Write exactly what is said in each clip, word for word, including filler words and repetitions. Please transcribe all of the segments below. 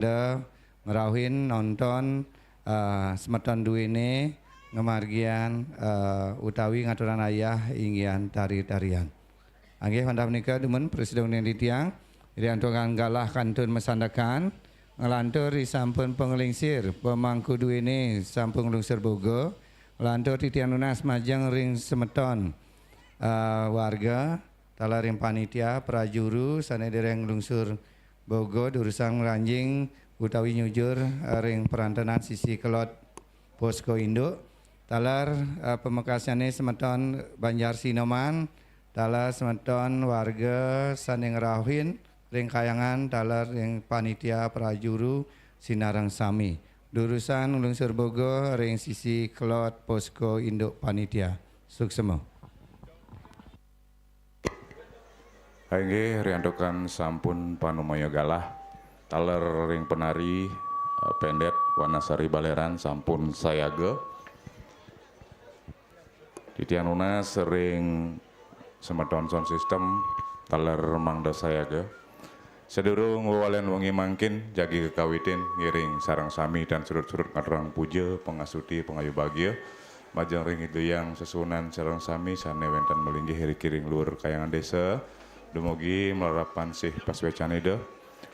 Pada ngrauhin nonton, eh, semeton duene ngamargiang, eh, utawi ngaturang ayah inggihan tari-tarian. Inggih, wantah punika dumun prasida uning titiang, riantukan galah kantun masandekan, nglantur ri sampun panglingsir, pamangku duene sampun nglungsur boga, nglantur titiang nunas majeng ring semeton, eh, warga, taler ring panitia, prajuru, sane dereng nglungsur boga, durusang ngranjing utawi nyujur, eh, ring perantenan sisi kelod Posko Induk, taler, eh, pamekasnyane semeton Banjar Sinoman, taler semeton warga sane ngrauhin ring kayangan, taler ring panitia prajuru sinareng sami. Durusang nglungsur boga ring sisi kelod Posko Induk Panitia. Suksma. Inggih, riantukan sampun panumaya galah, taler ring penari, eh, Pendet Wanasari Baleran sampun sayaga. Titiang nunas ring semeton sound system, taler mangda sayaga. Sadurung wewalen wengi mangkin jagi kakawitin, ngiring sareng sami tan surut-surut ngaturang puja, pangasuti, pangayu bagia majeng ring Ida Hyang Sesuhunan sareng sami sane wenten malinggih iriki ring luur kayangan desa. Dumugi malarapan sih pasuecan Ida,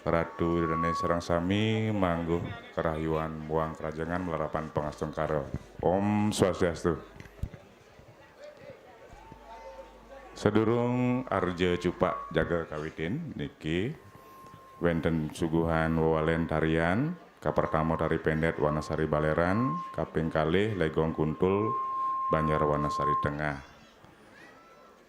Ratu Ida Dane sareng sami mangguh karahyuan muang karajengan malarapan pangastungkara. Om Swastiastu. Sadurung arja cupak jaga kawitin niki, wenten suguhan wewalen tarian, kapertama tari Pendet Wanasari Baleran, kaping kalih Legong Kuntul Banjar Wanasari Tengah.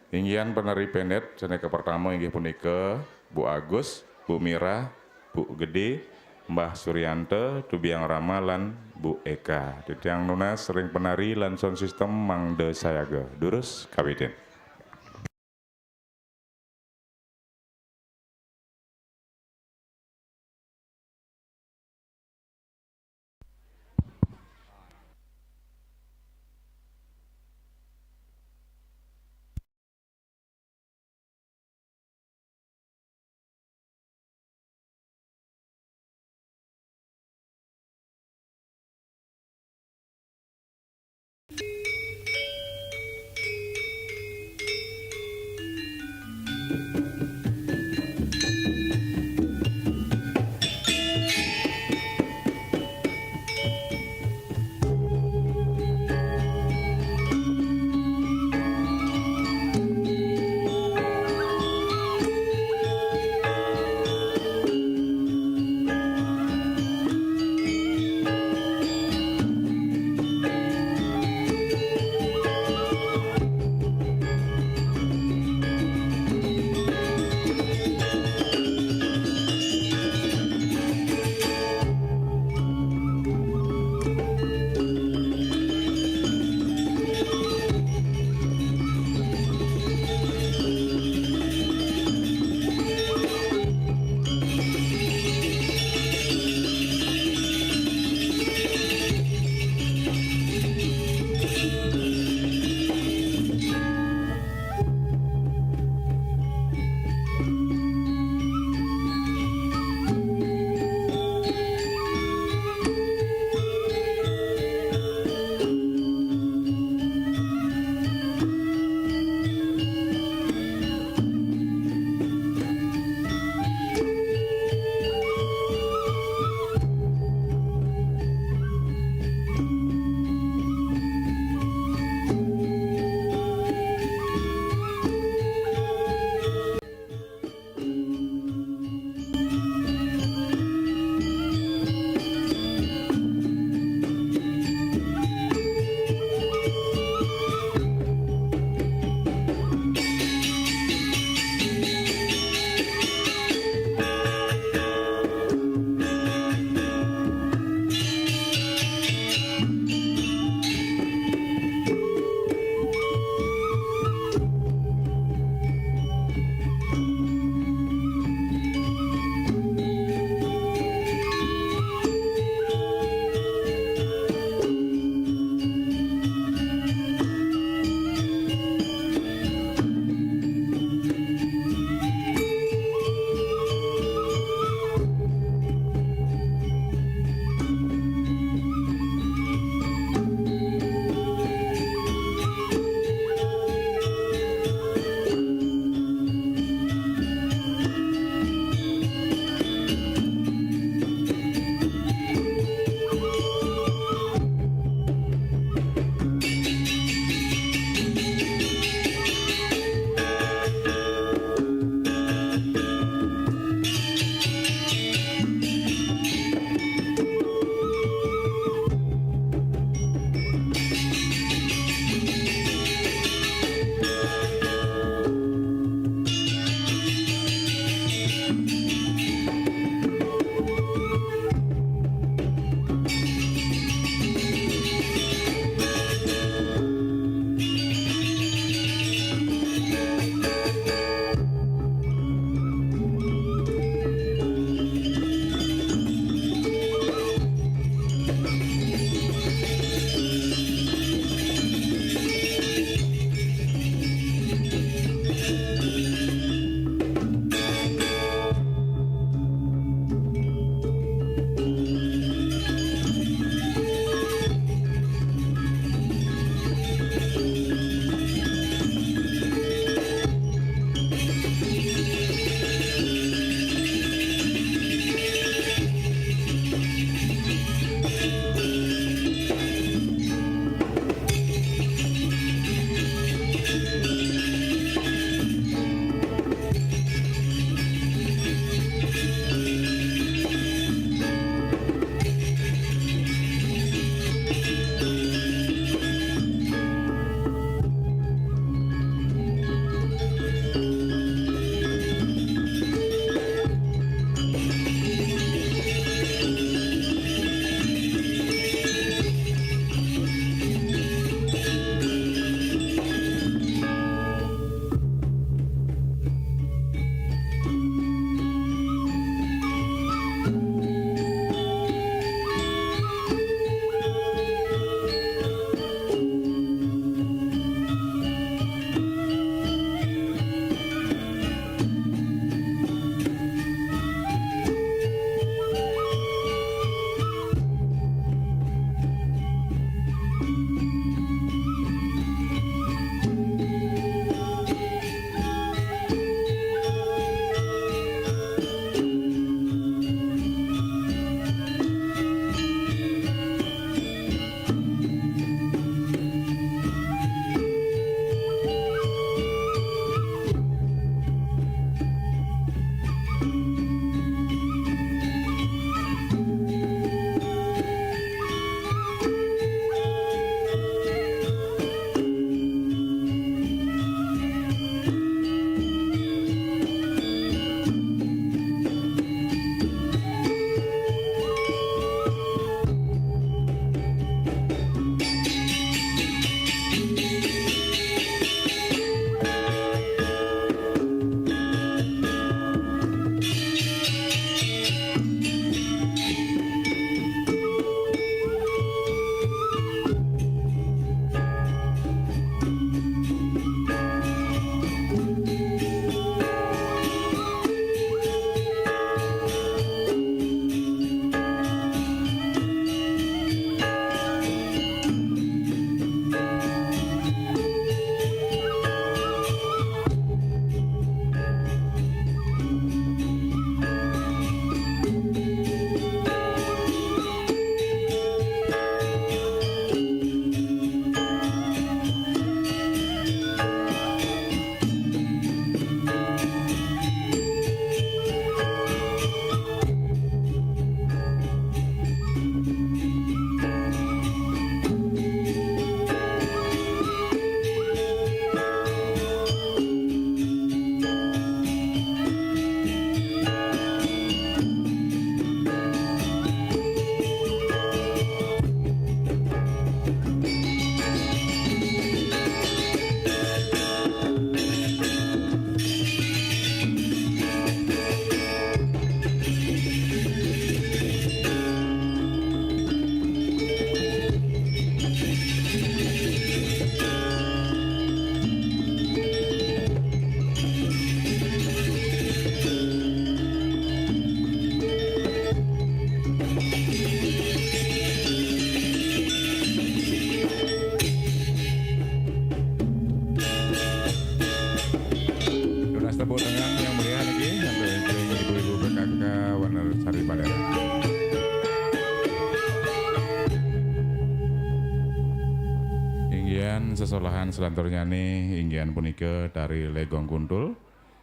Inggihan penari Pendet sane kapertama inggih punika Bu Agus, Bu Mirah, Bu Gede, Mbah Suryanta, Tubiang Rama, lan Bu Eka. Titiang nunas ring penari lan sound system mangda sayaga. Durus kawitin. Sesolahan selanturnyané inggihan punika tari Legong Kuntul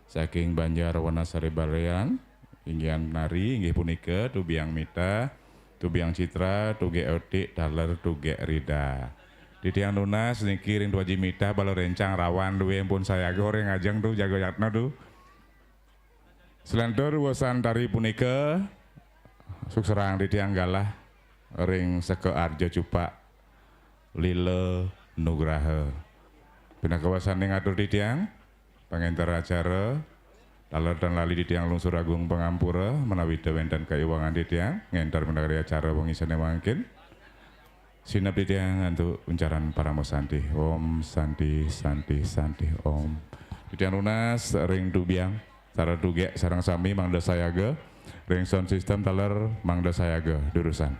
saking Banjar Wonosari Balean. Inggihan nari inggih punika Tubiang Mita, Tubiang Citra, Tugek Otik, taler Tugek Rida. Titiang nunas niki ring Tuaji Mita, Bala Rencang, Rawan dué pun sayaga ring ajeng tu, jaga yatna tu. Selantur wusan tari punika sukserang titiang galah ring Seka Arja Cupak Lila Nugraha. Pinaka wasané ngatur titiang pangénter acara, taler tan lali titiang lungsur agung pangampura menawi ta wénten kaiwangan titiang ngénter menagari acara wengi sané mangkin. Sineb titiang antuk uncaran parama santi. Om santi, santi, santi, om. Titiang nunas ring Tubiang, taler Tugek sareng sami mangda sayaga. Ring sound system taler mangda sayaga, durusang.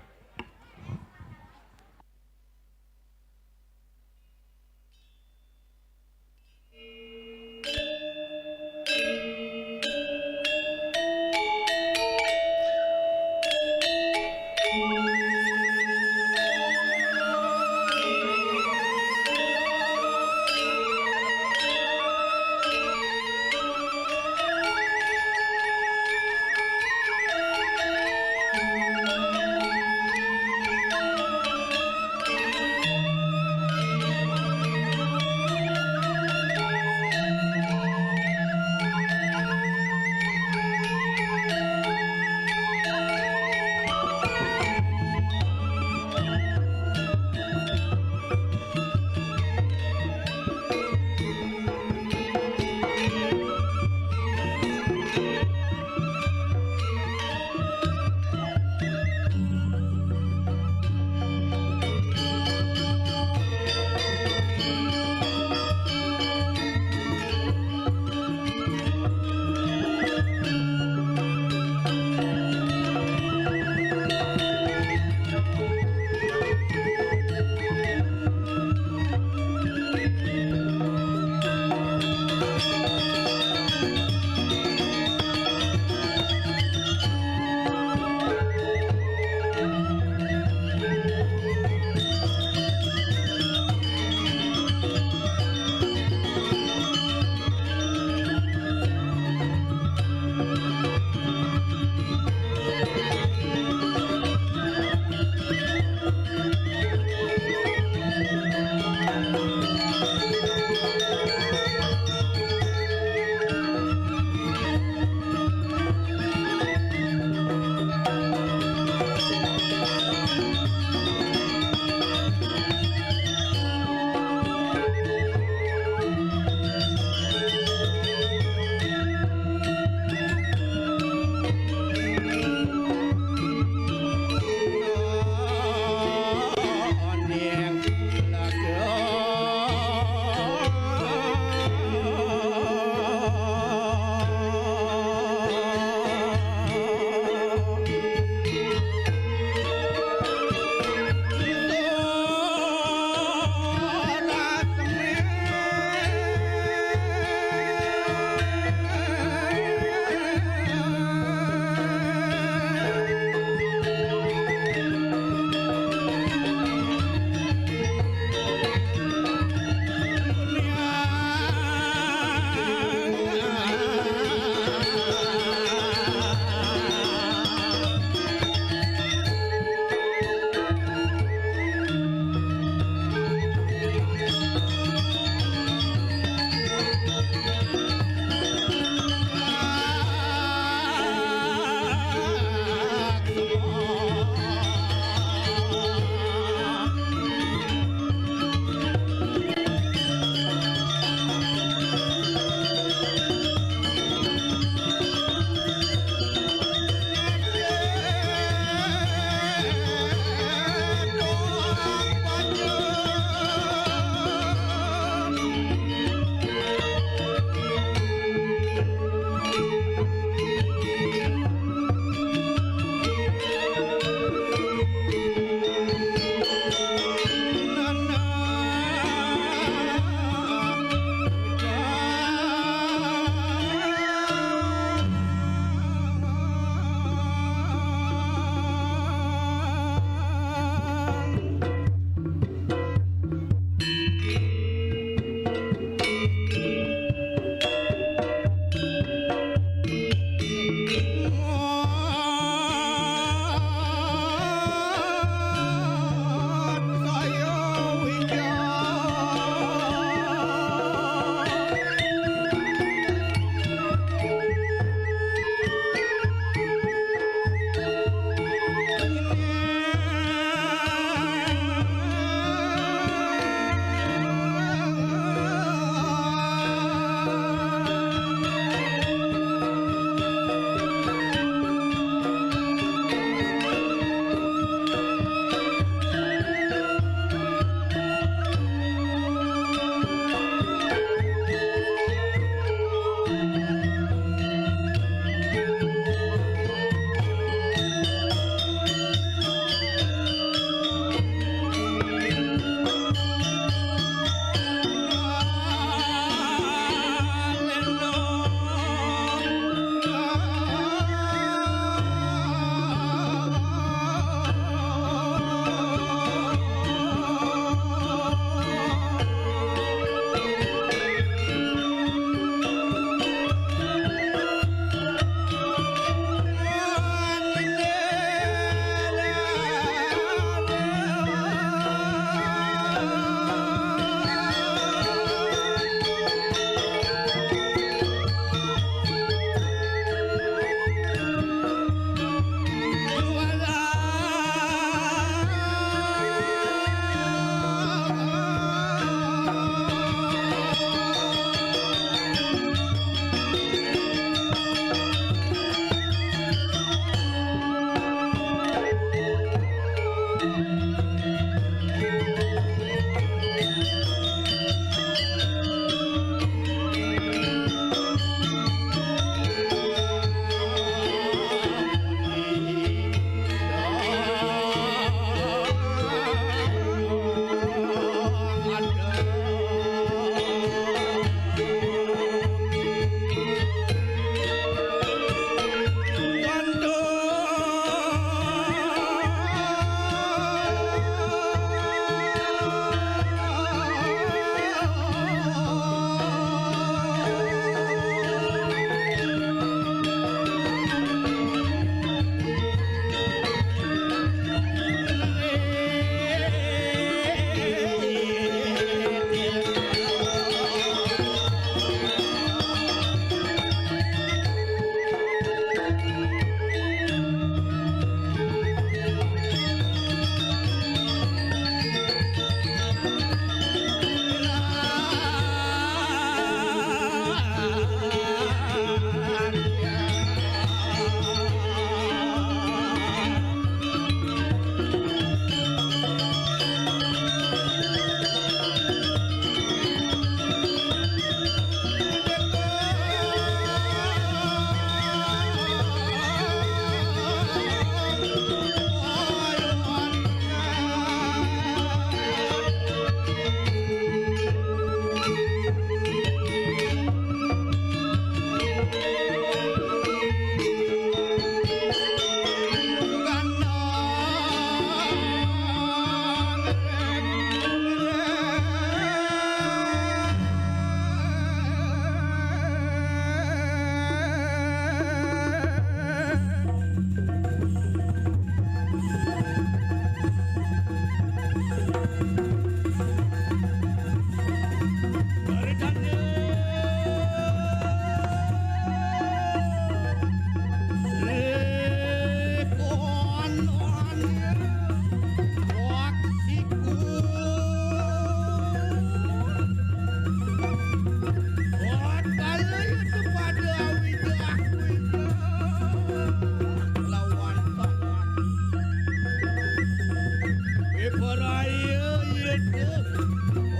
Paraya yata.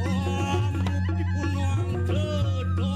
Om mukti punang tata.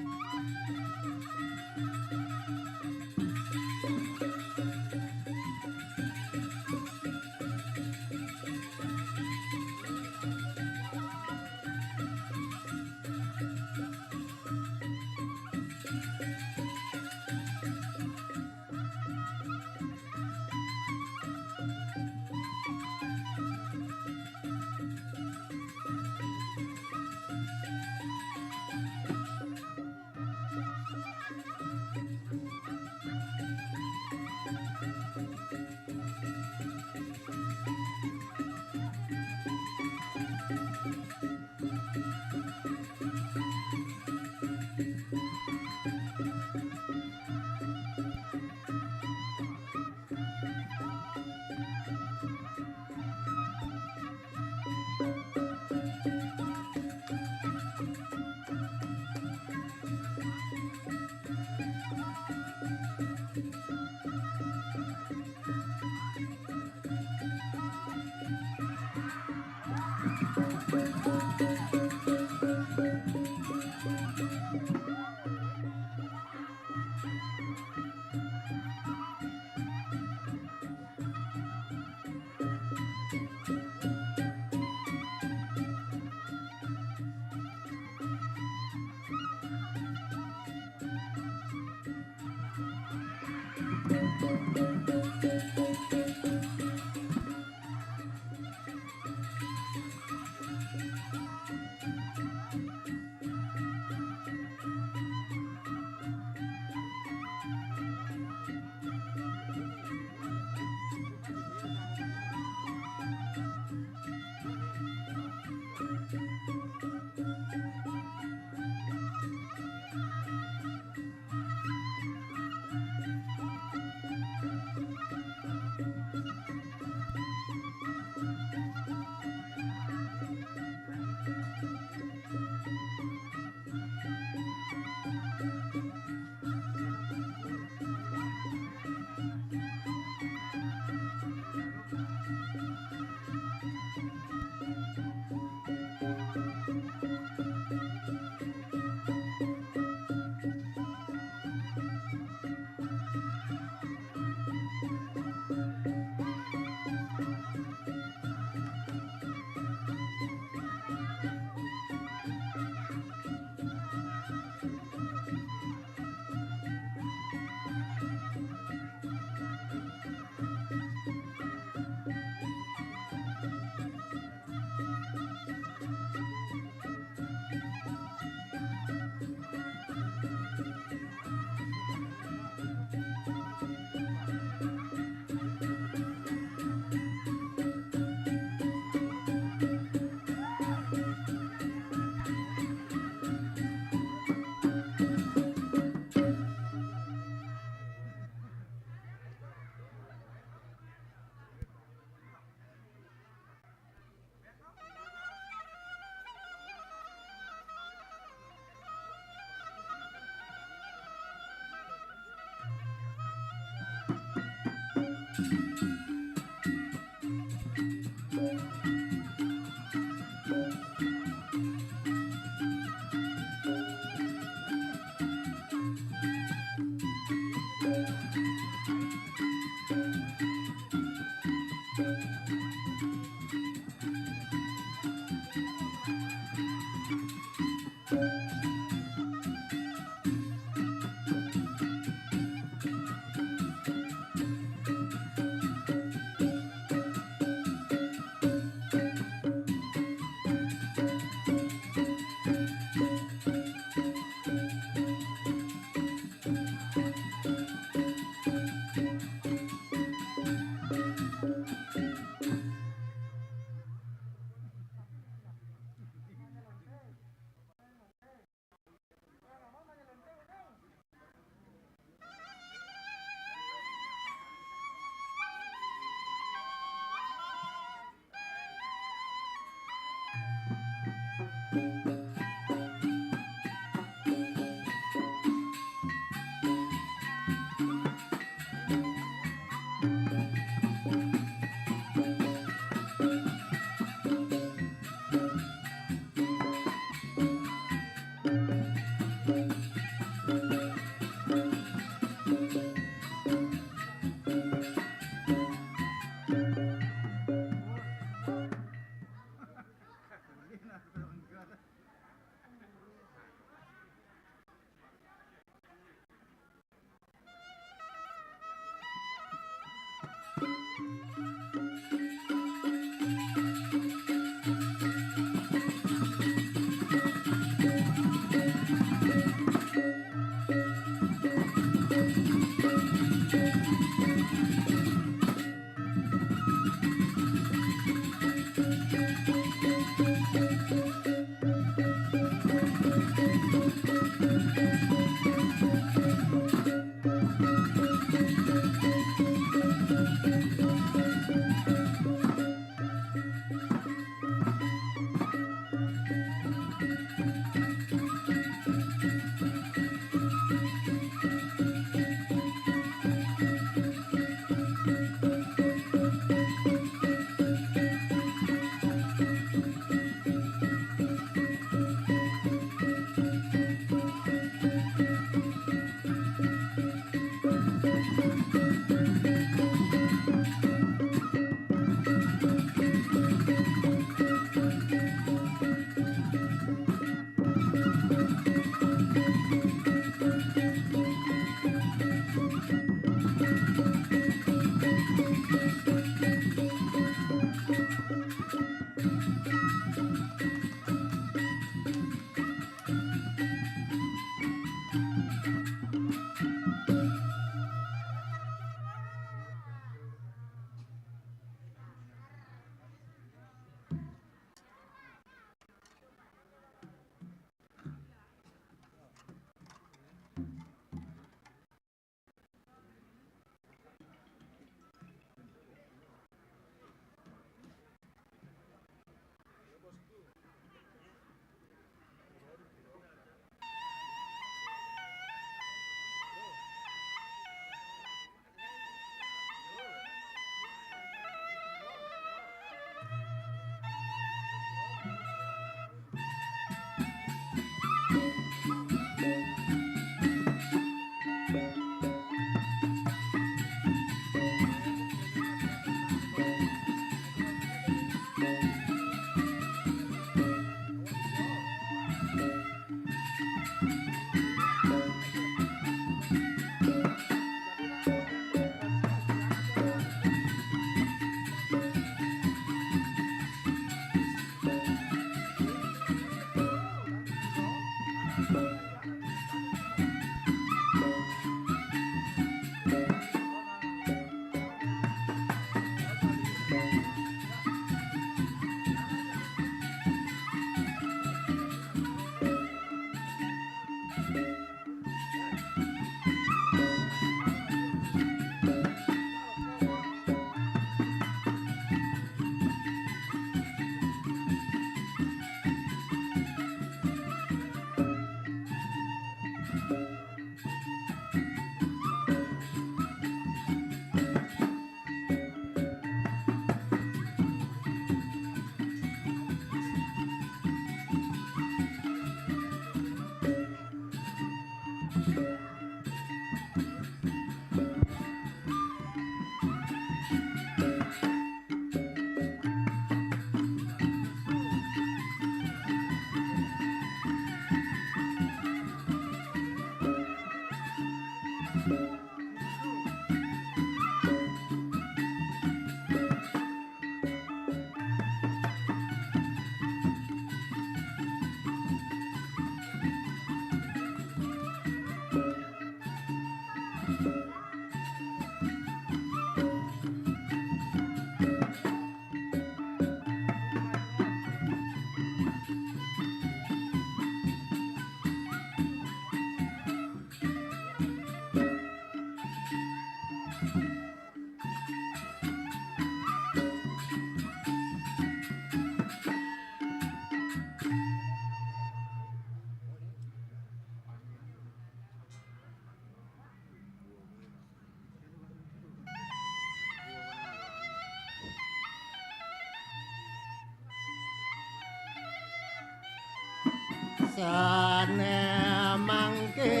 Sané mangké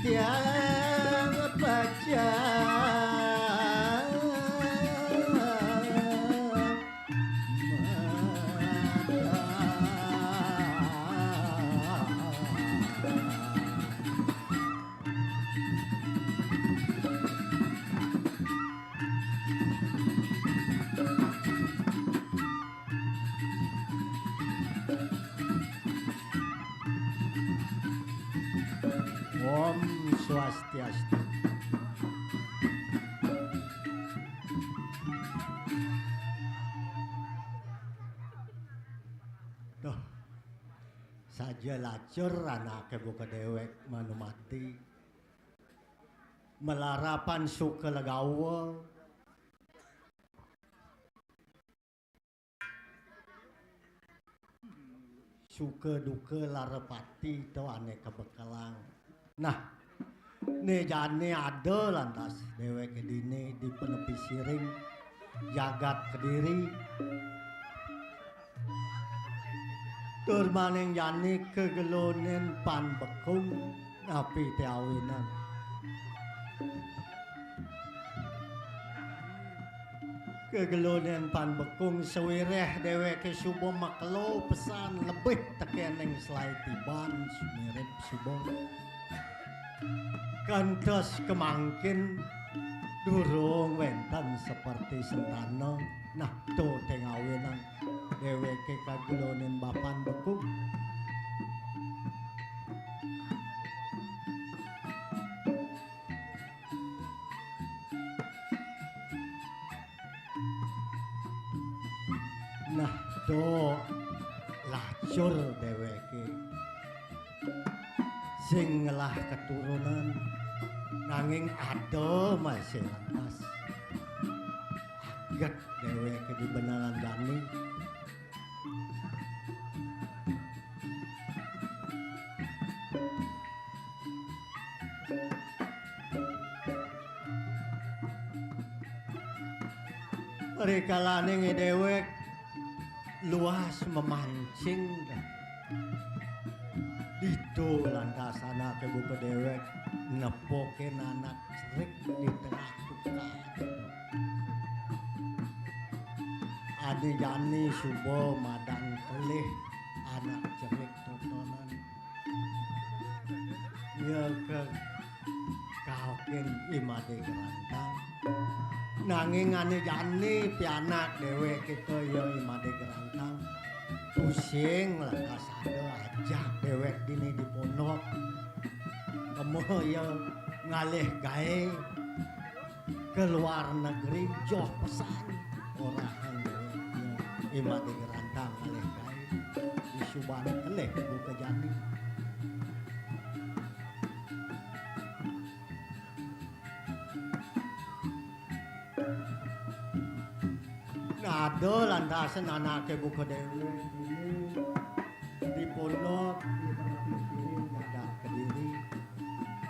tiang pacang. Om Swastiastu. Duh, saja lacur anaké buka déwék manumati. Malarapan suka legawa. Suka duka larapati to ané kabekelang. Nah, né jani ada lantas déwéké dini di penepi siring jagat Kediri. Tur maning jani kagelonin pan bekung. Napi té awinan? Kagelonin pan bekung sawiréh déwéké suba makelo pesan lebih tekéning selai tiban sumirip suba. Kantos kamangkin durung wénten seperti sentana. Nah, to té ngawinan déwéké kagelonin bapan bekung. Nah, to lacur déwéké sing ngelah keturunan, nanging ada masih lantas aget déwéké di beneran jani. Rikalaning déwék luas memancing dah. Ditu lantas anaké buka déwék nepukin anak cerik di tengah tukad. Ané jani suba madan kelih anak cerik totonan. Ia kekaokin I Madé Gerantang. Nanging ané jani pianak déwék kita ia I Madé Gerantang. Pusing lantas ada ajak déwék dini di pondok. Kema ia ngalih gaé ka luar negeri, joh pesan. Orahang déwék ia I Madé Gerantang ngalih gaé. Disubané kelih buka jani. Nah, ada lantasan anaké buka déwék di pondok, di tempat piring, jagat Kediri.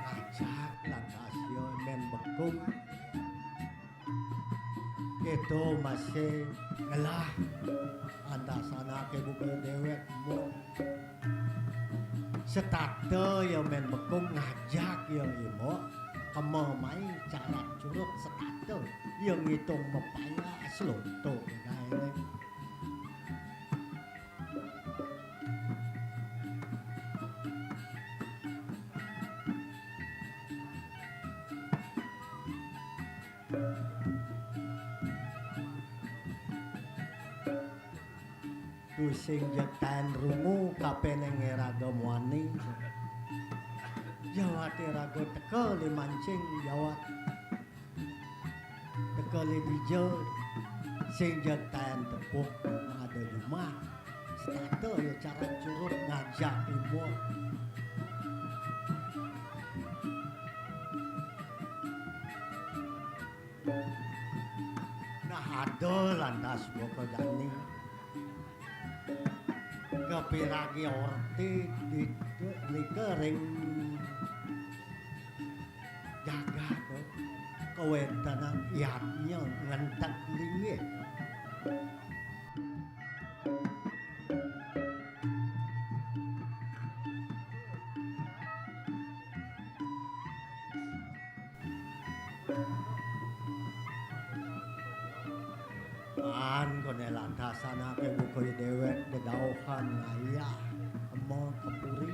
Ngajak lantas ia mén bekung. Kéto masih ngelah lantas anaké buka déwék, Mbok. Setata ia mén bekung ngajak ia, Mbok. Kema mai carat curut setata ia ngitung mapaya slonto gaéné. Duh, sing jeg taén rungu, kapening iraga muani. Jawat iraga teka limancing, jawat teka lidija, sing jeg taén tepuk, ada jumah. Setata ya cara curut ngajak ibu. Nah, ada lantas buka jani. Kapiragi orti di, di kering jagat, kawentenan yadnya ngentek linggih. An koné lantas anaké buka déwék dedauhan ngayah kema ka puri.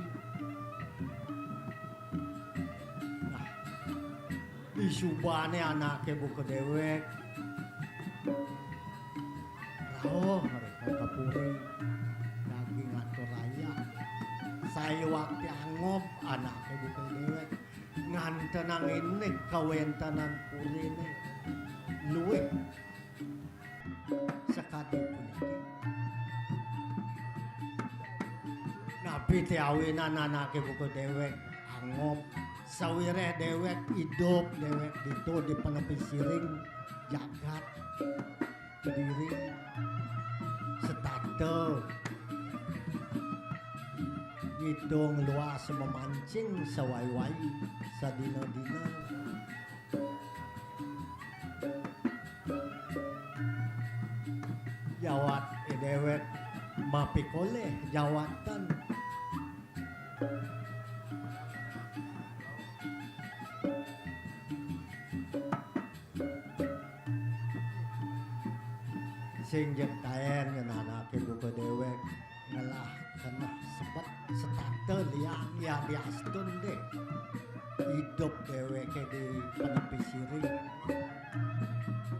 Nah, disubané anaké buka déwék rauh mréka ka puri daging atur ayah. Sayuwakti angob anaké buka déwék ngantenang indik kawéntenan puriné luwih sakadi puniki. Napi té awinan anaké buka déwék angob, sawiréh déwék idup, déwék ditu di panepi siring jagat Kediri setata ngidung luas mamancing sawai-wai sadina-dina. Jawat déwék mapikolih jawatan. Sing jeg taén ngenanaké buka déwék ngelah keneh sebet setata liang ya diastun deh. Idup déwéké di panepi siring.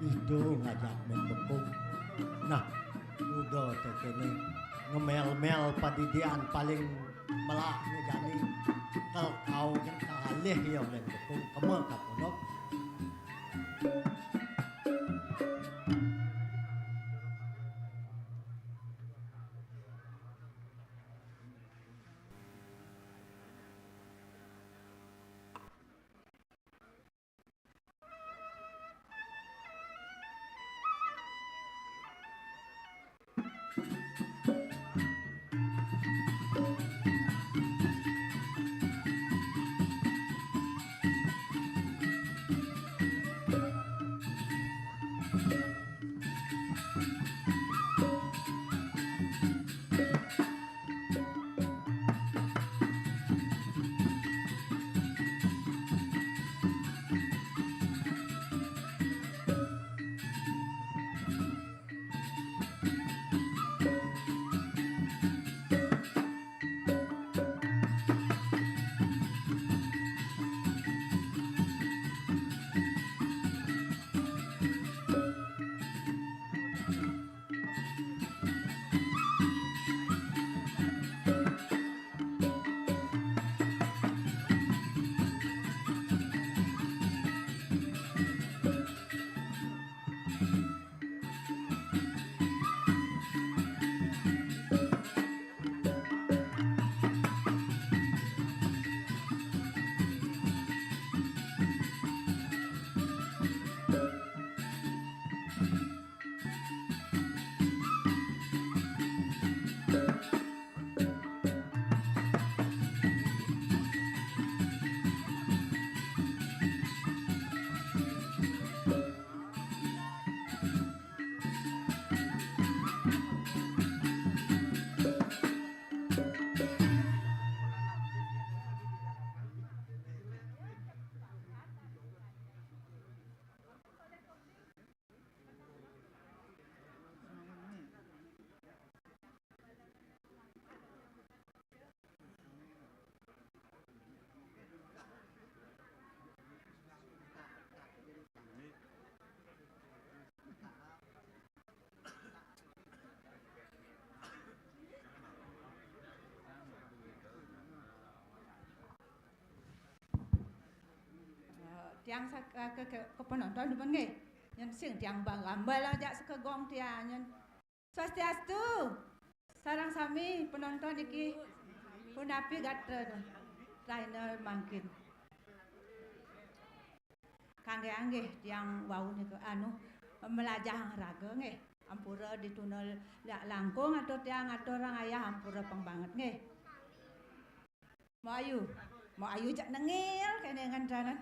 Idu ngajak Mén Bekung. Nah, udah té kéné ngemel-mel padidian paling melah né jani. Kal kau kan kalih ya Mén Bekung kema ka pondok. tiang sa-, ka, ka, ka, ka penonton demen nggih. Nyen sing tiang bang gambel ajak sekegong tiang nyen. Swastiastu. Sareng sami penonton iki punapi gatra trainer mangkin. Kangge anggih tiang wau nika anu melajah raga nggih. Ampura ditunda la-, langkung atur tiang aturang ayah ampura pang banget nggih. Mbok Ayu. Mbok Ayu jak nengil kene ngendanan.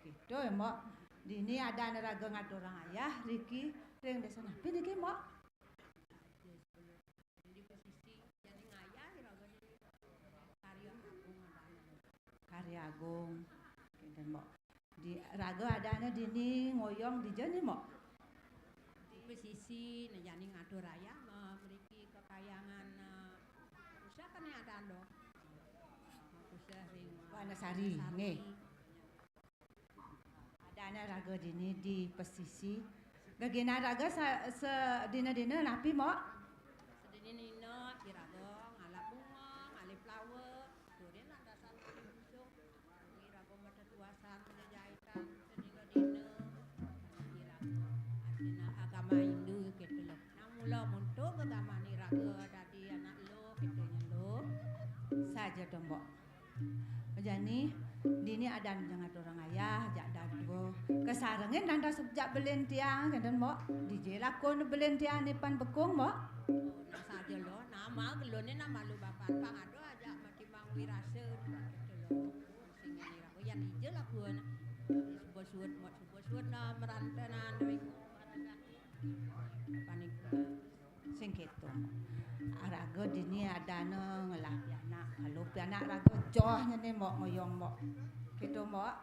Gitu ya, Mbok. Dini ada raga ngaturang ayah riki ring desa napi niki, Mbok? Di pesisi, jadi ngayah raga di Karya Agung. Karya Agung. Kinten, Mbok. Di raga adanya dini ngoyong dija ni, Mbok? Di pesisi, nah, jani ngatur ayah, ma-, mriki kekayangan, eh, usah kene ada ndo. Usah ring Wanasari, Wanasari. Nggih. Adanya raga dini di pesisi. Geginan raga sa-, sedina-dina napi, Mbok? Sedina-dina iraga ngalap bunga, ngalih flower, turin lantasan ngalih busung. Iraga matetuasan, jajahitan, sedina-dina. Iraga artina agama Hindu gitu loh. Nah, mula muntuk agama iraga dadi anak lo gitu nya lo. Saja to, Mbok. Jani, dini adan jangat orang ayah, jak dadua. Kesarengin dan tak sejak belin tiang, kenten, Mbok. Dije lakon belin tiang ni pan bekung, Mbok. Nah, saja lo, nama gelone nama lu bapan pang ada aja mati mang wirasa gitu lo. Sing ini lah, oh, ya dije lakon. Suba suud, Mbok, suba suud, nah, meranta, nah, duit. Panik. Sing keto. Raga dini adana ngelah pianak, kalau pianak raga joh nyene, Mbok, ngoyong, Mbok. Keto, Mbok.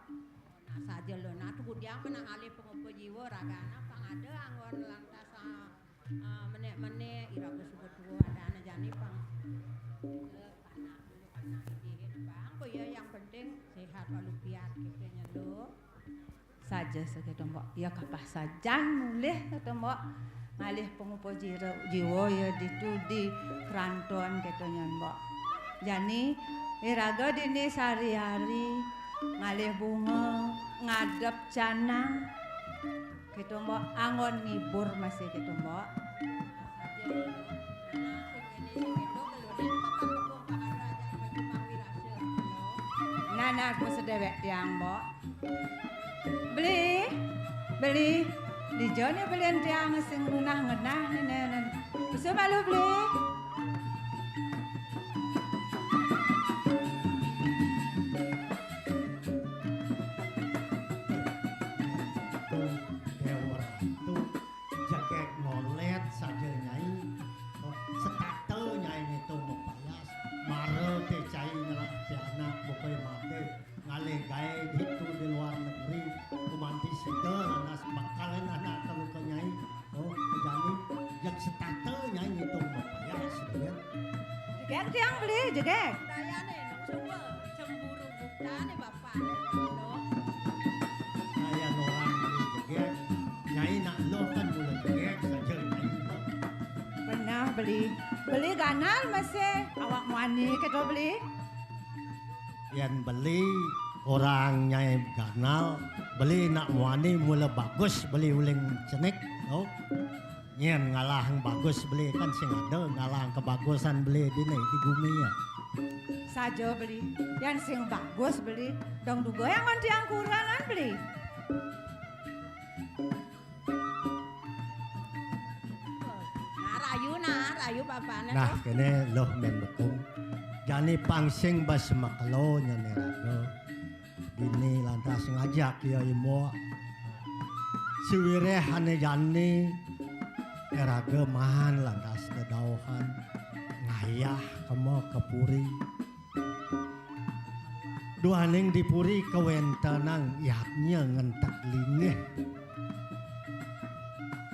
Nah, saja lo, nah, tu kudiang menang alih pengupa jiwa ragana pang ada anggon lantas, ah, ah, menek-menek iraga suba tua adana jani pang. Ke panak dulu, panak diri, Bang. Ko ya yang penting sehat walafiat kita nyelo. Saja saketo, Mbok. Ya kapah sajan mulih keto, Mbok. Ngalih pengupa jira-, jiwa ya ditu di keranton keto nyen, Mbok. Jani iraga dini sari-hari ngalih bunga, ngadep canang. Keto, Mbok, anggon ngibur masih keto, Mbok. Nah, nah, aku sedewek tiang, Mbok. Beli, beli, dija ni beli tiang sing ngenah-ngenah ni, ni, ni. Pesu malu beli. Dewa Ratu, jegeg nolet saja, Nyai. Oh, setata, Nyai, ngitung mapayas. Mara te cai ngelah pianak bukai mate. Ngalih gaé ditu di luar negeri, gumanti sida lantas bekalin anak ka buka, Nyai. Oh, jani, jeg setata, Nyai, ngitung mapayas, ya. Jegeg tiang beli, jegeg. Dayane, nang suba, cemburu butane bapane, lo. Daya orang beli jegeg, Nyai nak lo kan mula jegeg saja, Nyai. Benah beli. Beli ganal masih, awak muani keto beli. Yen beli orang nyai ganal, beli nak muani mula bagus beli uling cenik, oh. Yen ngalahang bagus beli kan sing ada, ngalahang kebagusan beli dini di gumi ya. Saja beli, yen sing bagus beli, dong duga yang nganti angkuran kan beli. Nah, rayu, nah, rayu bapane. Nah, to. Kene loh men bekung. Jani pang sing bas makelo nyene raga. Dini lantas ngajak ya imuk. Siwireh ane jani raga maan lantas dedauhan ngayah kema ke puri. Duaning di puri kawentenang yadnya ngentek linggih.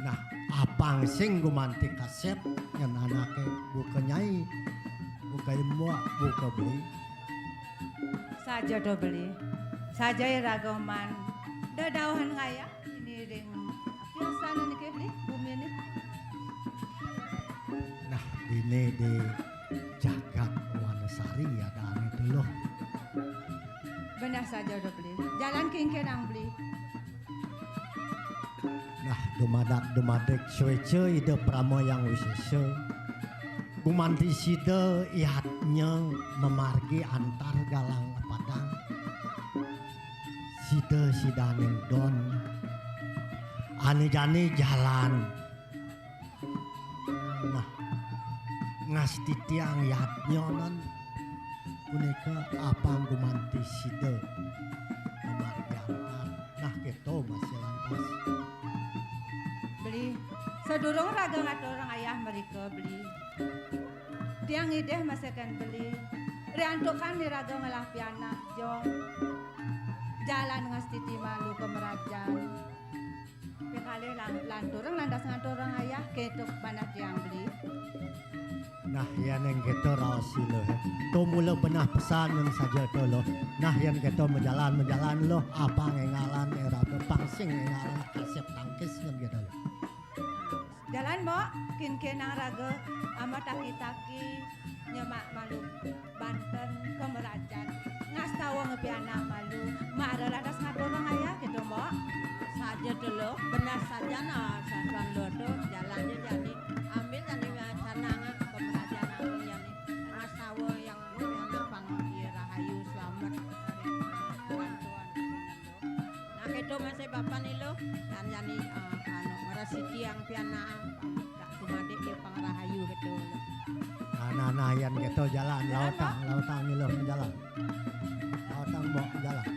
Nah, apang sing gumanti kasep ngen anake buka nyai, buka imuk, buka beli. Saja to beli. Saja iraga maan dedauhan ngayah. Ini ring piasan niki beli bumi ni. Nah, dini di jagat Wanasari ada ane dulu. Nah, saja udah beli. Jalan kingke nang beli. Nah, dumadak-dumadik suéca Ida Parama Hyang Wisésa. Gumanti sida yadnya mamargi antar galang padang. Sida sidaning don. Ané jani jalan. Nah, ngastitiang yadnyanan punika apang gumanti sida mamargi antar. Nah, kéto masih lantas. Beli, sadurung raga ngaturang ayah mrika, beli. Tiang ngidih masih kén beli. Riantukan iraga ngelah pianak, jong. Jalan ngastiti malu ka merajan. Pikalih lan-, lanturang lantas ngaturang ayah, kéto manah tiang beli. Nah, yén ing kéto raos sila. To mula benah pesan nun saja to, Luh. Nah, yén kéto majalan-majalan, Luh, apang énggalan iraga pang sing énggalan kasép tangkis nun kéto, Luh. Jalan, Mbok, kingke nang raga ama taki-taki nyemak malu banten ka merajan. Ngastawa ngepianak malu, mara lantas ngaturang ayah, kéto, Mbok. Saja to, Luh, benah saja nah, sajan Luh to, jalan ja jani. Ambil jani canang ka merajan agung jani. Ngastawa Hyang Widhana pang rahayu slamet. Nah, kéto masih bapan ilu, lan jani, eh, anu, ngresiki tiang pianak, tak tumadik ya pang rahayu kéto. Nah, nah, nah, yan kéto jalan, jalan, lautang, Mbok. Lautang ilu jalan. Lautang, Mbok, jalan.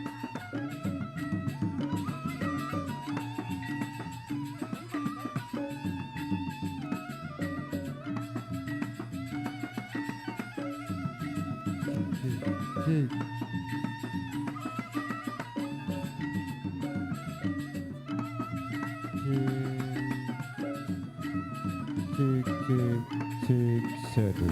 Cik, cik. Cik, cik, cik, satu.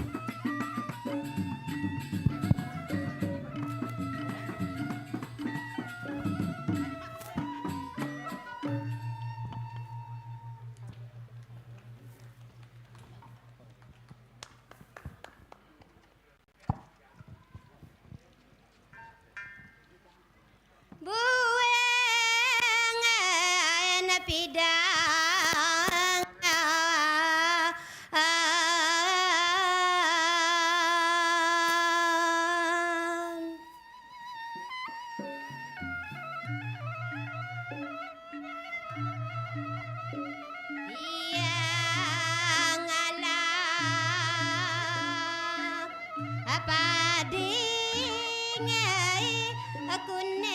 Bueng pidang. Yang alah pading kuning.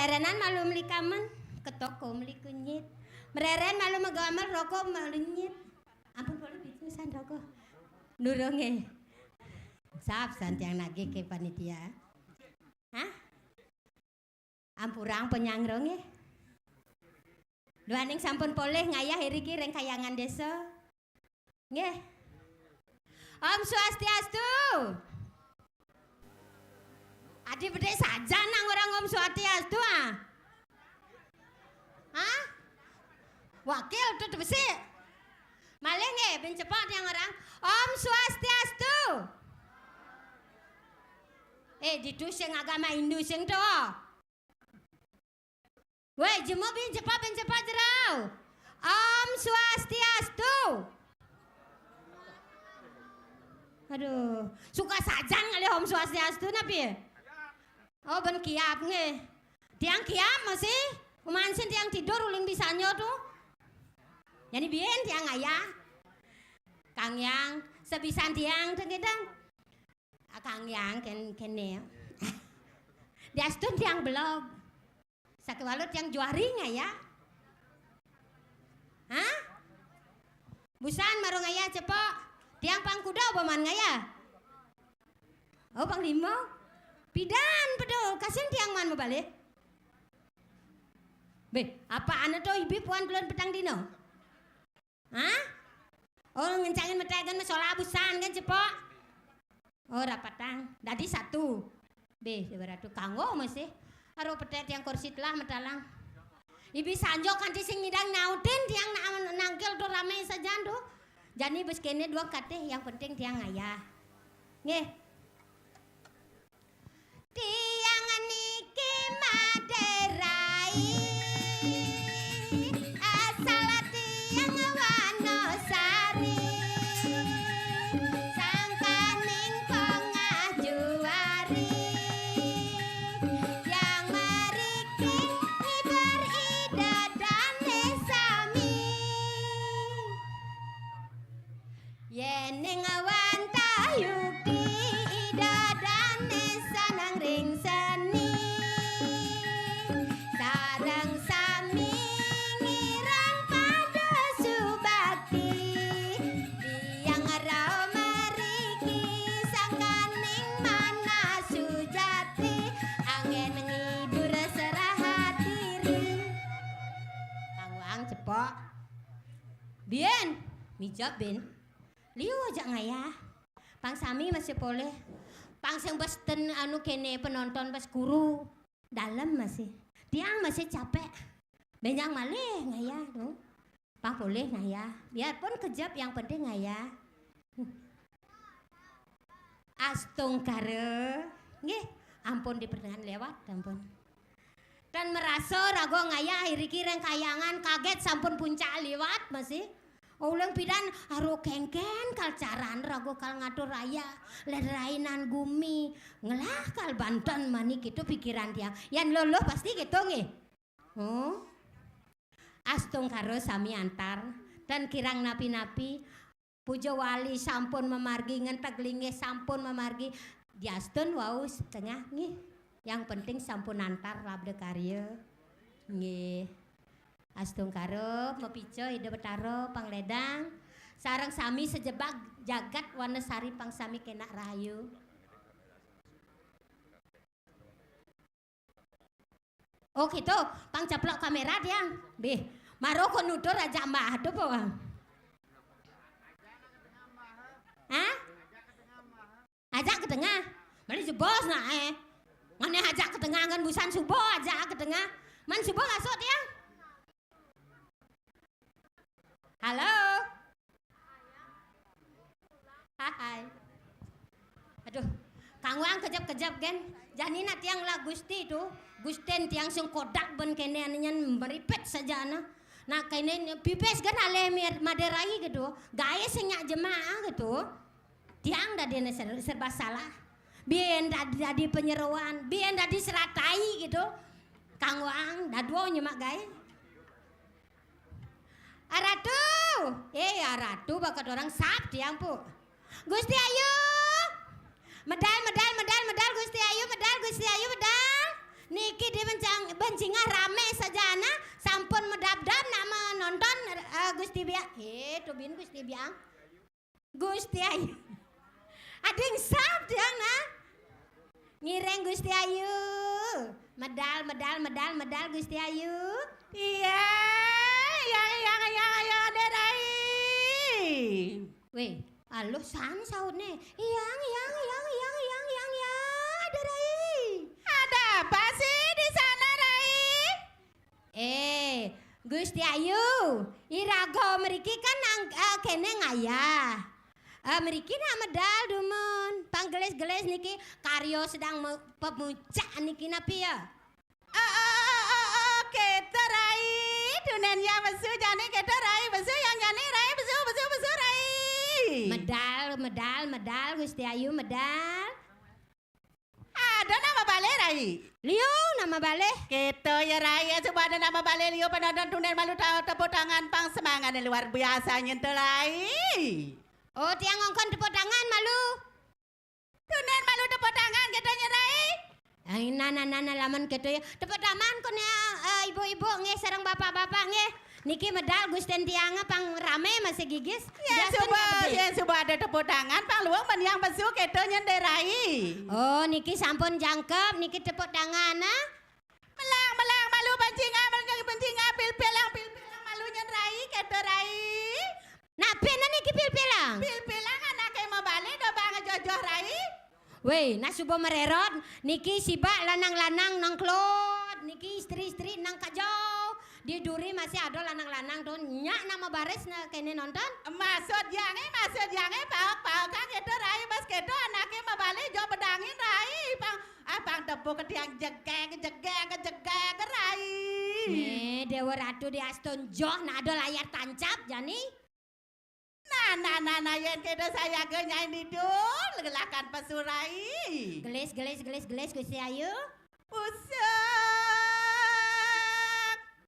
Mererenan malu meli kamen, ke toko meli kunyit. Mereren malu megamel, rokok meli nyit. Ampun, polih biji pisan rokok. Durunge. Sap san tiang nagih ke panitia. Hah? Ampurang penyangro nggih. Duaning sampun polih ngayah iriki ring Kahyangan Desa. Nggih. Om Swastiastu. Adi bedik saja nang orang Om Swastiastu, ah. Hah? Wakil tu besi. Malih nggih, bin cepat yang orang. Om Swastiastu. Eh, ditu sing agama Hindu sing tu. Woi, jemu bin cepat, bin cepat jerau. Om Swastiastu. Aduh, suka sajan ngalih Om Swastiastu napi? Oh, ben kiap nggih. Tiang kiap masih. Kumansin tiang tidur uling bisanyo tu. Jadi bien tiang ayah. Kang Yang, sebisan tiang tu kita. Ah, Kang Yang ken kene. Diastun tiang belog. Sakewalut tiang juari ngaya. Hah? Busan marung ngaya cepok. Tiang pangkuda apa man ngaya? Oh, panglima. Pidan pedo, kasin tiang man mabalik. Beh, apa ana to ibi puan belon petang dino? Hah? Oh, ngencangin metek kan masalah busan kan cepok. Oh, rapatang. Dadi satu. Beh, dua ratus kanggo masih. Aro petek tiang kursi telah metalang. Ibi sanjo kanti sing ngidang nyautin tiang na-, nangkil tu ramai sajan tu. Jani bes kene dua katih, yang penting tiang ngayah. Nggih. Tiang niki Madrai, asal tiang Wanosari, sangkaning pongah juari, tiang mariki ngibur Ida Dane sami. Yening wantah yukti Ida Dane sanang ring seni, sareng sami ngirang pada subakti. Tiang rauh mariki sangkaning manah sujati, anggen ngibur serah hati ring. Tawang cepok. Bien, mijab, Bin. Liu aja ngayah. Pang sami masih poleh. Pang sing bes ten anu kene penonton bes kuru. Dalem masih. Tiang masih capek. Benjang malih ngayah tu. Pang poleh ngayah. Biarpun kejap yang penting ngayah. Astungkara. Nggih, ampun dipertengahan lewat, ampun. Tan merasa raga ngayah iriki ring kayangan, kaget sampun puncak liwat masih. Uling pidan aro kengken kal caran raga kal ngatur raya, lelainan gumi, ngelah kal banten mani kitu pikiran tiang. Yan loloh pasti kitu nggih. Oh. Astungkara sami antar, tan kirang napi-napi, puja wali sampun mamargi, ngenteg linggih sampun mamargi, diastun wau setengah nggih. Yang penting sampun antar labda karya. Nggih. Astungkara mapica Ida Betara pangledang, sareng sami sajebag jagat Wanasari pang sami kenak rahayu. Oh, gitu. Pang ceplok kamera tiang. Bih, maro ko nutur aja Mbah. Aduh, po, Bang. Hah? Ajak ke tengah. Mari jebos nak, eh. Ngene ajak ke tengah kan busan subuh ajak ke tengah. Man subuh masuk tiang. Halo. Hai. Aduh, kangguang kejap-kejap, gen. Jani nak tiang lah Gusti tu. Gusten tiang sing kodak ben kene ane nyan meripet saja ana. Nak kene pipis kan aleh mir-, maderai gitu. Gae sing nyak jemaah gitu. Tiang dadi ne ser-, serba salah. Bien dadi, dadi penyeruan, bien dadi seratai gitu. Kangguang, dadua nyemak gae. Aratu! Eh, Aratu, bakat orang sap tiang, Pu. Gusti Ayu! Medal, medal, medal, medal, Gusti Ayu, medal, Gusti Ayu, medal. Niki di bencang-, bencingah rame sajana, sampun medabdab nak menonton, eh, Gusti Biang. Eh, tubin Gusti Biang. Gusti Ayu. Ading sab tiang nah. Ngiring Gusti Ayu. Medal, medal, medal, medal Gusti Ayu. Iya, yang, yang, yang, yang ada Rai. Weh, aluh san sautne. Yang, yang, yang, yang, yang, yang, ya, ada Rai. Ada apa sih di sana, Rai? Eh, Gusti Ayu, iraga mriki kan nang, eh, kene ngayah. Eh, mriki nak medal dumun. Pang gelis-gelis niki karya sedang me-, pemuncak niki napi ya? Oh, oh, oh, oh, oh, keto Rai. Tunen ya mesu jani keto Rai. Mesu yang jani Rai. Mesu, mesu, mesu Rai. Medal, medal, medal, Gusti Ayu, medal. Ada nama balih, Rai? Liu nama balih. Keto ya, Rai. Ya, coba ada nama balih liu penonton tunen malu ta-, tepuk tangan pang semangatnya luar biasa nyen to, Rai. Oh, tiang ngongkon tepuk tangan malu. Tunen malu tepuk tangan keto nyen, Rai. Ai, nah, nah, nah, nah, lamun keto ya. Tepuk tangan kono, eh, ibu-ibu nggih sareng bapak-bapak nggih. Niki medal Gusten tiange pang rame masih gigis. Ya, suba, ya, suba ada tepuk tangan, pang luwung men yang pesu keto nyen de Rai. Oh, niki sampun jangkep, niki tepuk tangan, ah. Melang, melang, malu pancing, ah, melang pancing, ah, pil-pilang, pil-pilang, malu nyen Rai, keto Rai. Nah, pina niki pil-pilang. Pil-pilang anake mabale do bang jojoh Rai. Weh, nah suba mererot, niki sibak lanang-lanang nang klod, niki istri-istri nang kajau. Di duri masih ada lanang-lanang to, nyak nama baris na kene nonton. Maksud yange, maksud yange, paok-paok kan keto Rai, bas keto anake mabale jo bedangin Rai, pang, ah, pang tepuk ke tiang jegeg, jegeg, jegeg, Rai. Eh, Dewa Ratu di Aston joh, nah ada layar tancap, jani. Nah, nah, nah, nah, yen keto sayaga nyai nidul, gelakan pesu Rai. Gelis, gelis, gelis, gelis, Gusti Ayu. Pusuk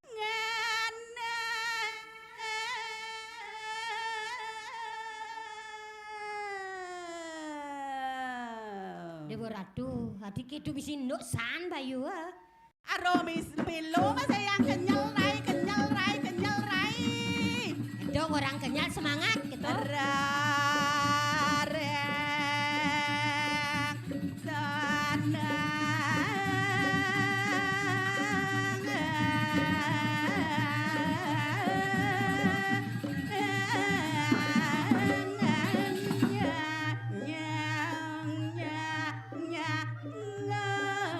ngana. Dewa Ratu, adi keto bisi nduk san bayu, ah. Aromis pilo masa yang kenyal Rai, kenyal Rai, kenyal Rai. Dong orang kenyal semangat gitu. Rareng tanang. Nyang, nyang, nyang, nyang.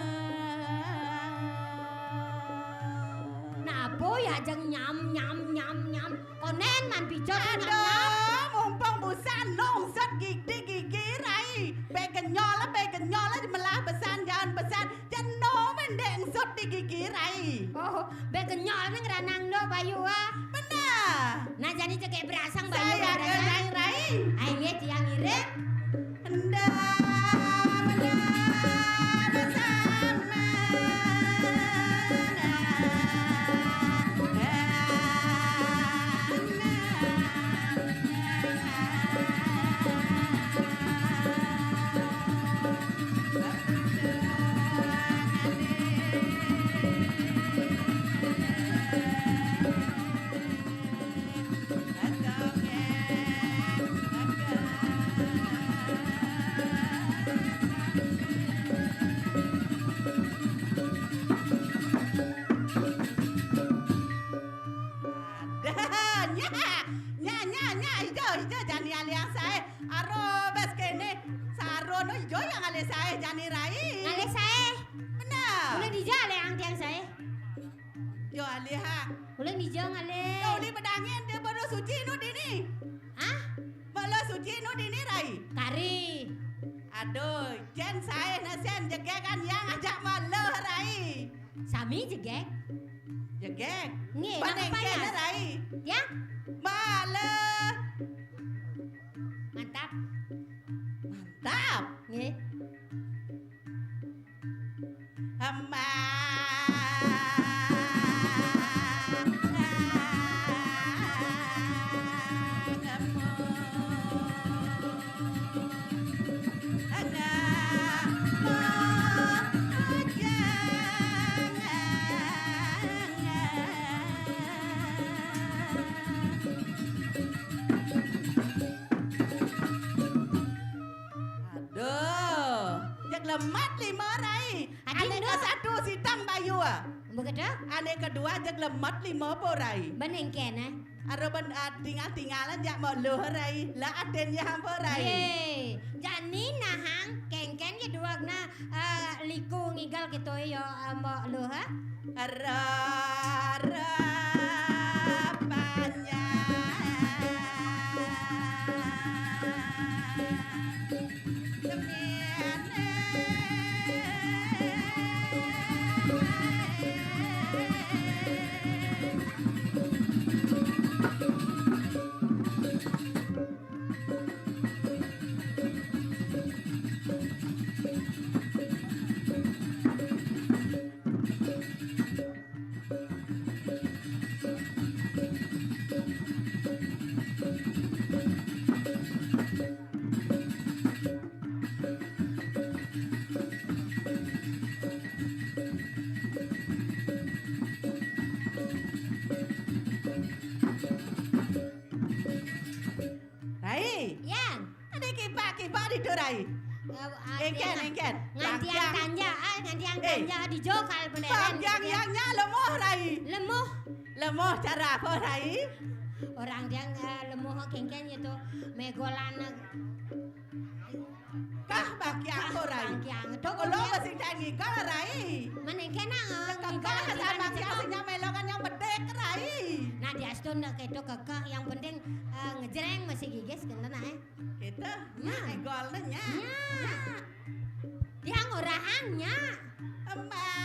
Napa ya jeng nyam, nyam, nyam, nyam? Konen man pijo nyam, nyam. Aduh, mumpung busan nungsut gigi, gigi Rai. Be genyol, be genyol, melah besan, jangan besan. Jeno mendek ngsut di gigi Rai. Oh, be genyol nang ranang do bayu ah. Benar. Nah, jani cekek berasang bayu. Saya berasang. Kenang Rai. Ai nggih tiang ngiring. Endam, endam, sama. Dah, nya, nya, nya, nya, ijo, ijo, jani alihang sae. Aro bes kene, sarono ijo yang alih sae, jani Rai. Ngalih sae. Bener. Ulun ijo alihang tiang sae. Yo alihang. Ulun ijo ngalih. Yo uli bedangin dia bodo suci nu dini. Hah? Melo suci nu dini Rai. Kari. Aduh, jen sae nasen jegegan yang ajak melo Rai. Sami jegeg. Jegeg. Nggih, Paling napa kena panas? Rai. Ya? Male. Mantap. Mantap. Nggih. Hamba. Lemet lima, Rai. Adi ané ndak? Kasatu sitang bayu. Begitu? Ané kedua jeg lemet lima po, Rai. Benengken, eh? Aro ben, ah, tinggal-tinggalan jak Mbok Luh, Rai. Lah aden ya ampo, Rai. Ye, jani nahang kengken ye duwagna, eh, liku ngigel gitu ya, eh, Mbok Luh, eh? Aro, aro panjang. Rai. Yan. Ada kipak-kipak di tu, Rai. Eh, ah, engken, dia engken. Ngantiang tanja, ah, ngantiang tanja di jokal beneran. Bang Yang, Yang nya lemoh, Rai. Lemoh. Lemoh cara apa, Rai? Orang dia, eh, lemoh kengken itu megolan, eh, kah bangkiang ko, Rai? Bangkiang. Tok ulo masih cai ngigel, Rai. Menengken nang, eh, kekeh ngigel sama bangkiang sing nyamai lo kan yang bedek, Rai. Nah, di astun nak keto kekeh, yang penting, eh, ngejreng masih gigis kena nah, eh. Kita, nya, egol nya. Nya. Tiang orang nya. Embang.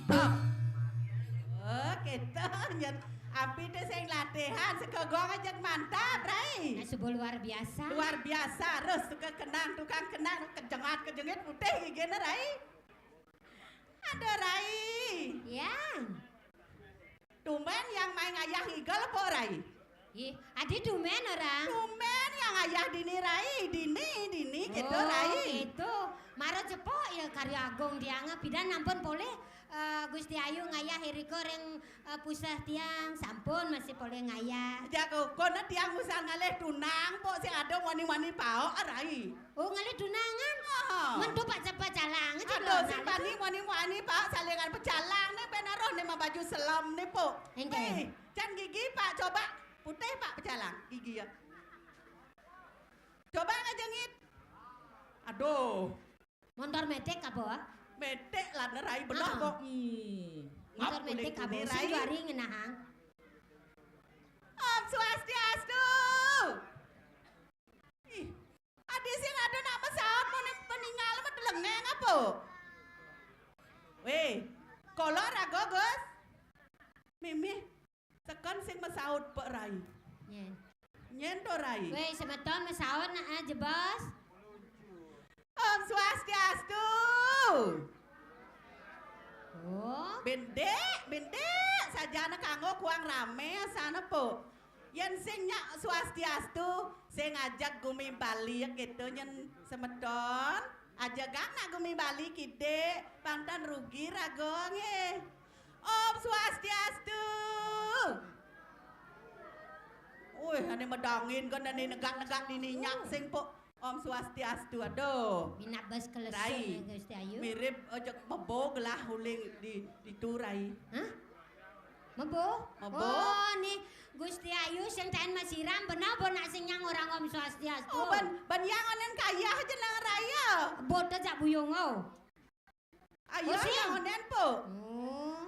Stop. Oh, kita nyet. Api tu sing latihan, sekegong aja mantap, Rai. Nah, subuh luar biasa. Luar biasa, terus tukang kenang, tukang kenang, kejengat, kejengit, putih gigine, Rai. Ada, Rai. Ya. Tumben yang main ayah igel apa, Rai? Ih, adi tumben orang. Tumben yang ayah dini, Rai. Dini, dini gitu, Rai. Oh, gitu. Mara cepok ya karya agung tiang, pidan ampun polih, eh, Gusti Ayu ngayah irika ring, eh, puseh tiang, sampun masih polih ngayah. Jago kono tiang usah ngalih tunang, pok sing ada wani-wani paok, Rai. Oh, ngalih tunangan. Oh. Mentu pak cepat calang aja. Aduh, sing bani wani-wani paok salingan pecalang nih, penaruh nih mah baju selem nih, pok. Engke. Eh, can gigi, Pak, coba. Putih, Pak, pecalang gigi ya. Coba ngejengit. Aduh. Montor metik apa? Metik lah, Rai, belah kok. Hmm. Montor metik apa? Sing juari ngenahang. Om Swastiastu. Ih, adi sing ada nak masaut mau nih peninggal mah telengeng apa? Weh, kolor ago, Gus. Mimih, seken sing masaut, Pak Rai. Nyen. Nyen to, Rai. Weh, semeton masaut nak, ah, jebos. Om Swastiastu. Oh. Bendik, bendik, sajana kanggo kuang rame sana, pok. Yen sing nyak swastiastu, sing ajak gumi Bali ya gitu nyen semeton. Aja gang nak gumi Bali kidik, pang tan rugi raga nggih. Om Swastiastu. Wih, ane medangin kan ane negak-negak dini nyak sing pok. Om Swastiastu, aduh. Minat bas kelesun Rai. Ya, Gusti Ayu. Mirip ojek mebo gelah uling di, di tu, Rai. Hah? Mebo? Mebo. Oh, nih Gusti Ayu sing taen masiram, bener bo nak sing nyang orang Om Swastiastu. Oh, ban, ban yang onen kayah jeneng raya. Bote jak buyung, oh. Ayo, oh, sing. Yang onen, pok. Oh.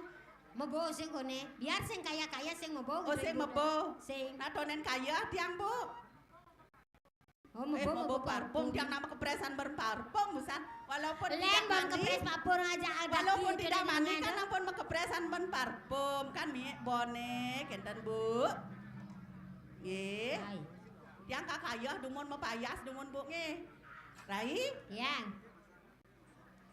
Mebo sing kone. Biar sing kaya-kaya sing mebo. Oh, gitu, sing gitu. Mebo. Sing. Nah, tonen kayah tiang, pok. Oh, eh, mebo, mebo parfum. Dia nak makepresan berparfum, busan. Walaupun tidak mandi, makepresen parfum aja ada. Walaupun tidak mandi kan ampun makepresan berparfum kan, mi bone, kenten, Bu. Nggih. Hai. Tiang kakayah dumun mapayas dumun, Bu, nggih. Rai? Yang.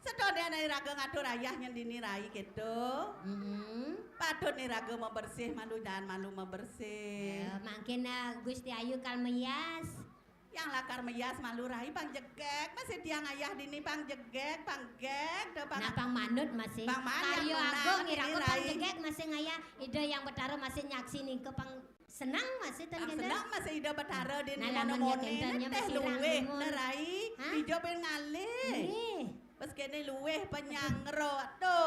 Sedone iraga ngatur ayah nyen dini rai keto. Mm-hmm. Patut iraga mabersih malu, jangan malu mabersih. Ya, mangkin, eh, Gusti Ayu kal mayas. Yang lakar mayas malu rai pang jegeg, masih tiang ayah dini pang jegeg, pang geg, to pang. Nah, pang manut masih. Pang manut. Karya agung iraga pang jegeg masih ngayah. Ida Yang Betara masih nyaksi ningke pang senang masih ten kenten. Senang masih Ida Betara dini. Nah, lamun mone kenten, teh masih luweh, rai. Hah? Ija ben ngalih. Nggih. Pas kene luweh penyangro to.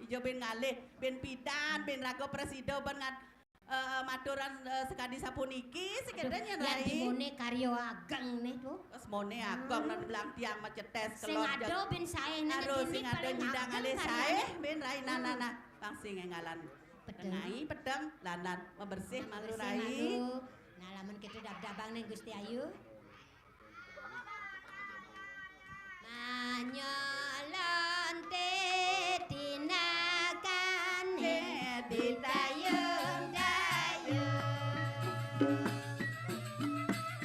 Ija ben ngalih, ben pidan, ben raga prasida, ben ngat-, eh, maturan, eh, sekadi sapuniki, sekenten yen rai. Dimone karya ageng nih tuh. Terus mone ageng nan belang tiang macetes. Sing kelor ada ben sae nang harus sing ada nyidang alih sae ben rai. Nah, nah, nah. Pang sing enggalan. Pedeng. Tengai pedeng, lanan mabersih malu rai. Nah, lamun kita dab-dabang ning Gusti Ayu. Manyolonte tinakane ditayung-tayung.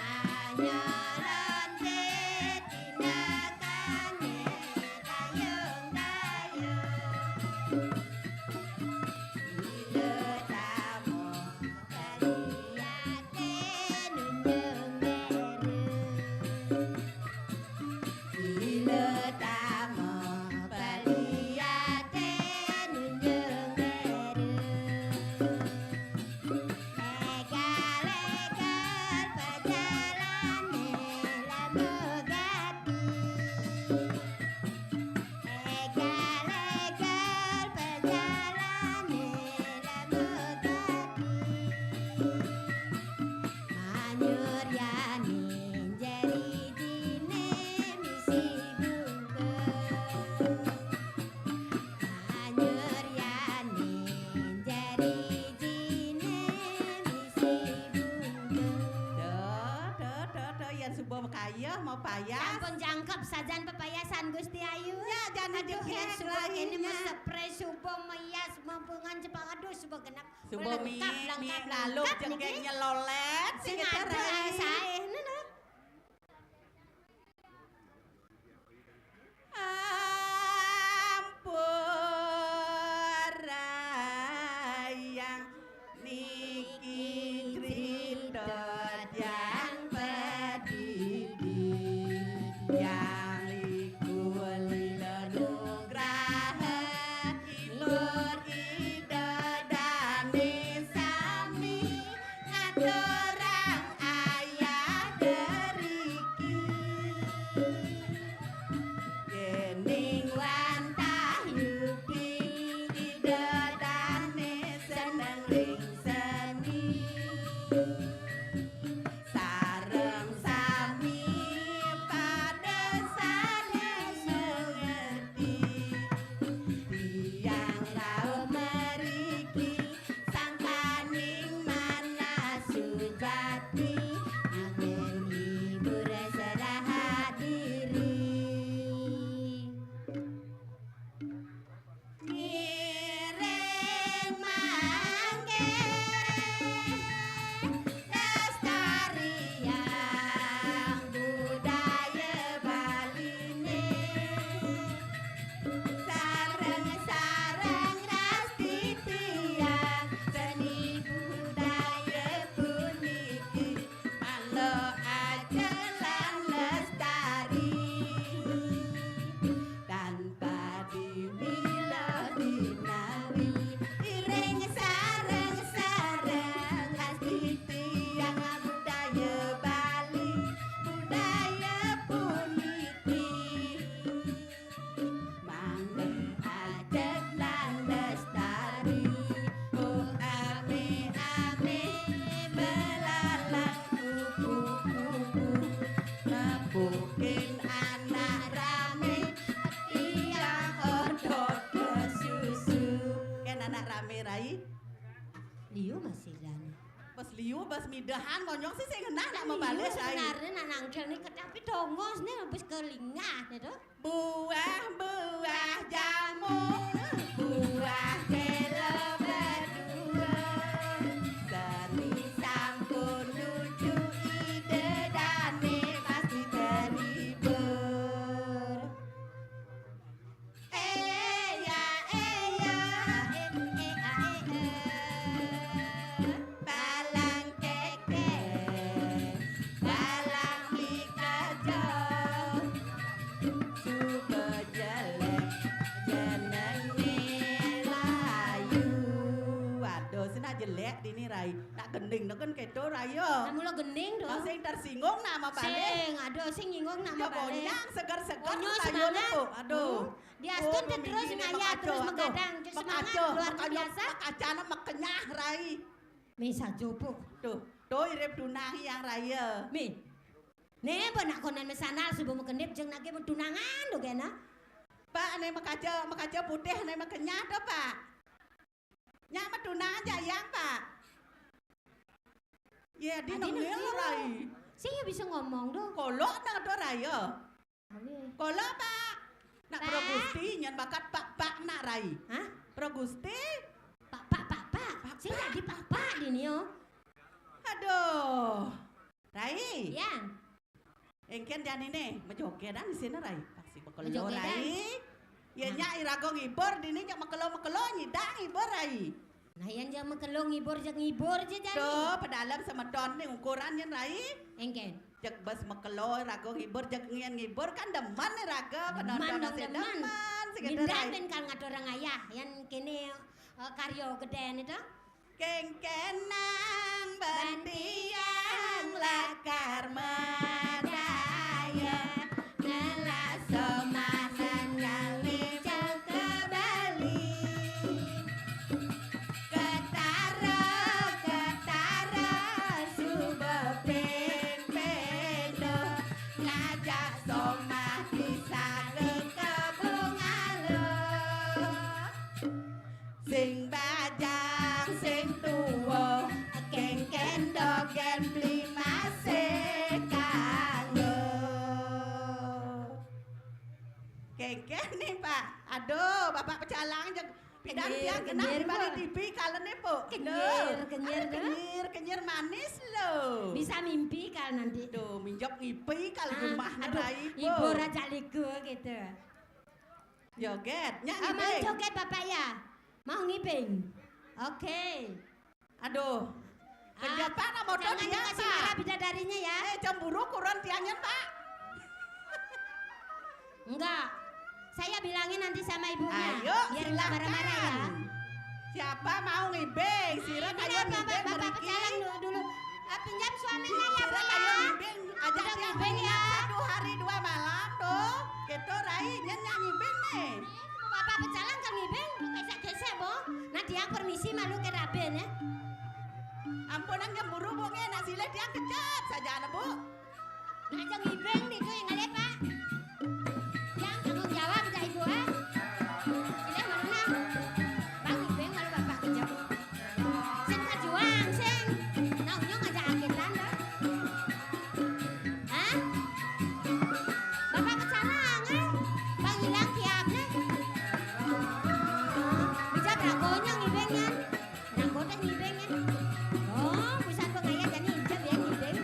Manyolonte tinakane tayung-tayung. Ila tamo kaliate nunjung meru. Ila tamo kaliate nunjung meru. Legal-legal pejalane lembu gati. Legal-legal pejalane lembu gati. Manyuryani jari jine misi bungkus. Manyuryani jari jine misi bungkus. Duh, duh, duh, duh, yen suba makayeh, mapayas. Sampun jangkep sajan pepayasan Gusti Ayu. Ya, jani. Aduh, jegeg yen suba lainnya. Kene mas spray suba mayas mampungan jepang. Aduh, suba genep. Suba lengkap, mi-, lengkap, mi-, ngaluk lengkap jegeg niki. Nyelolet, sing sing ada rai. Sae, nene. Ampun rayang niki crita tiang padidi, tiang liku lila nugraha, ikur ida dane sami ngaturang ayah Pas midahan konyong sih sing ngenah nak mabalih, Rai. Sebenarnya nak nangkil nih, tapi dongos nih habis kelingah nih tuh. Buah-buah jamu, buah kelo berdua. Seni sampun nuju ide dane pasti terhibur. Eya, eya, e, e, a, e, e. Balang keke, balang mikajo. Suba jelek, jenenge layu. Waduh, sing nak jelek dini, Rai. Nak gending, nak kan keto, Rai, yo. Nak mula gending, doh. Nak sing tersinggung, nak mabalih. Sing, aduh, sing nyinggung, nak mabalih. Konyang, seger-seger, Konyol, sayur semangat. Tuh. Aduh. Hmm. Diastun. Oh, terus mini ngayah, makaco, terus aduh. Menggadang, terus semangat, makaco, luar makaco, biasa. Makacana makenyah, Rai. Misa jopo. Tuh, tuh irip dunang yang raya. Mi. Ne, mbok nak konen mesandal subuh mekendip jeng nake medunangan do kena. Pak, ne makaca, makaca putih ne makenyah to, Pak. Nyak medunangan jak yang, Pak. Ya, di nengil, Rai. Sing ya bisa ngomong do. Kolok nang do raya. Awi. Kula, Pak. Nak Pak. Pro Gusti, nyen bakat Pak-pak nak, Rai. Hah? Pro Gusti? Pak-pak, Pak-pak. Pak-pak. Sing dadi Pak-pak dini, yo. Aduh. Rai. Ya. Engken janine, mejogedan di sini, Rai. Pasti bekelo, mejogedan. Rai. Ya, hah? Nyak irago ngibur dini, nyak mekelo-mekelo, nyidang ngibur, Rai. Nah, yan jang mekelo ngibur, jang ngibur je jani. Tuh, pedalem semeton ni ukuran yan, Rai. Engken. Jeg bes mekelo rago ngibur, jeg ngian ngibur kan demen ni raga, penonton dong, demen. Demen, sing gedhe, Rai. Mindah ben kal ngatur orang ayah, yan kene, eh, karyo gedene to. Kengkenang bentiang lakar madaya, ngelas somasan kali cek kebali. Ketara, ketara, suba ping pendo, ngajak somah bisa ke kebun alo. Sing bajang, sing tuwa, kengken dogen beli masih kanggo. Kengken nih, Pak. Aduh, Bapak pecalang jeg Pidan kenyir, tiang genah kenyir, di balik Bu. T V kalen nih, Bu. Kenyir, aduh, kenyir, aduh, Bu. Kenyir, kenyir manis loh. Bisa mimpi kal nanti. Duh, minjok ngipi kal, ah, rumah aduh, Rai, Bu. Hibur aja liku gitu. Joget, nyak, ah, mau ngibing. Joget Bapak ya? Mau ngibing. Oke. Aduh. Ah, kejepang nak moto jangan dia, dikasih Pak. Marah bidadarinya ya. Eh, cemburu kuron tiangnya, Pak. Enggak. Saya bilangin nanti sama ibunya. Ayo, biar nggak silakan. Marah-marah ya. Siapa mau ngibing? Sira, nah, ini kayo lah, Bapak, ngibing Bapak mriki. Pecalang dulu, dulu. Ah, pinjam suaminya ya, sira, Pak, kayo ya. Ngibing, ajak udah dia ngibing ngibing ya. Satu hari dua malam tuh. Gitu, Rai, nyen nyak ngibing nih. Bapak pecalang kan ngibing, gesek-gesek, Bu. Nah, dia permisi malu ke raben ya. Ampun, nang nyemburu, Bu, nggih, nak silih dia kejep saja, Bu. Nah, aja ngibing di itu yang ngalih, Pak. Yang tanggung jawab, Cak Ibu, eh. Silih malu, nah. Bang ngibing malu Bapak kejep. Sing pejuang, sing. Nah, unyung aja agetan, dah. Hah? Bapak kecalang, eh? Bang hilang kiapnya. Bisa dragonya ngibingnya. Ranggote ngibingnya. Oh, pusat pengayat jadi ijab ya ngibing.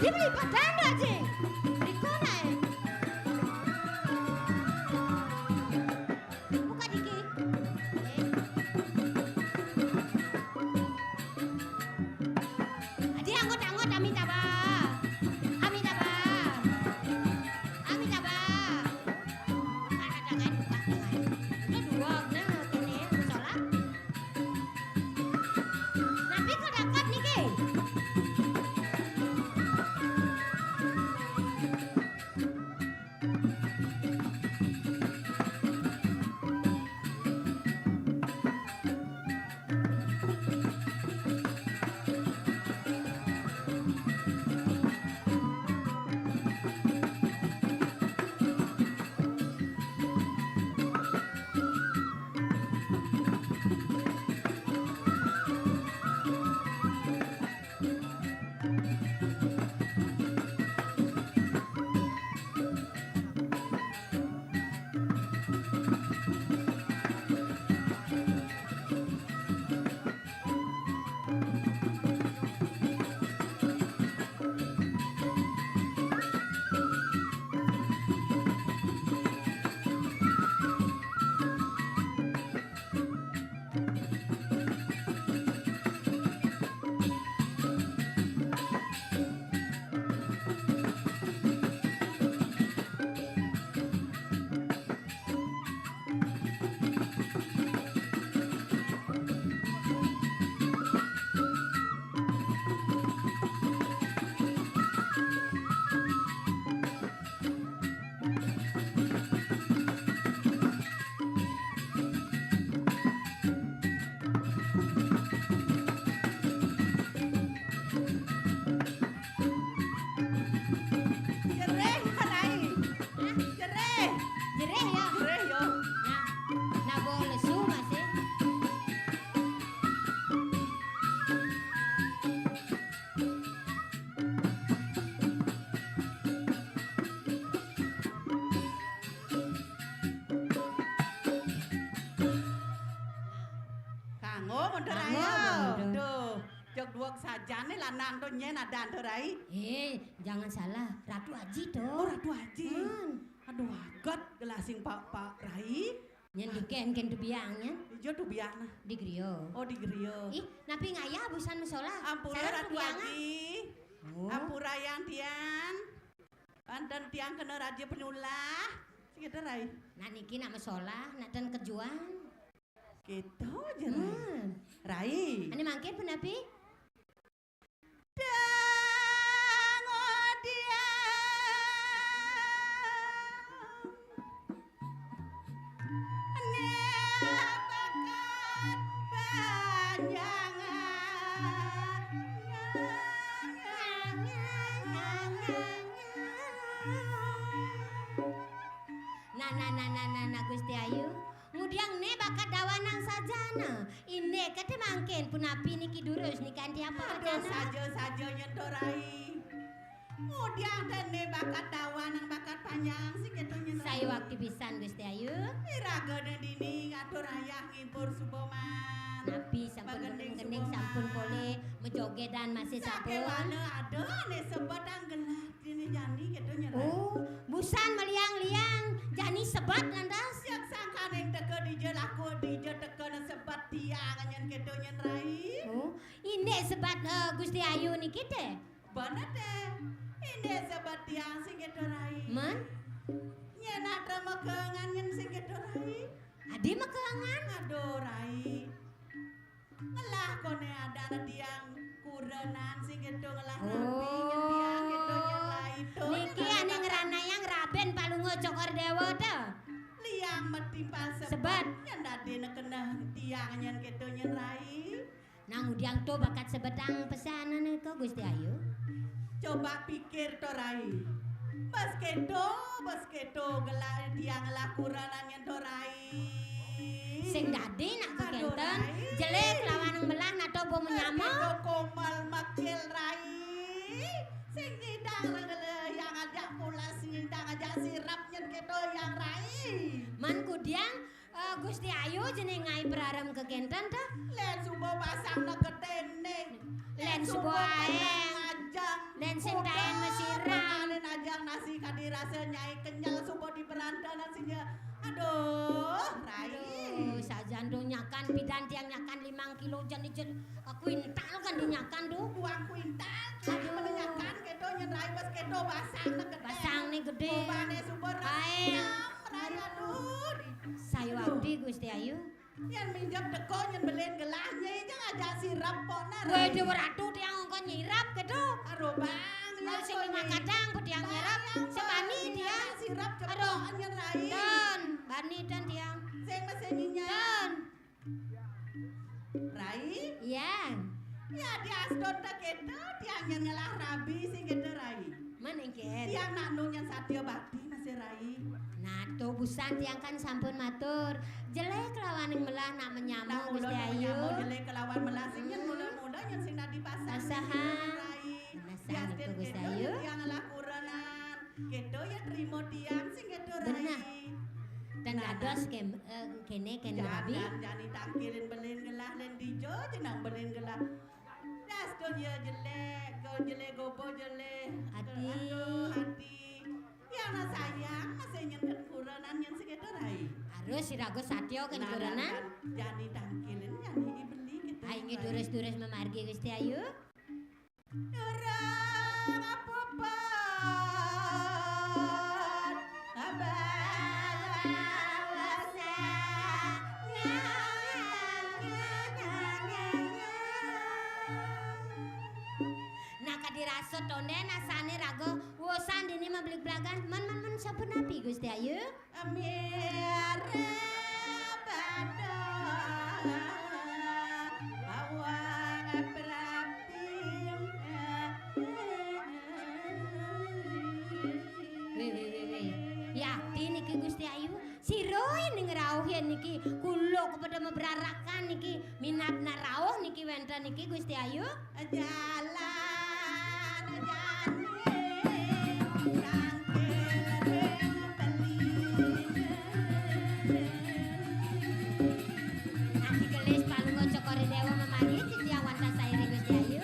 Dia beli badan aja. Beli kona, eh. Buka dikit. Eh. Adi anggot-anggot Amitabha. Amitabha. Amitabha. Buka tangan, buka tangan. Itu dua, nah, kene, sholat. Napi kok dapat niki? Jerih, Rai. Hah? Jerih. Jerih, ya? Jerih, ya. Nah, nah, bau lesu masih. Kanggo mundur. Kanggo ayo. Mundur. Duh, jog duweg sajan nih lanang to nyen adan to, Rai. Eh, jangan salah, Ratu Aji to. Oh, Ratu Aji. Hmm. Aduh, aget gelasing Pak, Pak Rai. Nyen duké engkén tu biang nyen. Ijo tu biang nah. Di griya. Oh, di griya. Ih, napi ngayah busan masolah. Ampura, sareng Ratu Aji. Oh. Ampura yang tiang. Anten tiang kena raja penulah. Segitu, Rai. Nak niki nak masolah, nak ten kejuan. Gitu aja, Rai. Hmm. Rai. Ane mangkin punapi? Dang odiang. Ane bakat panjangan. Nah, nah, nah, nah, nah, nah, Gusti Ayu. Ngudiang né bakat dawanang sajana. Indik kété mangkin punapi niki durus niki kanthi apa? Aduh, wacana? Saja-saja nyen to, Rai. Ngudiang té né bakat dawanang bakat panjang sing kéto nyen, Rai. Sayuwakti pisan, Gusti Ayu. Iragana dini ngatur ayah ngibur suba man. Napi sampun magending, gending suba sampun man. Polih, majogédan masih sampun. Sakéwala ada né sebetang gelah. Dini jani kéto nyen, Rai. Oh, busan maliang-liang, jani sebat lantas. Yak sangkaning teka dija laku, dija teka na sebat tiang nyen kéto nyen, Rai. Oh, indik sebat, eh, Gusti Ayu niki té? Bener té. Indik sebat tiang sing kéto, Rai. Men? Nyen atra makengan nyen sing kéto, Rai. Adi makengan? Aduh, Rai. Ngelah koné adan tiang kurenan sing kéto ngelah napi nyen tiang kéto nyen, Rai to. Oh. Niki ané ngranayang Raden Palungguh Cokor Déwa to. Liang matimpal sebet. Sebet. Nyen dadi nekena tiang nyen kéto nyen, Rai. Nah, ngudiang to bakat sebetang pesan nika, Gusti Ayu. Coba pikir to, Rai. Bes kéto, bes kéto gelah tiang ngelah kurenan nyen to, Rai. Sing dadi nak kekénten, aduh, Rai. Jelék lawan melah nato bo menyama. Mas kéto komal makil, Rai. Sing nyidang rengele yang ajak pulas, sing nyidang ajak sirap nyen kéto yang, Rai. Man kudiang, eh, Gusti Ayu jeneng ngai perarem kekénten ta? Lén suba pasang na keténé. Lén suba aé. Lén sing taén mesiran. Lén ajang nasi kadi rasa nyai kenyel suba di beranda nasinya. Aduh, Rai. Aduh, sajan dong nyakan pidan tiang nyakan limang kilo jan ijen kuintal kan dinyakan tuh. Dua kuintal. Aduh. Mana nyakan keto nyen Rai bas keto basang né gedé. Basang né gedé. Bobane suba Rai. Rai, aduh. Sayuwakti Gusti Ayu. Yén minjep teka nyen belin gelah nyai jang ajak sirep pokna, Rai. Wéh, Déwa Ratu tiang ongkon nyirep kéto. Karo bang, ya, sing makadang pun tiang nyirep. Sebani tiang. Sirep cepok nyen, Rai. Ten, bani ten tiang. Sing mesin nyinyal. Ten. Rai? Iya. Ya, di aston ta kéto, tiang nyen ngelah rabi sing kéto, Rai. Men éngkén. Tiang nak nu nyen satia bakti masih, Rai. Nah, to busan tiang kan sampun matur. Jelé kelawan ing melah nak menyama, Gusti Ayu. Jelé kelawan melah sing nyen mula-mula nyen sing dadi pasangan, Rai. Melah sing nyen, Gusti Ayu. Tiang ngelah kurenan. Kéto ya trima tiang sing kéto, Rai. Beneh. Ten dados kem-, eh, kéné kén rabi. Jani tangkilin belin gelah lén dija jeneng belin gelah. Das to ya jelé, go jelé gobo jelé. Ati. Aduh, ati. Yang nak sayang masih nyen kurenan nyen sing kéto, Rai. Harus iraga satia kén kurenan. Jani tangkilin, jani ibeli kéto. Ai nggih durus-durus mamargi Gusti Ayu. Durung apa-apa. Nah, kadi rasa tondén asané raga wusan dini mablig blagan. Men, men, men, sapunapi, Gusti Ayu? Mirip pada awak praping. Wéh, wéh, wéh, wéh. Yati niki Gusti Ayu, sira ning rauh yén niki kula kepada mabrarakan niki minat nak rauh niki wénten niki Gusti Ayu. Jalan jani tangkil ring beli. Ati gelis palungguh Cokor I Déwa mamargi titiang wantah sairing Gusti Ayu.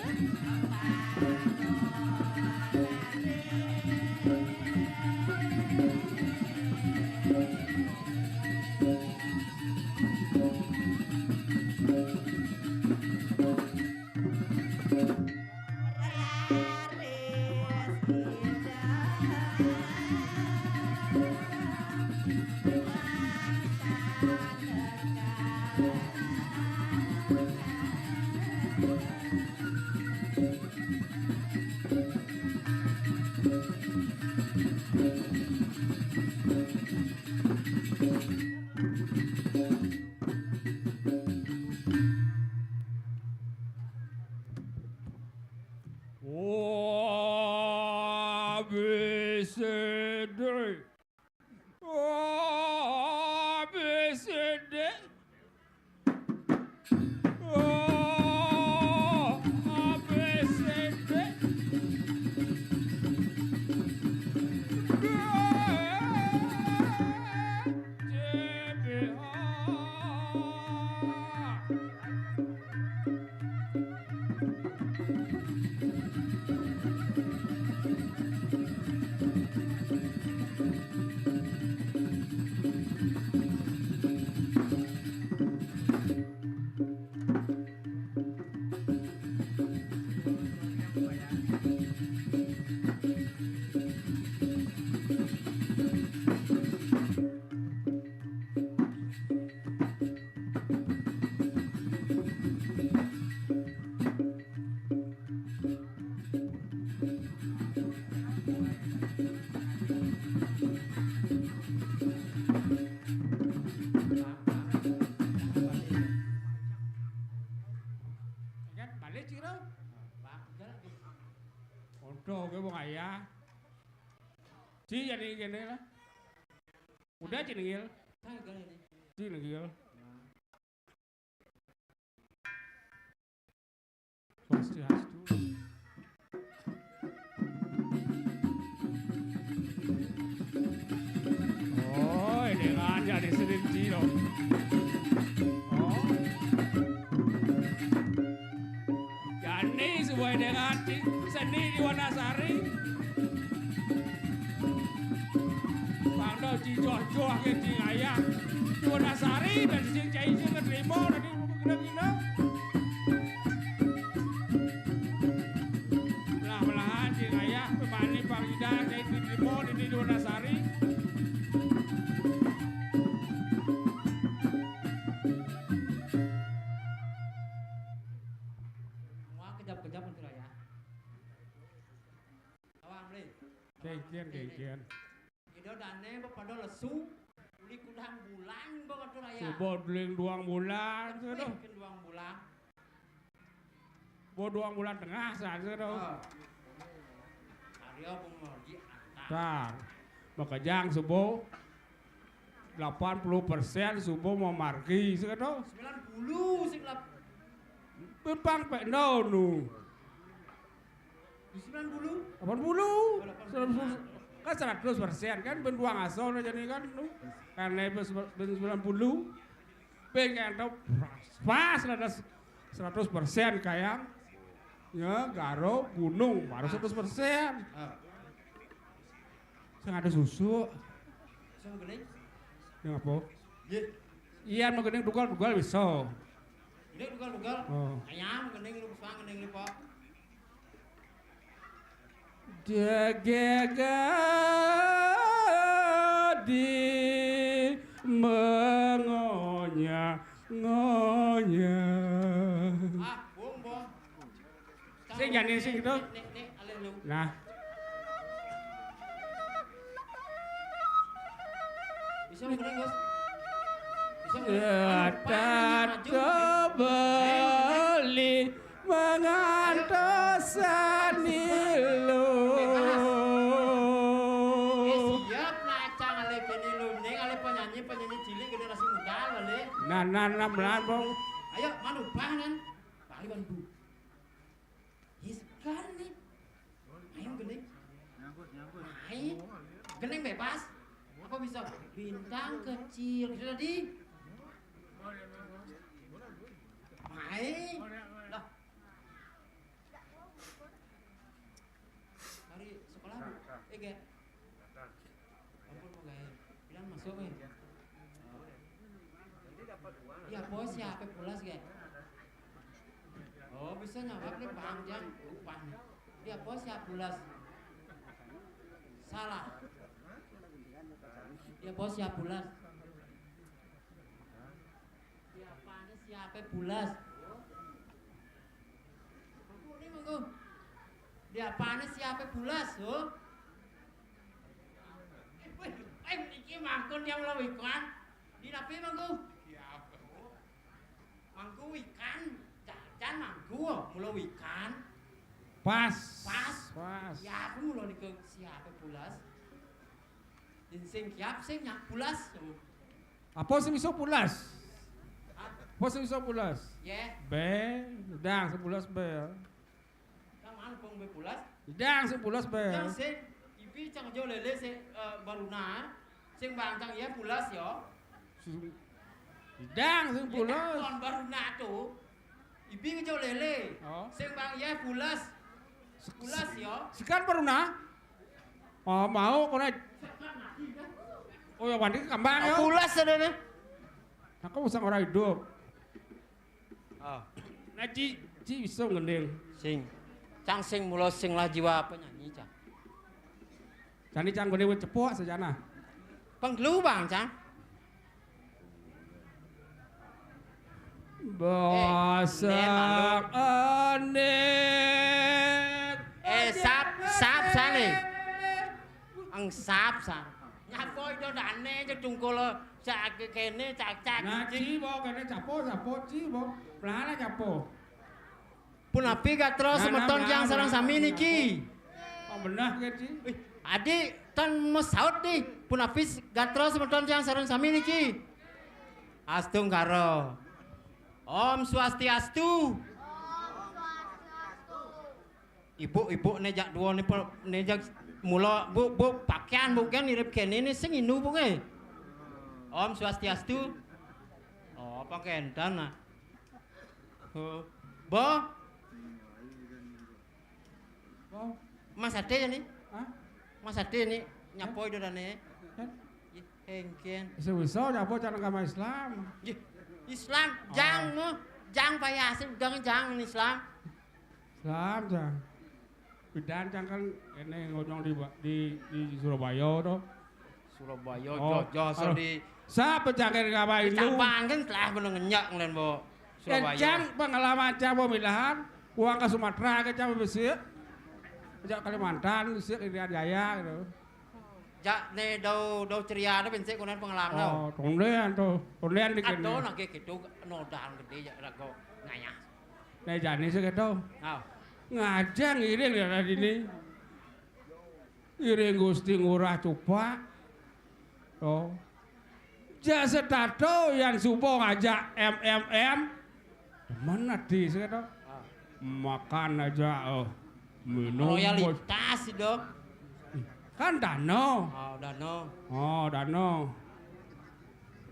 A B C D. A B C D. A B C D. Ingat balik, Ciro. Untung oke wong ayah. Ci, jadi gini lah. Udah, Ci Nengil. Ci Nengil. Swastiastu. Oh, ini raja di sini, Ci, loh. Oh. Jani sebuah dengan seni di Joh-joh ke Cing Ayah. Dua nasari dan sing cai sing keterima tadi kena-kena. Belah-belahan Cing Ayah, pemani Pang Ida, cai keterima tadi dua nasari. Wah, kejap-kejap, Menteri Raya. Awak, Menteri. Kengkian, kengkian. Ida dane bepada lesu, uli kudang bulan, Menteri Raya. Suba duling duang bulan, Tapi sudah. Ke duang bulan. Bo duang bulan tengah saja tu. Ah. Karya pengerji antar. Tar. Makajang subuh delapan puluh persen subuh mamargi saja tu. Sembilan puluh sing lap. Pempang pe no nu. Di sembilan puluh? Delapan puluh. Oh, delapan puluh. Seratus, kan seratus persen kan ben duang asal jadi kan tu. Karena ben sembilan puluh. Ping ento pas lah ada seratus persen kayang. Ya, garo gunung baru seratus persen. Ah. Sing ada susu. Sing gening? Yang apa? Ye. Iya, mau gening dugal-dugal bisa. Gening dugal-dugal. Oh. Ayam gening lu, suang gening lu, Pak. Degegadi mengonya-ngonya. Ah, bong, bong. Sing jani sing gitu. Nek, nek, nek, ale lu. Nah. Bisa menggeling, Gus? Bisa menggeling? Anu, Setan paling maju. Kebeli Mangantosan ilu. Eh, siap lah, Cang, ale kene lu. Ning ale penyanyi, penyanyi cilik generasi muda, ale. Nah, nah, nah, melambung. Ayo, manubah, nan. Bali, Wan, Bu. Yes, kan, nih. Ayo, gening. Ayo. Gening bebas. Apa bisa? Bintang kecil. Gitu tadi. Ayo. Lah. Hari sekolah, Bu. Eh, gak. Ampun, mau gaya. Bilang masuk, eh. Iya, bos, siapa pulas, gak? Oh, bisa nyawab nih, Bang Jang. Lupa nih. Dia bos siap bulas. Salah. Dia bos siap bulas. Dia apane siape bulas? Mangku ni, mangku. Dia apane siape bulas, ho? Eh, weh, eh, niki mangkun yang mula wikan. Di napi, mangku? Mangku wikan, jajan mangku, mula wikan. Pas. Pas. Pas. Ya, aku mula nika siape bulas. Yen sing kiap, sing nyak bulas. Apa sing iso bulas? Apa sing iso bulas? Ya. Be, dang sing bulas be. Kang, mana pong be pulas? Dang sing pulas be. Yang sing ibi cang jo lele sing, eh, baruna, sing bang cang iya pulas yo. Sing, dang sing pulas. Kon baruna tu, ibi jo lele. Oh. Sing bang iya pulas. Pulas yo. Sekan baruna. Oh, mau kena. Oh, ya wani kembang yo. Pulas ada nih. Aku usah orang hidup. Ah. Nah, Ci, Ci iso ngending. Sing. Cang sing mula sing lah jiwa penyanyi, Cang. Jani Cang gone wit cepok sajana. Penggelu, Bang, Cang. Basa Eh, Nen, malu. Anik. Eh, sap, sap sane. Ang sap san. Nyapa itu dane cedungkul cak kene cak cak. Nah, Ci. Ci, bawa kene capo, capo, Ci, bawa. Pelana capo. Punapi gatra semeton tiang sareng sami niki? Pambenah ke, Ci? Wih, adi tan mesaut nih. Punapi gatra semeton tiang sareng sami niki? Astungkara. Om Swastiastu. Ibu-ibu nejak dua ni pe-, nejak mula, Bu, Bu, pakaian Bu kan mirip kene ni sing indu Bu nggih. Om Swastiastu. Oh, apa kenten nah. Oh. Bo. Bo. Mas Ade ya ni? Hah? Mas Ade ni nyapa itu dane? Hah? Ih, Engken. Sing bisa nyapa cara agama Islam? Nggih. Islam, jang, oh, jang payah sing udang jang Islam. Islam, jang. Bidan jang kan ini ngonyong di, di, di Surabaya to. Surabaya, oh, jojo, oh, di sapa jangkir agama Hindu? Di Sampang kan telah menengah nyen, Mbok. Surabaya. Jang pengalaman jang pemilihan, uang ke Sumatera ke jang besik. Jang Kalimantan, besik Irian Jaya gitu. Jak né dau, dau ceria to pincik konen pengelamno. Oh, tondéan to. Tondéan di kéné. Adoh, nggih gitu, nodan gedé jak raga ngayah. Né jani sing kéto. Ah. Ngajeng ngiring ya dini. Iring Gusti Ngurah Cupak. To. Jak setato yang suba ngajak M M M. Demen ati sing kéto. Ah. Makan aja, oh. Minum. Loyalitas, Dok. Kan dana. Oh, dana. Oh, dana.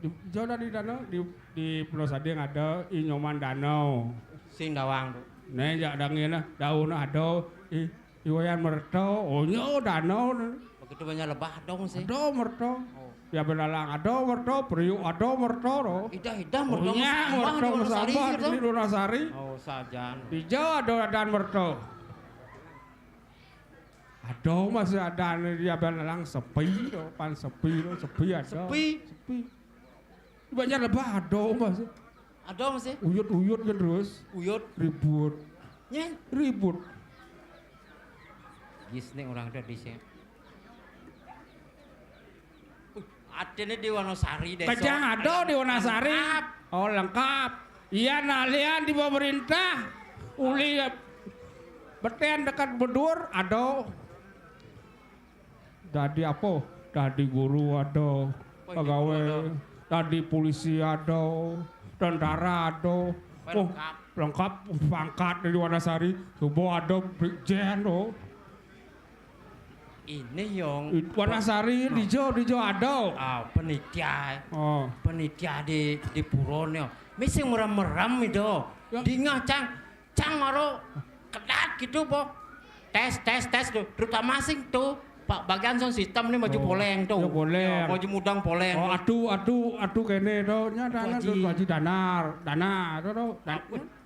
Di, jauh dari dana, di, di Pulau Sading ada i Nyoman Danau. Sing dawang, Dok. Né, jak dangin lah, daun ada, i, i Wayan Merta, oh, nyo danau. Begitu banyak lebah dong sih. Ada Merta. Oh. Ya belalang ada Merta, Priuk ada Merta, to. Idah, idah, Merta. Oh, iya, Merta, Merta, di Wonosari. Oh, sajan. Di Jawa ada dan Merta. Ada masih ada nih, dia belalang sepi, to. Pan sepi, to. Sepi ada. Sepi. Sepi. Banyak lebah ada masih. Ada masih. Uyut-uyut kan terus. Uyut. Ribut. Nyén. Ribut. Gis nih orang tuh di sini. Uh, ada nih di Wonosari, desa. Kejang ada di Wonosari. Lengkap. Oh, lengkap. Iya, nah, lian di pemerintah. Uli beten dekat bedur, ada. Dadi apa? Dadi guru ada, pegawai, dadi polisi ada, tentara ada. Oh, lengkap. Lengkap pangkat di Wonosari. Suba ada brigjen, oh. Ini yang Wonosari dijo, dijo ada. Ah, penitia. Oh. Penitia di, di purone. Mesti merem-merem itu. Ya. Dingah, Cang. Cang maro kedat gitu, po. Tes, tes, tes tuh. Terutama sing tuh, Pak, bagian sound system nih maju poleng tuh. Ya, poleng. Ya, maju mudang poleng. Oh, adu, adu, adu kene to. Nya dana tuh Haji Danar, dana to, to.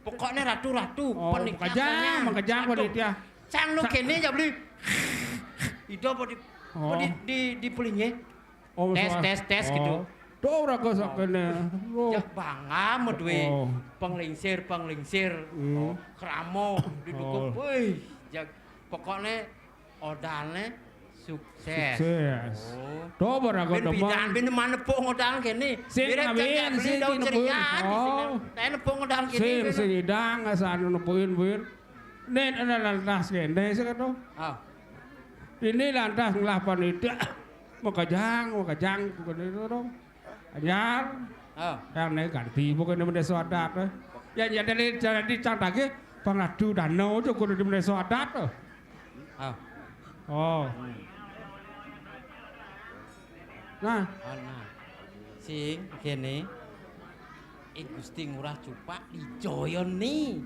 Pokoknya ratu-ratu, oh, panitia makejang, makejang panitia. Cang nu kene ya beli. Ido apa di, apa di, di, di pelinge? Oh, tes, tes, tes gitu. Oh. Tuh ora kok sak kene. Loh. Ya bangga meduwe penglingsir, penglingsir. Hmm. Oh, kramo didukung. Oh. Wih, jag pokoknya odalne sukses. Sukses. Oh. Tuh ora kok demen. Bin mana pok ngodal kene. Sing ngawin, sing ceria di sini. Oh. Saya nepuk ngodal kene. Sing, sing idang asal nepukin, Win. Nen ana lantas kene sing to. Ah. Ini lantas ngelah panitia. Makejang, makejang, bukan itu dong. Anyar. Ah. Yang naik ganti, bukan ini desa adat, eh. Ya, ya, dari, dari Cang Tagih, pangadu danau aja kudu di desa adat, eh. Ah. Oh. Nah. Ana. Sing kene. Eh, Gusti Ngurah Cupak di Joyo ni.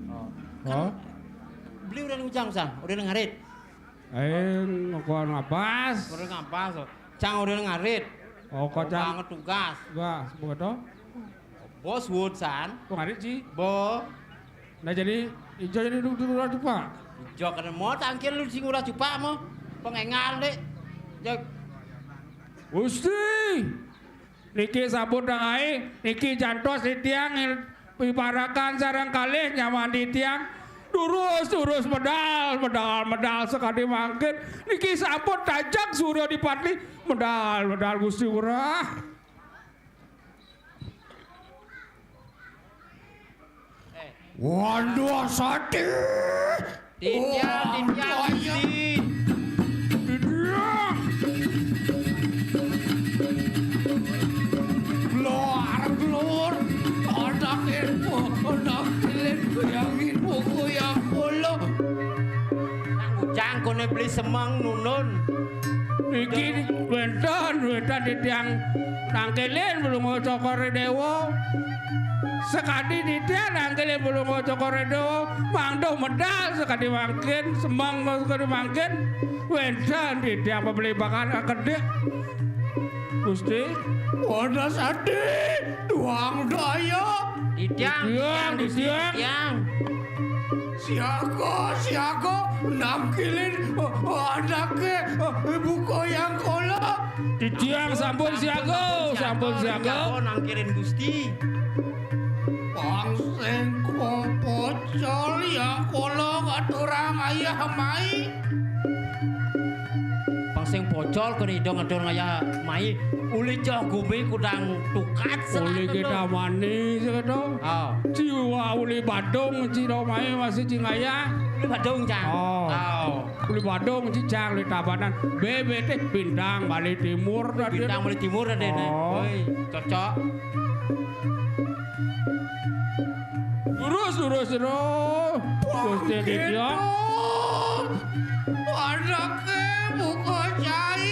Oh. Kan beli udah ngujang, Sang. Udah ngarit. Eh, ngokon ngapas. Udah ngapas, oh. Cang udah ngarit. Oh, kok Cang banget tugas. Tugas, begitu? Bos Wood, San. Kok ngarit, Ci? Bo. Nah, jadi, ijo jadi duduk dulu aja, Pak. Ijo kena mau tangkil lu sing udah cupak mau. Pengengal, Dek. Jog. Gusti. Niki sabut dang ae, niki jantos titiang piparakan sareng kalih nyaman titiang. Durus, durus, medal, medal, medal sakadi mangkin. Niki sampun tajak Surya Dipati, medal, medal Gusti Ngurah. Wanda Sati. Titiang, titiang, Gusti. Titiang. Glor, glor. Anak ilmu, anak ilmu, yang ilmu, yang polo. Cangkone beli semeng nunun. Niki wénten, wénten titiang nangkilin Palungguh Cokor Dewa. Sekadi titiang nangkilin Palungguh Cokor Dewa, mangda medal sekadi mangkin, semeng sekadi mangkin. Wénten titiang pabligbakan kakedhik. Gusti. Wanasati, duang daya. Titiang, Titiang, titiang, titiang. Siaga, siaga, nangkilin, eh, anaké, eh, buka yang kala. Titiang sampun siaga, sampun siaga. Nangkilin Gusti. Pang sing pocol yang kala ngaturang ayah mai. Pang sing pocol kena ida ngaturang ayah mai. Uli joh gumi kudang tukat. Uli selalu kita manis gitu. Oh. Jiwa uli badung ciro mai masih cingaya. Uli badung, Cang. Oh. Oh. Uli badung cicang uli tabanan. Bebete bintang bali timur tadi. Bintang bali timur tadi, nih. Oh. Woi, cocok. Lurus, lurus, lurus. Gusti Ditya. Anaké buka cai.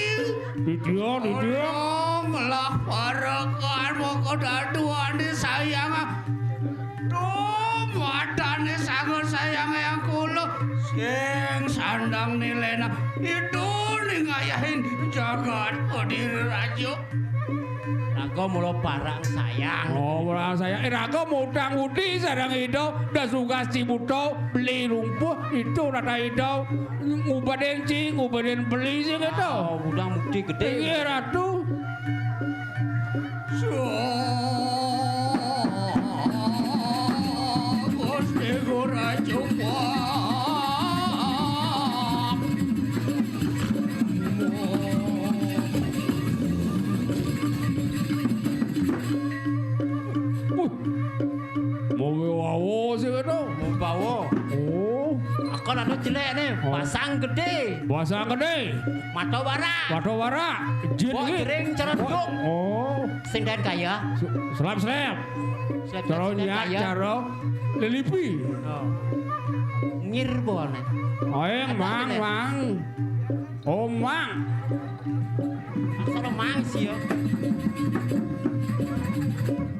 Ditya, Ditya. Tolong melah parekan moko daduané sayang. Duh, madané sanget sayang yang kula. Sing sandang nilena. Itu ningayahin jagat Kediri Raja. Raga mula parang sayang. Oh, parang sayang. Eh, raga mutang budi sareng ida, das tugas cibuta, beli lumpuh, itu rata ida, ngubadin ci, ngubadin beli sing itu. Oh, udang budi gedé. Inggih, Ratu. Gusti Gora Jumbo. Wih. Mau wawo sih itu. Mau bawa. Oh. Aku ada jelek nih, oh, pasang gedé. Pasang gedé. Mata bara. Mata bara. Jin. Kok iki jering cara duduk. Oh. Sing den kaya. Selap selap. Selap cara selap nyak kaya. Cara lelipi. Oh. Ngir bone. Ayo, Mang, Mang. Oh, Mang. Asal Mang sih ya.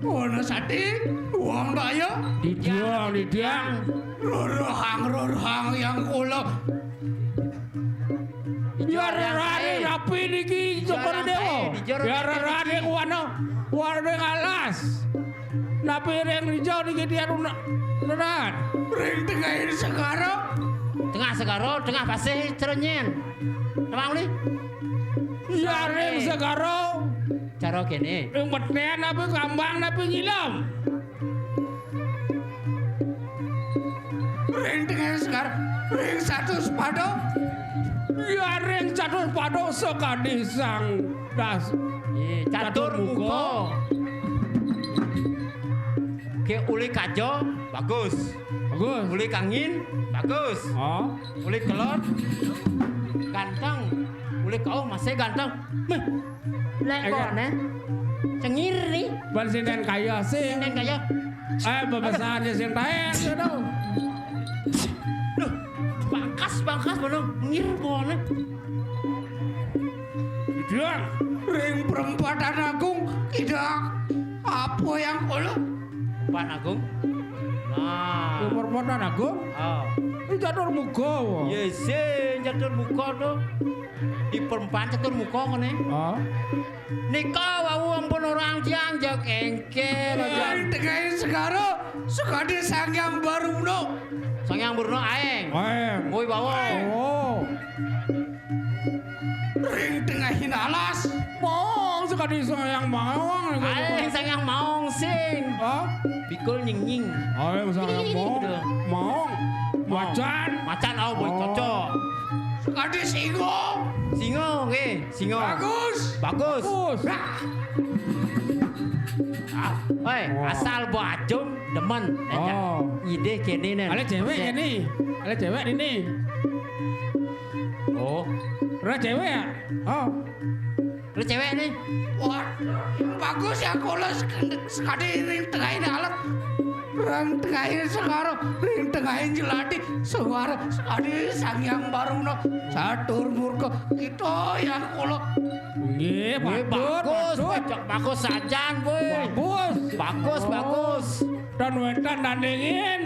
Ana sati, wong kaya. Didiang, didiang. Rorahang, rorahang yang kula. Biar rane rapi niki Cokor Dewa. Biar rane kuwana, kuwana alas. Napi ring dija niki tiang tenan. Ring tengahing segara. Tengah segara, tengah pasih, cerenyen. Tembang uli. Ya ring segara. Cara kene. Ring peten apa kambang apa nyilem. Ring tengahing segara, ring satus pada. Ya ring satus pada sakadi sang das. Catur muka. Ke uli kaja, bagus. Bagus. Uli kangin, bagus. Oh. Uli kelot, ganteng. Uli kauh masih ganteng. Meh. Lek kone. Cengir nih. Ban sinden kaya sih. Sinden kaya. Eh, bebesan ya sing taen gitu. Loh, bangkas, bangkas, bono. Ngir, bono. Diang. Ring perempatan agung, tidak. Apa yang kolo? Perempatan agung. Nah. Ring perempatan agung? Oh. Ini catur muka. Iya, sih, catur muka tuh. Di perempatan catur muka ngene. Oh. Nika wau ampun orang tiang jak engker. Ring tengahing segara, sekadi Sang Hyang Baruna. Sang Hyang Baruna aeng. Aeng. Kuwi wau. Oh. Ring tengahing alas. Maong sekadi Sang Hyang Maong. Aeng Sang Hyang Maong sing. Hah? Bikul nyinging. Aeng Sang Hyang Maong. Gitu. Maong. Maong. Macan. Macan, oh, boy, cocok. Sekadi singa. Singa, nggih. Singa. Bagus. Bagus. Bagus. Nah. Ah, woi, oh, asal bajum demen. Oh. Ide kene nih. Ada cewek ya nih? Ada cewek ini. Oh. Ada cewek ya? Oh. Ada cewek nih. Wah, bagus ya kalau sekadi ring tengahing alas. Ring tengahing segara, ring tengahing jelati, suara sekadi Sang Hyang Baruna, catur murka, kita yang kula. Nggih, nggih, bagus, bagus, bagus. Cocok, bagus sajan, boy. Bagus. Bagus, oh, bagus. Dan wénten tandingin.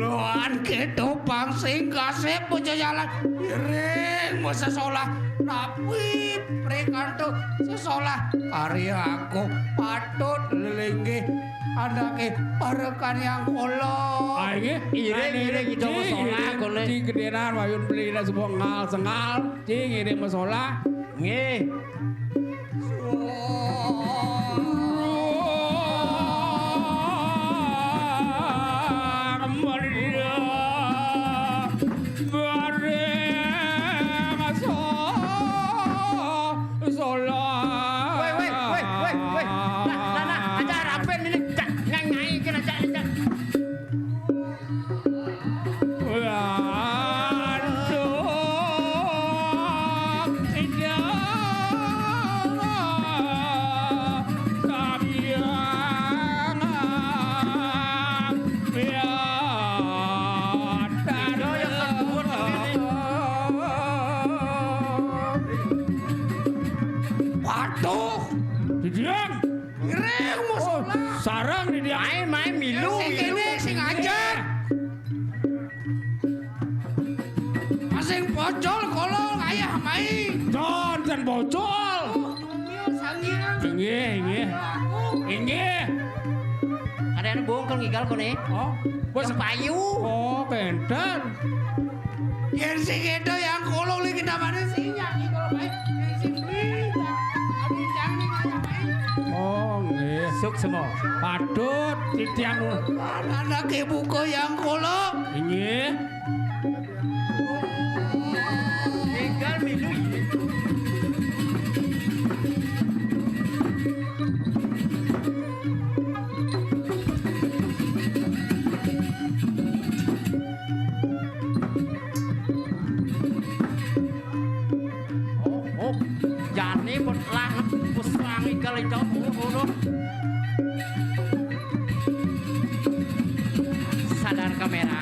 Tuhan kita pangsing kasih puja jalan iring sesolah napi prikanto sesolah karya aku patut lelinggi andake parekan yang kula. Ah, inggih. Iring, iring, kita Cing, masalah, iring, kula. Cing gedenan wayun beli dah semua ngal sengal. Cing, iring masalah. Nggih. Woi, woi, woi, woi. Nah, nah, nah, aja rapen ini. Cak, nyai, nyai, kena cak, cak. Waduh. Didiang. Ngiring musola. Sarang di dia. Main, main, milu, sing milu. Kene, sing ajar. Masing pocol, kolong, ayah, main. Jon, jan pocol. Oh, dunia, sangiran. Inggih, inggih. Aku. Inggih. Ada anu bongkol ngigal kone. Oh, bos. Yang payu. Oh, benten. Yen sing edo yang kolong lagi namanya sinyak nih kalau baik. Yen sing beli, ada yang jangan nih kayak main. Oh, nggih. Suksma. Patut titiang. Anak ibu kok yang kolong. Inggih. Tinggal milu ya. Oh, oh. Jani bet lah pusrangi kali cok. Oh, oh, oh. Sadar kamera.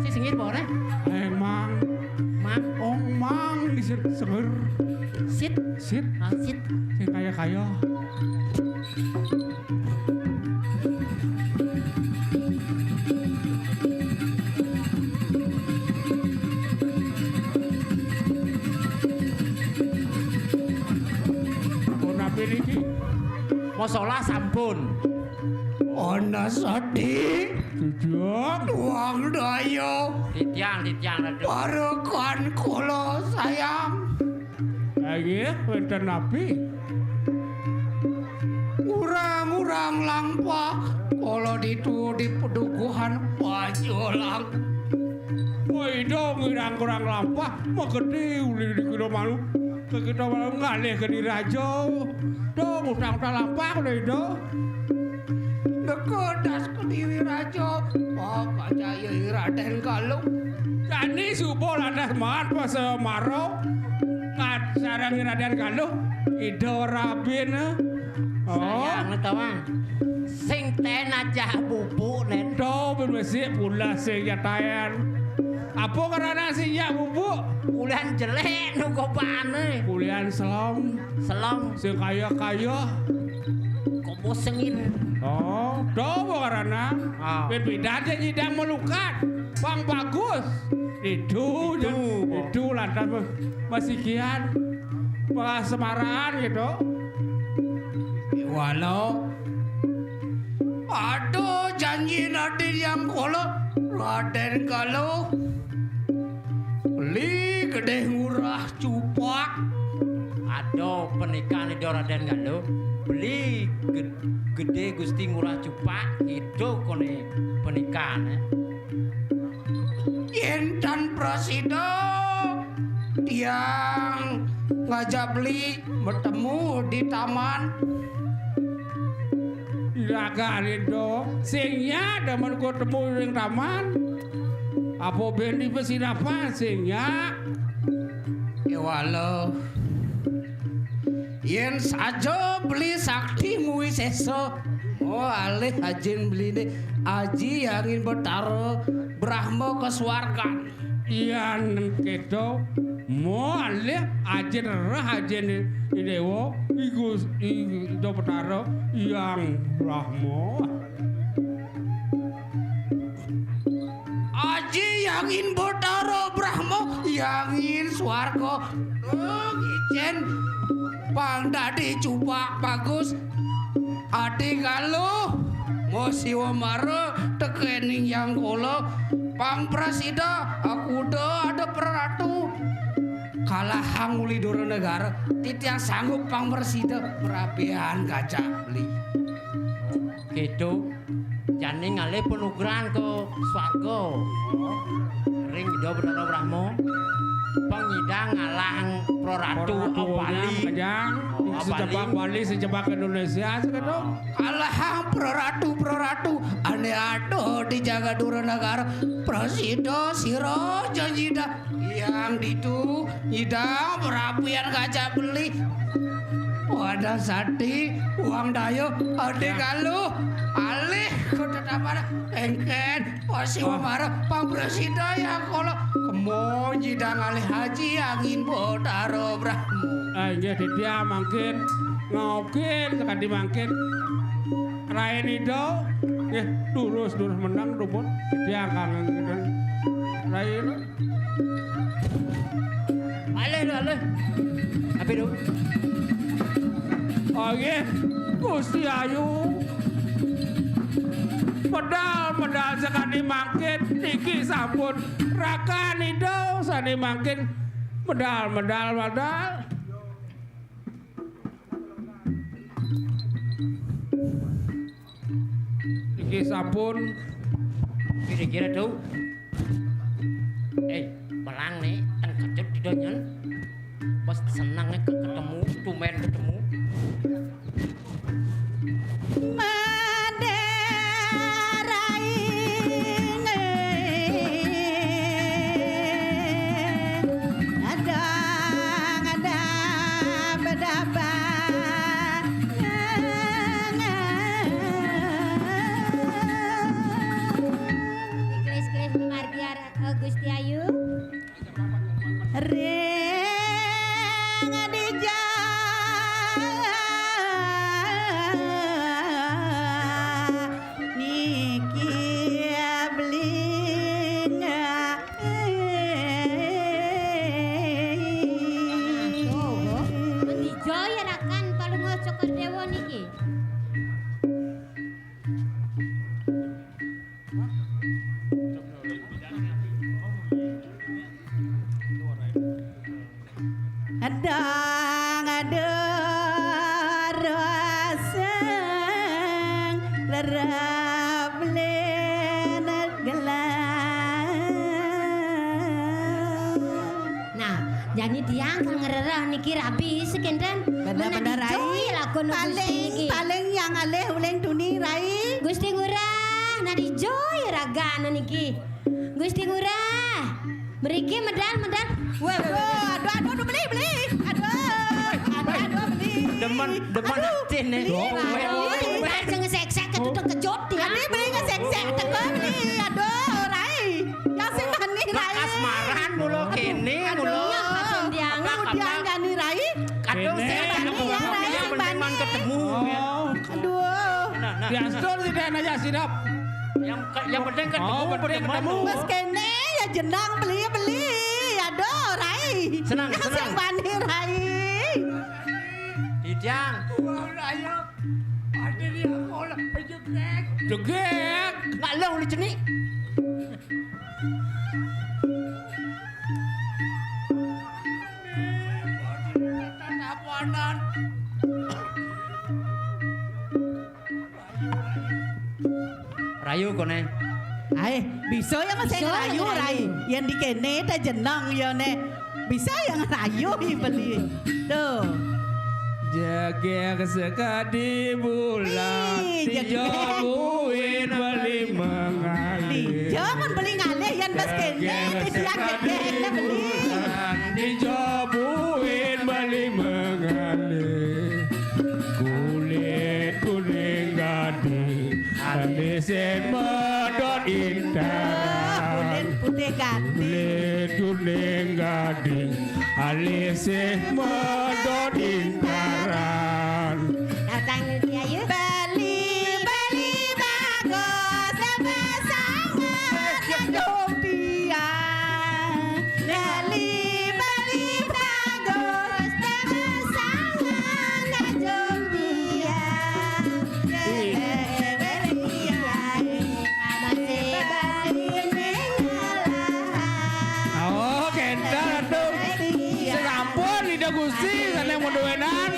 Si sengir apa ora? Eh, Mang. Mang. Oh, Mang, disir sengir. Sit. Sit. Ah, sit. Sing kaya-kaya. Pun apa niki? Masalah sampun. Ana sedih. Duduh. Tuang daya. Titiang, titiang, aduh. Parekan kula sayang. Inggih, wonten napi? Urang-urang lampah, kala ditu di pedukuhan Pajolang. Wah, ida ngirang-kurang lampah, magedhe uli di kira malu. Ke kita malu ngalih ke diraja. Dong, utang-utang lampah kula ida. Nekedas Kediri Raja, Pak Jaya Raden Galuh. Jani subuh lantas mat pasaya mara. Kat sareng Raden Galuh, Ida Rabin. Oh. Sayang, Tawang. Sing ten aja bubuk, Nen. To ben mesik pula sing nyatayan. Apa karana sing nyak bubuk? Ulian jelek nu kopane. Ulian selong. Selong. Sing kaya-kaya. Kopo sengir. Oh, dawa karana. Ah. Ben pidan sing nyidang melukat. Pang bagus. Itu, itu, itu lantas me-, masikian. Pengasmaran gitu. Walau. Aduh, janji nanti yang kolo. Raden Galuh. Beli gedeh ngurah cupak. Ada pernikahan itu Raden Galuh. Beli ge-, gede Gusti ngurah cupak itu kone pernikahan. Yen tan prasida tiang ngajak beli bertemu di taman. Ilagane do sing ya demen ku temu ring taman. Apa ben di pesinapan sing ya? Ya Waluh. Yén saja beli sakti muwi sésa, oh, alih ajin beliné Aji Angin Betara Brahma ka swargan. Yén kéto, mo alih ajin rereh ajin i déwa, i Gus-, i Ida Betara, Hyang Brahma. Aji Angin Betara Brahma, Angin Swarga. Icén pang dadi cupak bagus. Adi kaluh, mo siwa mara tekening Hyang Kala. Pang prasida, aku da ada praratu. Kalahang uli dura negara, titiang sanggup pang prasida merabian kaca beli. Gitu. Jani ngalih panugrahan ka swarga. Ring Ida Betara Brahma. Pang nyidang ngalahang praratu Praratu Abali. Kajang, Oh, sejebak Abali. Bali, sejebak Indonesia, segitu. Kalahang praratu, praratu, ané ada di jagat Duranagara. Prasida sira janjida. Yang ditu, nyidang merabian kaca beli. Wadah sati, uang daya, adi kaluh, alih ka tetapan, engkén, pasi Wah. Mara, pang prasida Hyang Kala, kemo nyidang alih Aji Angin Betara Brahma. Ah, inggih, titiang mangkin, ngaukin sakadi mangkin. Rai Ida, nggih, durus, durus menang, dupun. Titiang kangen, kangen. Rai Ida. Alih, Lu, alih. Tapi, Lu. Oh, nggih. Gusti Ayu. Medal, medal sakadi mangkin niki sampun rakan Ida sané mangkin medal, medal, medal. Niki sampun kira-kira tuh. Eh, belang nih, teng kecut di donyan. Bos seneng nih ketemu, tumben ketemu. Madé raing, adang, adang, bedabang. Keris-keris pamargi, eh, Gusti Ayu. Ring dija niki bling. Dija ya rakan Palungguh Cokor Dewa niki. Adang ada rasang rerab lenat gelang. Nah, jani tiang kal ngrereh niki rabi sekinten. Bener, bener, Rai. Paling, paling yang alih uling tuni, Rai. Gusti Ngurah, nadi joy ragana niki. Gusti Ngurah, mriki medal, medal. Wah, wah, aduh, aduh, aduh, beli, beli. Aduh, aduh, aduh, beli. Demen, demen Aduh, atine. Beli, aduh, aduh, aduh, aja ngesek-sek, ketutup kejut, ya. Ade beli ngesek-sek, teko beli. Aduh, Rai. Yang sing mani, Rai. Kasmaran mula kene, mula. Aduh, aduh, diangan. Kadung sing mani, ya, Rai, sing mani. Ketemu, ya. Oh. Aduh. Nah, nah. Diastur tidak nanya sidap. Yang ke-, yang penting ketemu, Oh, penting ketemu. Mas kene ya jenang beli, beli. Aduh, Rai. Senang, senang. Sing mani, Rai. Didang. Wah, Rai. Ada dia sekolah, jegek. Jegek. Nak lo uli cenik. Tatapanan. Rayu kone. Ae, bisa ya Mas Bisa rayu, ya, Rai. Rayu. Yang di kene ta jeneng ya ne. Bisa yang rayu beli. Tuh. Jegek sekadi bulan. Ih, tiga jegek. Buin beli mengalih. Tiga mun beli ngalih yang Mas kene, Jegek tiga sekadi jegek beli. Bulan, tiga buin Intaran. Kulit putih gading. Kulit kuning gading. Alisih medot intaran. Datang dia, ya. Beli, beli bagus, sangat ngajum tiang. Beli, beli bagus, sangat ngajum tiang. Beli, beli, masih beli ning. Oh, kénten atuh. Sampun Ida Gusti sané maduénan.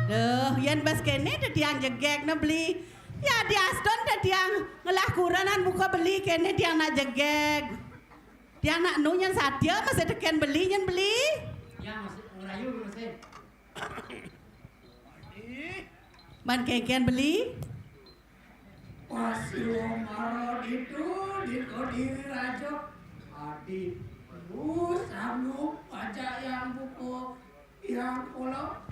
Duh, yén bas kéné tetiang jegég né beli. Ya diaston tetiang ngelah kurenan muka beli kéné tiang nak jegég. Tiang nak nu nyén satia masih tekén beli nyén beli. Ya, masih ngerayu masih. Man kénkén beli? Pas Siwa Mara ditu di Kediri Raja, adi lu sanggup pajak yang buka yang kula.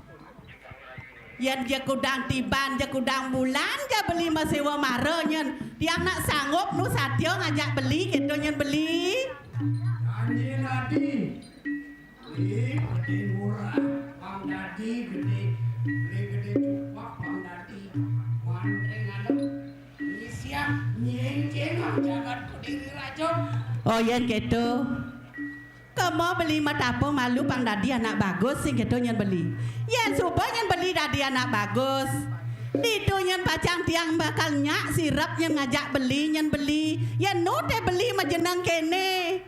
Yén ja kudang tiban, ja kudang bulan, ja beli masiwa mara nyén. Tiang nak sanggup nu satia ngajak beli, kéto nyén beli. Janji nadi. Beli gedé murah, Bang Dadi gedé. Beli gedé cupak, Bang Dadi. Mantri ngalem. Beli siap nyéngcéng jagat Kediri Raja. Oh, yén kéto. Kema beli matapa malu Bang Dadi anak bagus sing kéto nyén beli. Yén suba nyén beli dadi anak bagus. Ditu nyén pacang tiang bakal nyak sirep nyén ngajak beli nyén beli. Yén nu té beli majeneng kéné.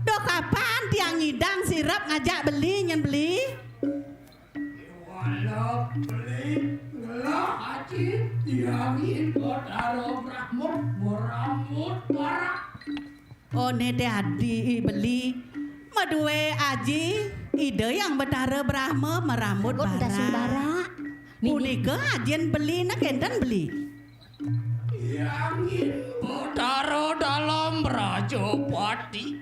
Duh kapan tiang nyidang sirep ngajak beli nyén beli? Iwala beli ngelah aji tiangin Betara Brahma merambut barak. Oh, né té adi beli madué aji Ida Yang Betara Brahma merambut barak. Punika ajin beli nak kénten beli. Yangin Betara Dalem Rajapati.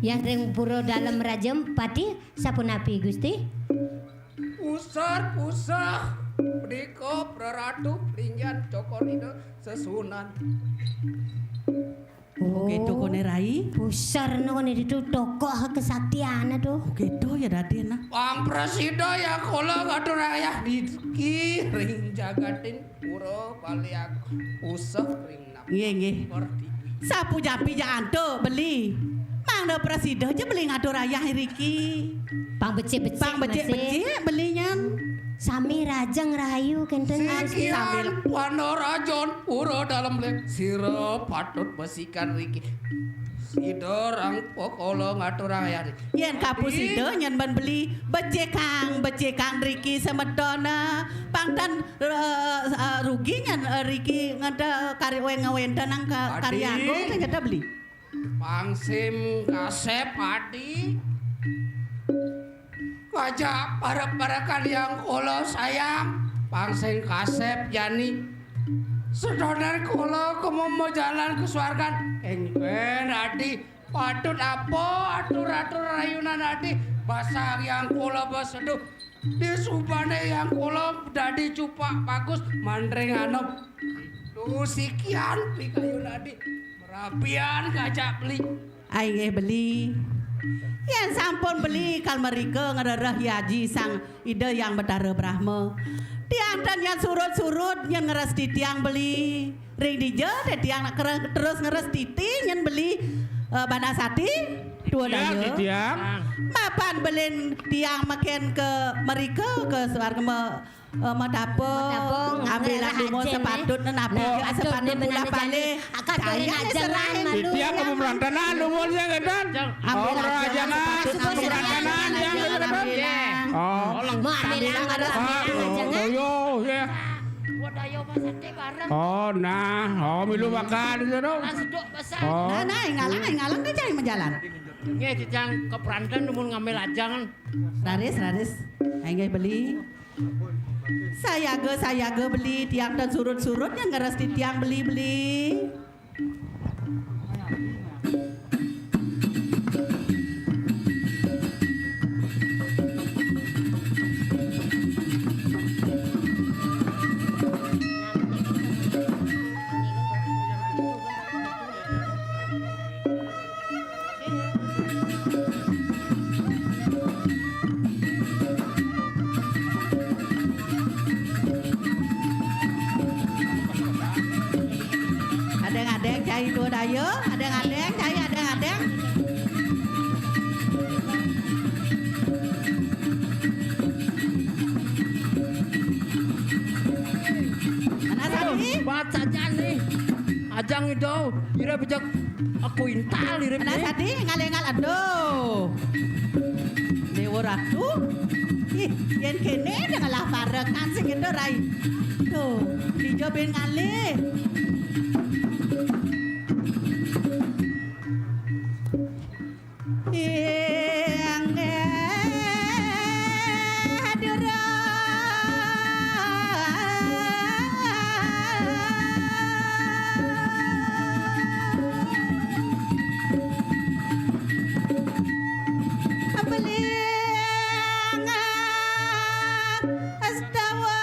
Yang ring pura Dalem Rajapati sapunapi, Gusti? Pusar pusah menika praratu linggih Cokor Ida Sesunan. Oh, kéto koné rai. Pusar no koné ditu tokoh kesaktian to. Oh, kéto ya dadéna. Pang prasida ya kula ngatur ayah niki ring jagatin pura Baliang usah ring napa. Nggih, nggih. Pertiwi. Sapujapi ja antuk beli. Mangda prasida ja beli ngatur ayah riki. Pang becik-becik. Pang becik-becik beli nyén. Sami rajeng rahayu kénten. Sikian panarajan pura Dalem lé. Sira patut besikan riki. Sida rang pokolo ngaturang ayah. Yén kapusida nyén ban beli becikang, becikang riki semeton, pang tan, eh, eh, rugi nyén, eh, riki ngénta kari wéng ngawéntenang ka Kari Agung sing ngénta beli. Pang sing kasép adi. Ngajak parek-parekan yang kula sayang, pang sing kasép jani. Sedoner kula kemama jalan kesuargan, kénkén adi patut apa atur-atur rayunan adi basang yang kula beseduh. Di subané yang kula dadi cupak bagus mandring anep. Itu sikian pikayun adi. Merabian ngajak beli. Ai nggih beli. Yén sampun beli kal mrika ngrereh yaji Sang Ida Yang Betara Brahma. Tiang tan nyén surut-surut nyén ngrestiti tiang beli. Ring dija té tiang nak kere-, terus ngrestiti nyén beli, eh, Banasati tua daya. Tiang. Mapan belin tiang makin ke mrika ke suarga ma-, eh, matapa. Matapa, ambil ngarah dumun ajeng, eh. Sepatutné napa, nah, sepatut sepatut mula palih. Tiang kamu merantanan dumun sing ngéten. Ambil aja, jangan sepatut, ambil aja, jangan. Oh. Mau ambil aja, ambil aja, jangan. Oh, yo, ya. Oh, nah, oh, milu makan itu dong. Nah, nah, ngalang, ngalang dia cari menjalan. Nggih, titiang kepranten mun ngambil ajang. Raris, raris. Inggih beli. Sayaga, sayaga beli, tiang ten surut-surut yang ngeres titiang beli, beli. Adeng-adeng cai dua daya, adeng-adeng cai adeng-adeng. Mana sadi? Bat sajan nih. Ajang itu, ira bijak aku intal ira. Mana sadi ngalengal aduh. Dewa Ratu. Ih, yen kene dengan lah parekan sing itu rai. Tuh, dijo ben ngalih. Inggih durus. Beli Astawa.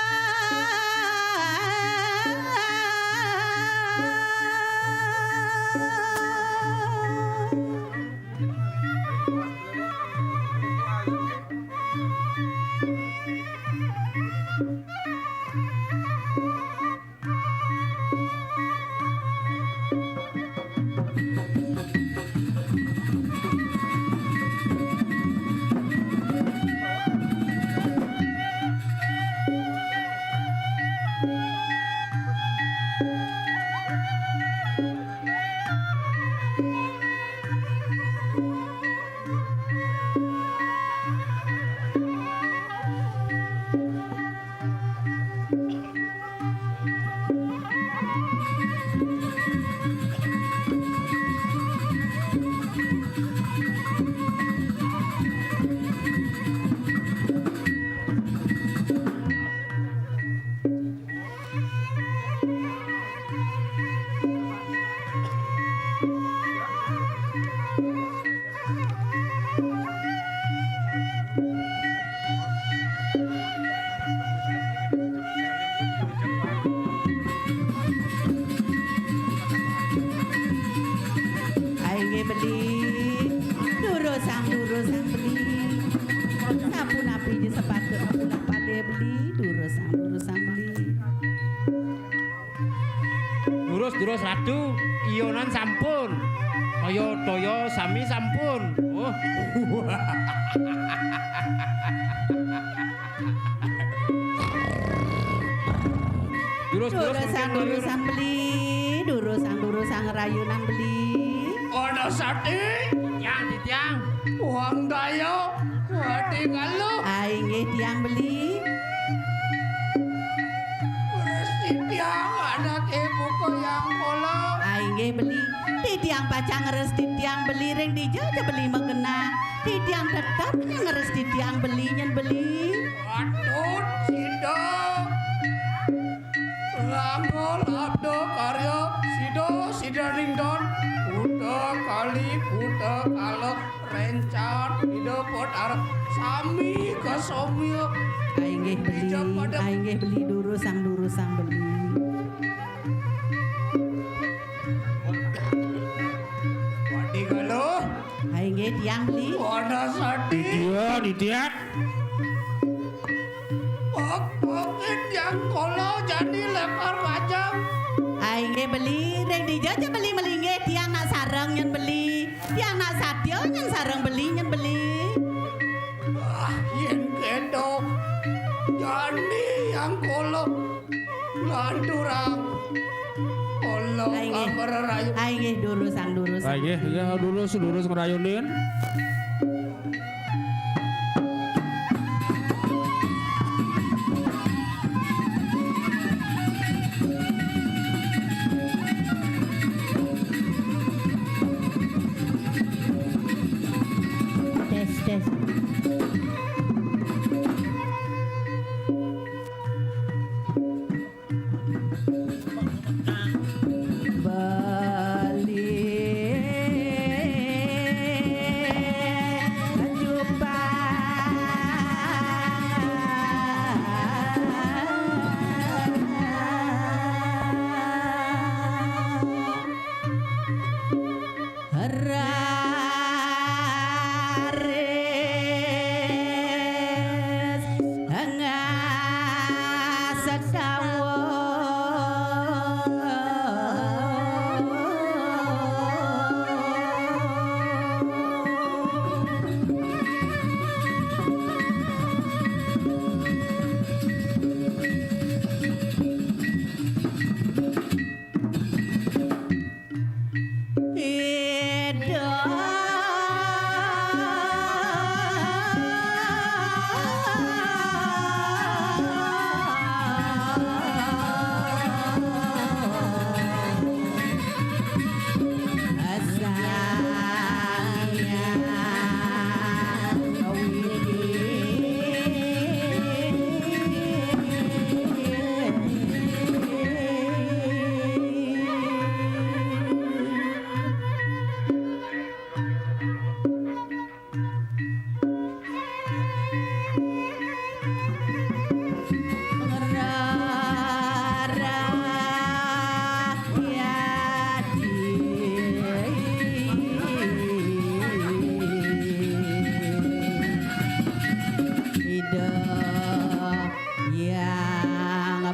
Ai nggih beli, durusang, durusang beli. Sapunapi je sepatut, sapunapale beli, durusang, durusang beli. Durus, durus Ratu, iyonan sampun. Toya, toya sami sampun. Oh. Durus, durus, durusang, mungkin durusang beli, durusang, durusang rayunan beli. Ana sati, tiang, tiang. Wong kaya, wadi kalu. Ai nggih tiang beli. Wis tiang anake buka yang kula. Ai nggih beli. Titiang pacang ngres titiang beli ring dija ja beli magenah. Titiang tetep nyen ngres titiang beli nyen beli. Patut sida. Langgul abda karya sida sida ringdon. Buta kali, buta kala, rencat, ida potar. Sami kasomya. Ai nggih beli, ai nggih beli durusang, durusang beli. Wadi galuh. Ai nggih tiang beli. Wana sati. Iya, Ditya. Pok-pokin yang kala jani lekar kajang. Ai nggih beli, ring dija ja beli melinggih tiang nak sareng nyen beli. Tiang nak satya nyen sareng beli nyen beli. Ah, yen keto jani yang kala. Lanturang. Allah. Ai nggih. Ambar rayu. Ai nggih durusang, durusang. Ai nggih, ya durus, durus ngrayunin.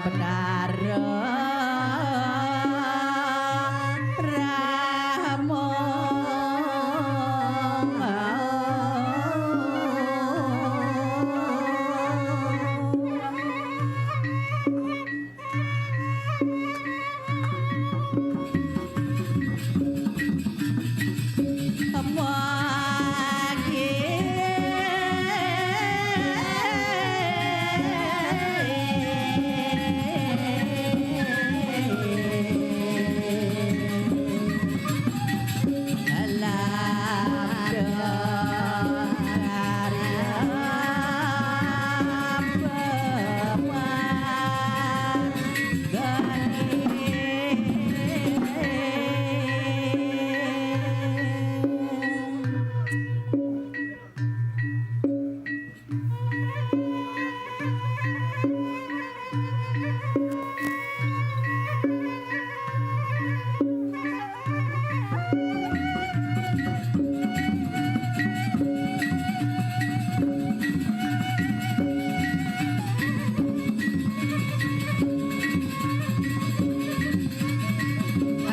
Betara Rama.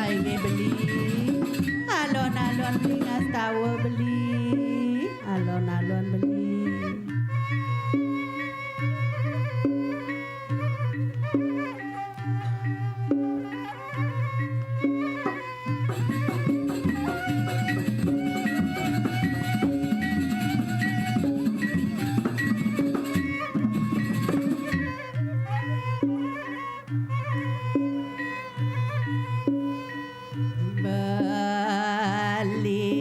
Ai nggih beli. Alon-alon beli ngastawa beli. Alon-alon beli. Beli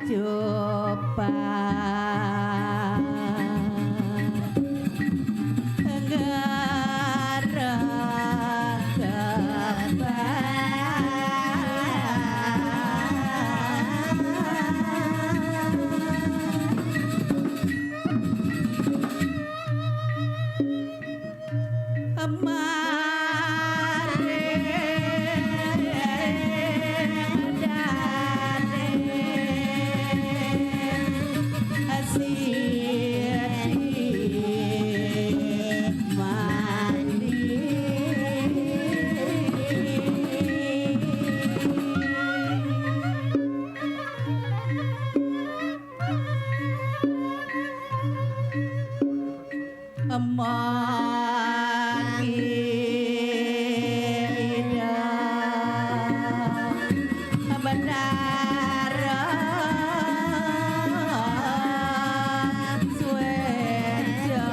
cupa ngarah kebang. Magi Ida Betara Sueja.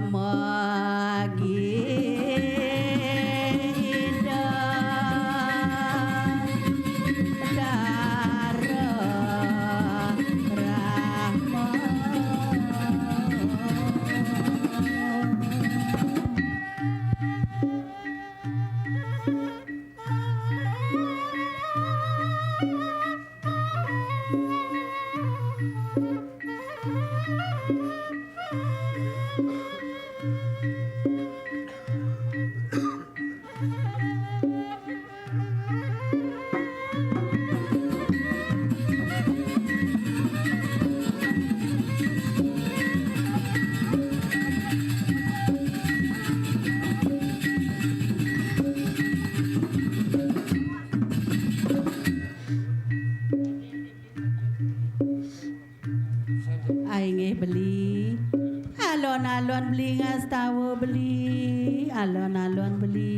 Magi Ida Dara Brahma. Ai nggih beli. Alon-alon beli ngastawa beli. Alon-alon beli.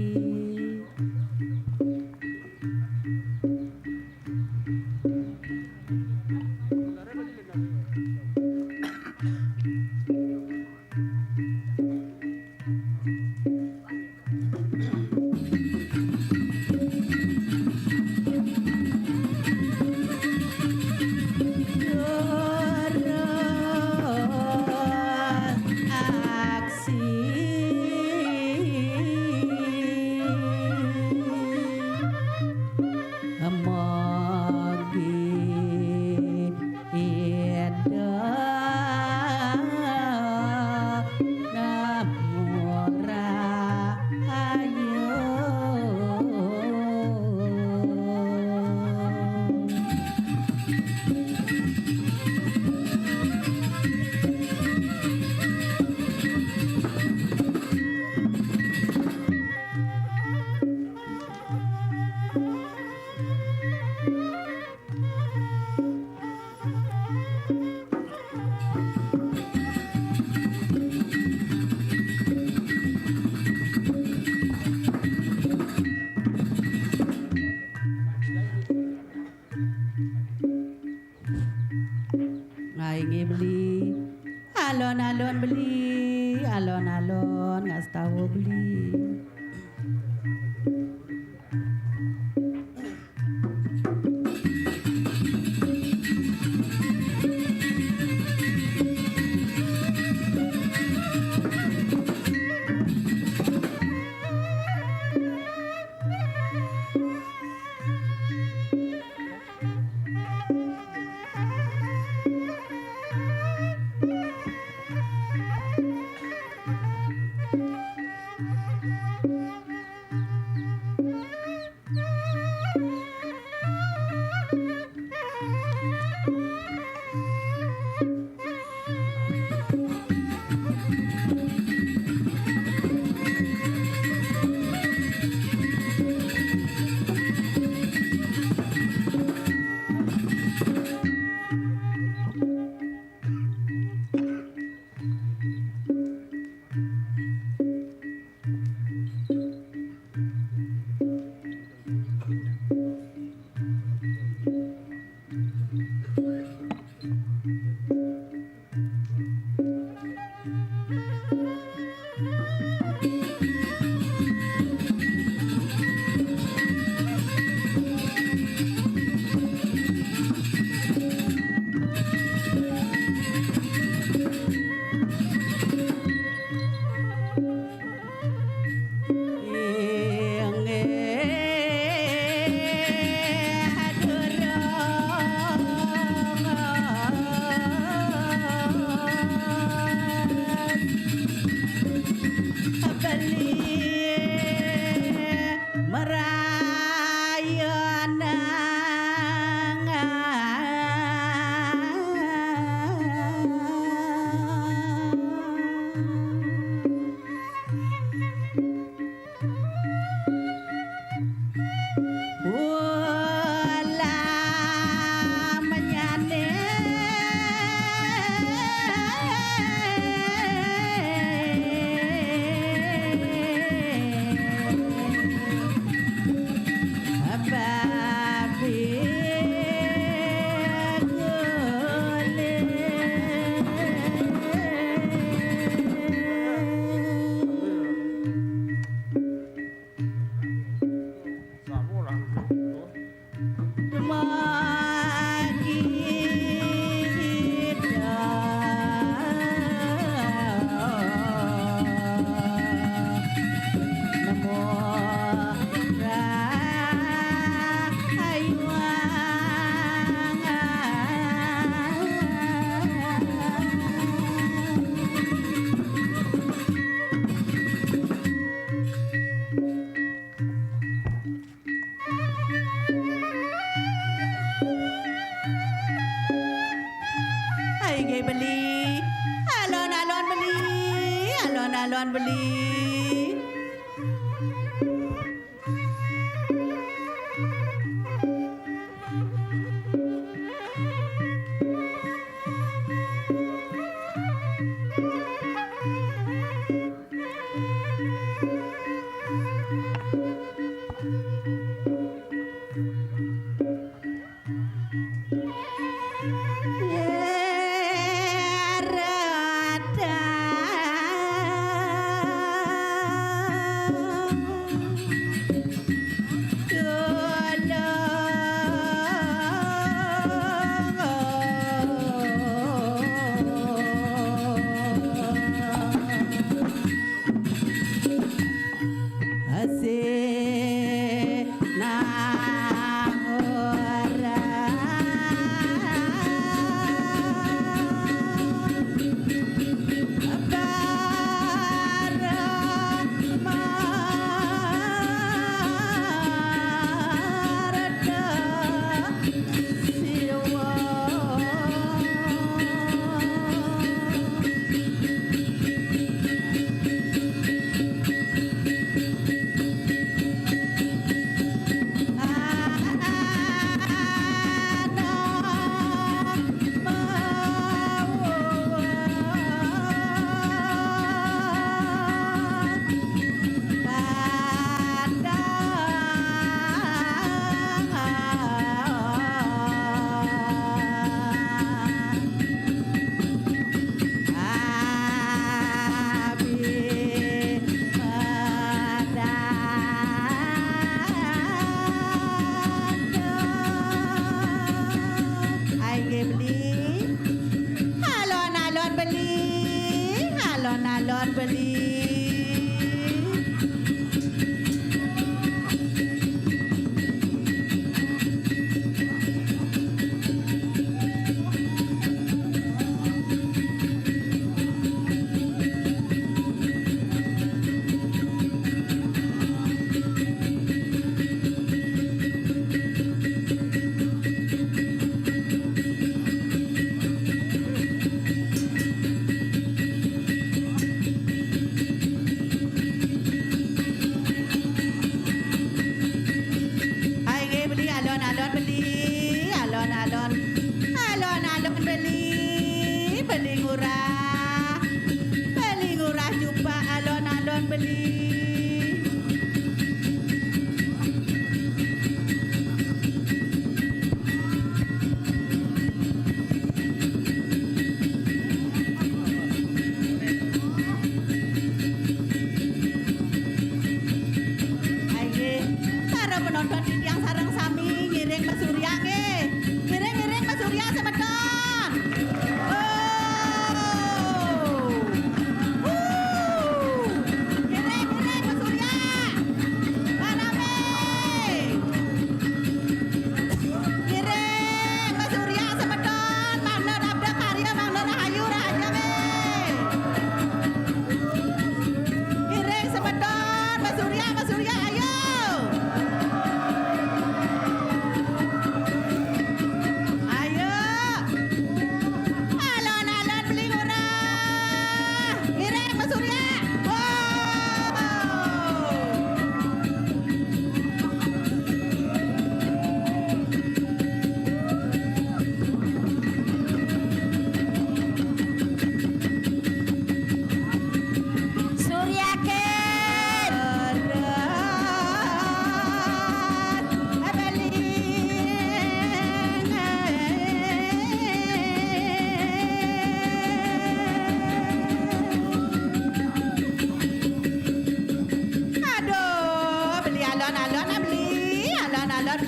Alon-alon beli, alon-alon nggak setahu beli.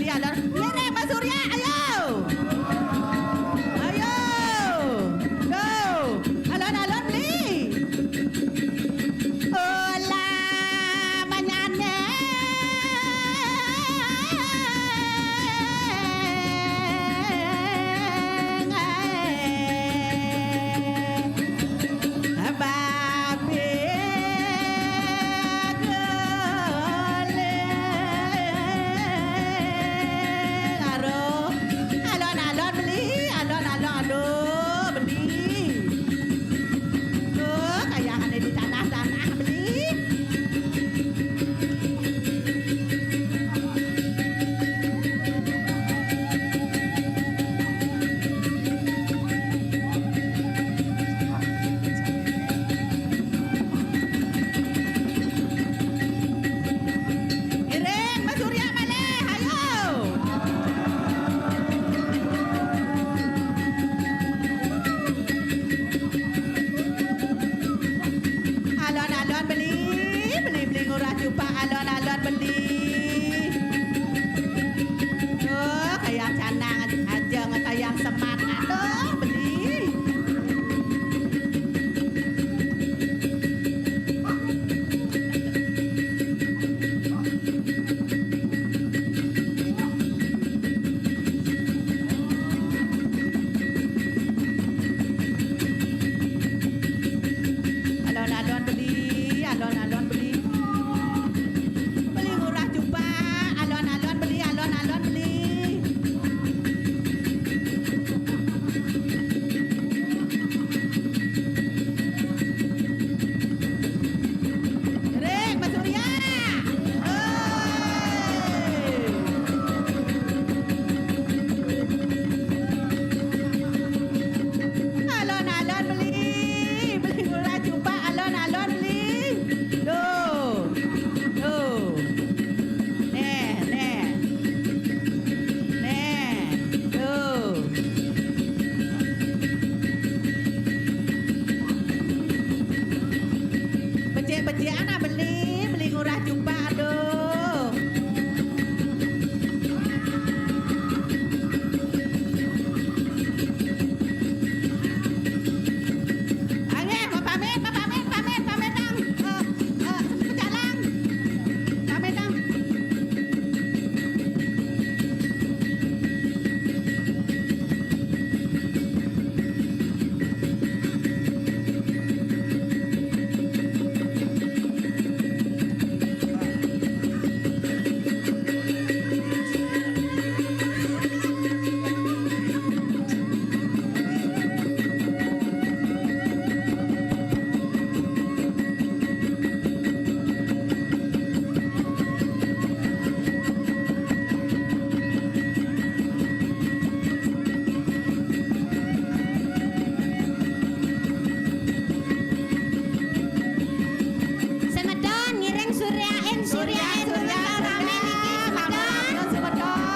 Alon. Ngiring Mbok Surya, ayo. Ayo. Go. Alon-alon beli. Olah manyane. Babe guling. Aduh. Alon-alon beli, alon-alon, aduh, beli. Tuh, kayakane di tanah-tanah beli. Ngiring, Mbok Surya malih, ayo. Alon-alon beli, beli, beli ngurah cupak, alon-alon beli. Tuh, kayang canang aja, kayang semat, aduh, beli. Alon-alon beli, alon-alon beli. Beli ngurah cupak, alon-alon beli, alon-alon beli. Ring, Mbok Surya. Hei. Alon-alon beli, beli ngurah cupak, alon-alon beli. Tuh. Tuh. Neh, neh. Neh. Tuh. Becik-becikan ah beli, beli ngurah cupak, aduh. Nggih, mau pamit, mau pamit, pamit, pamit, Kang. Eh, eh, pecalang. Pamit, Kang. Semeton ngiring Suryain, Suryain, Suryain, Suryain, Suryain, Suryain, Suryain, Suryain, Suryain, Suryain.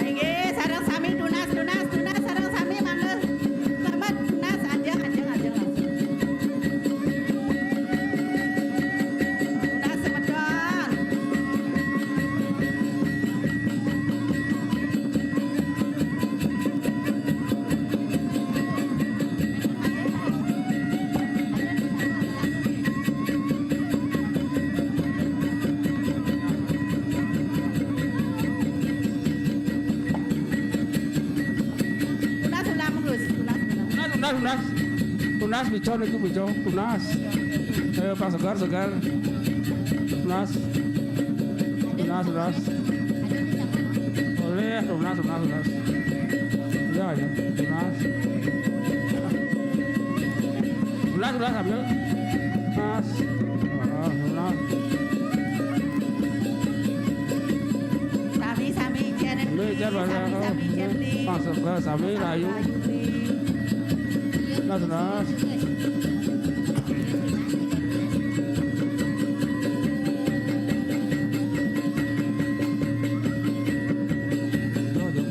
Nggih, sareng sami tunas, tunas, tunas, sareng sami mangga. Selamat tunas, ajeng, ajeng, ajeng, langsung. Tunas semeton. Tunas ulam, Gus. Tunas ulam. Tunas, tunas, tunas. Tunas, bico niku, bico. Tunas. Ayo, Pak, segar, segar. Tunas. Tunas, tunas. Boleh, tunas, tunas, tunas. Ya, ya, tunas. Tunas, tunas, ambil. Tunas. Ah, tunas. Sami, sami, Jen. Sami, Jen, Pak. Sami, sami, Jen, Li. Masuk ke sami, rayu. Rayu, Li. Tunas, tunas. Tuh, tuh.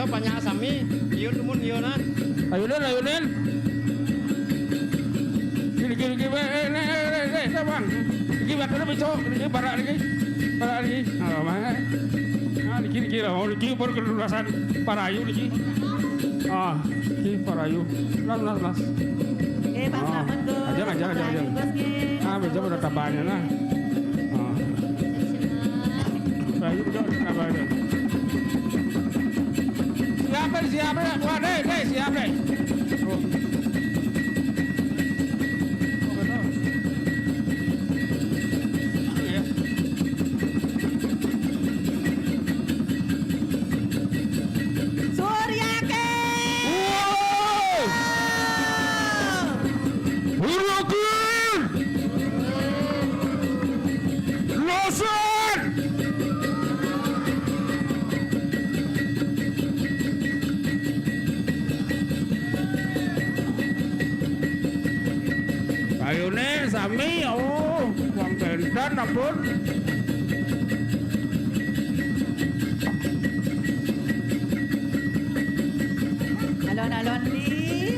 Panyak sami, ieu dumun ieu nah. Ayo, Nen, ayo, Nen. Gini, gini, gini, eh, eh, eh, eh, eh, eh, Bang. Niki, Bang, kenapa, Cok? Niki, para niki. Para niki. Nah, Bang. Nah, niki, niki lah. Oh, niki baru kelulusan para ayu niki. Ah, niki para ayu. Las, las, las. Eh, Bang, ah, selamat, Gus. Ajang, ajang, ajang, ajang. Gus, nggih. Ah, betul, udah tambahnya, nah. Ah. Bayu, betul, tambahnya. Siapa, siapa? Wah, deh, deh, siapa? Oh. Oh, betul. Iya. Surya King! Wow! Hurukun! Loser! Ayune sami, oh, wong Banten ampun. Alon-alon di.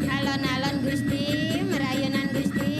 Alon-alon Gusti, merayunan Gusti.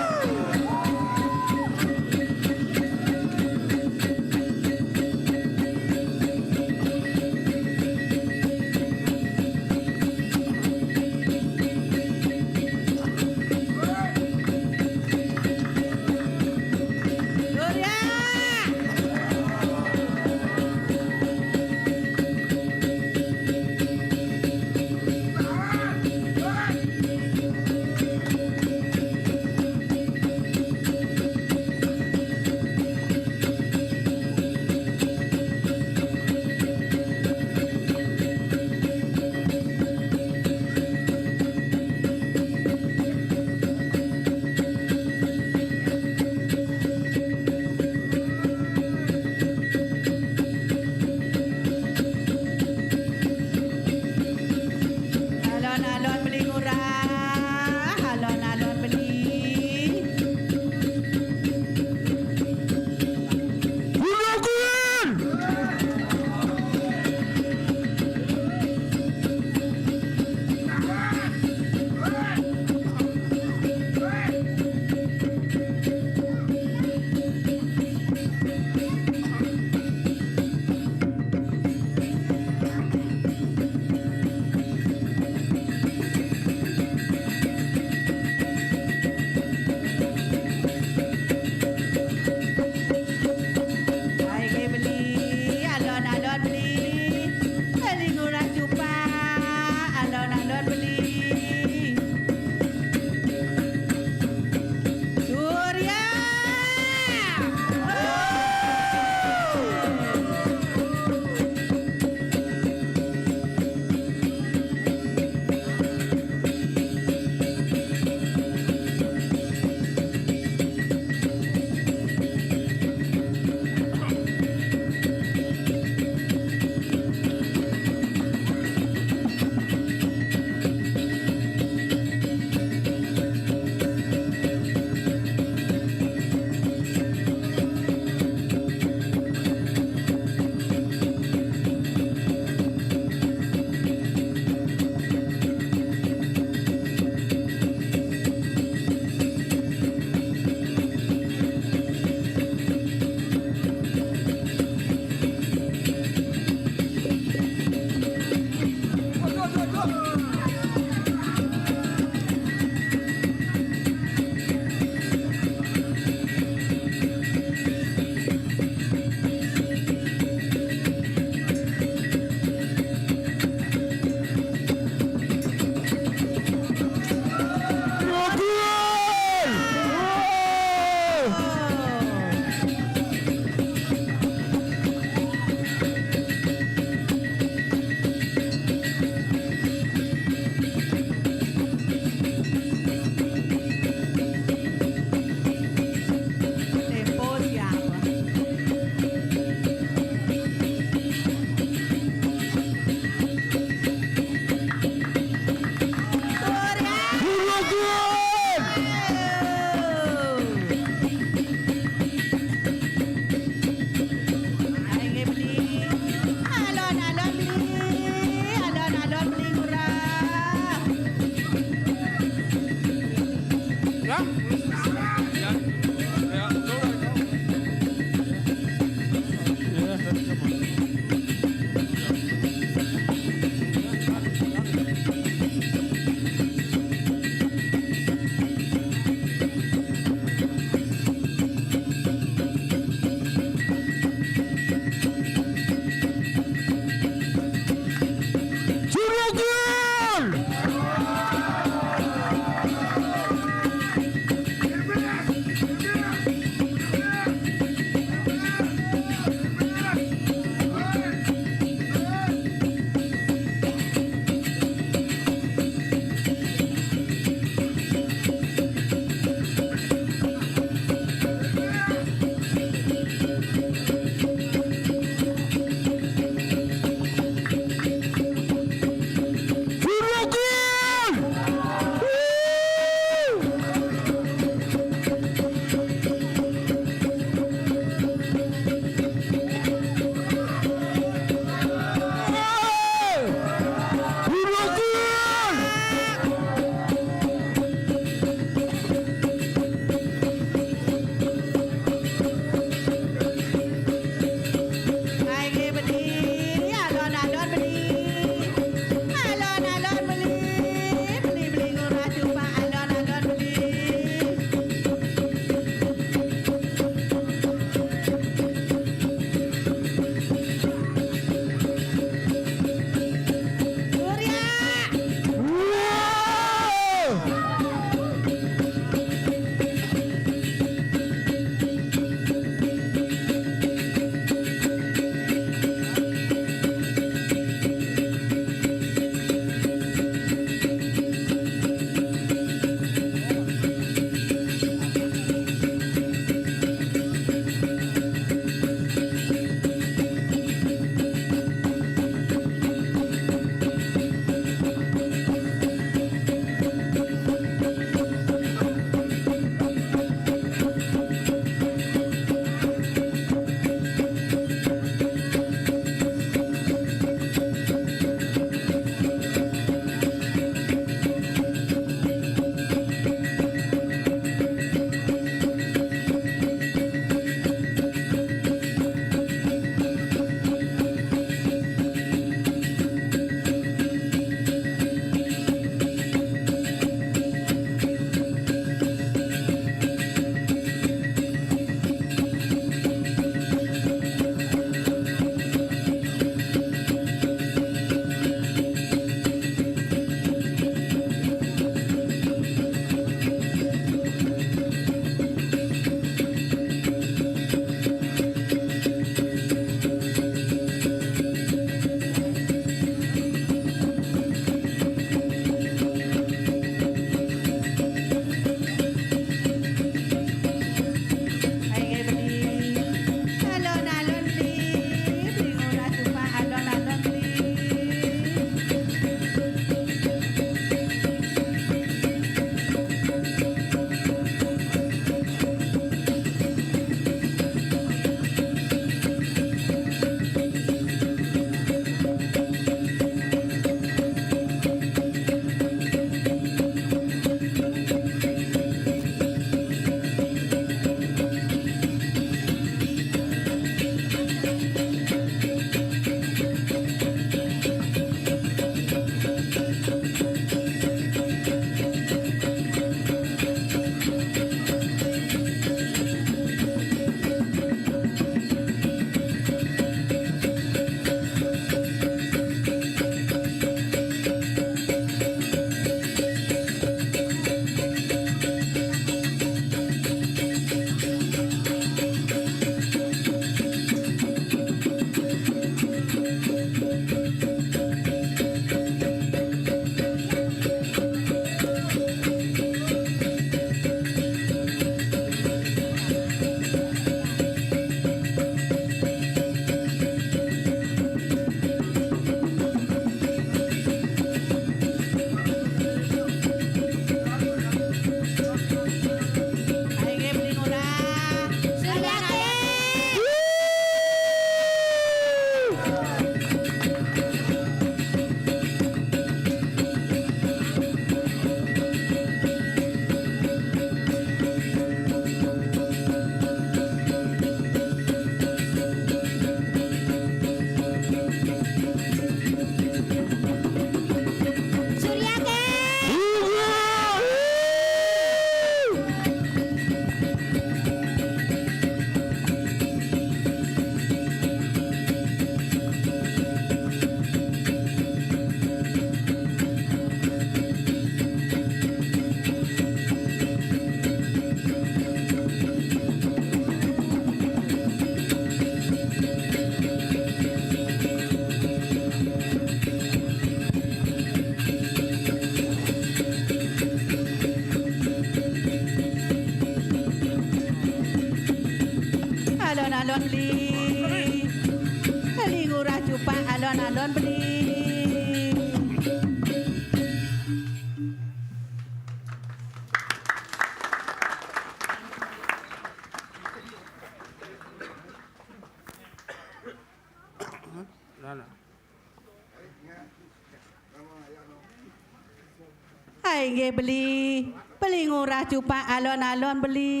Inggih beli, beli Ngurah Cupak alon-alon beli.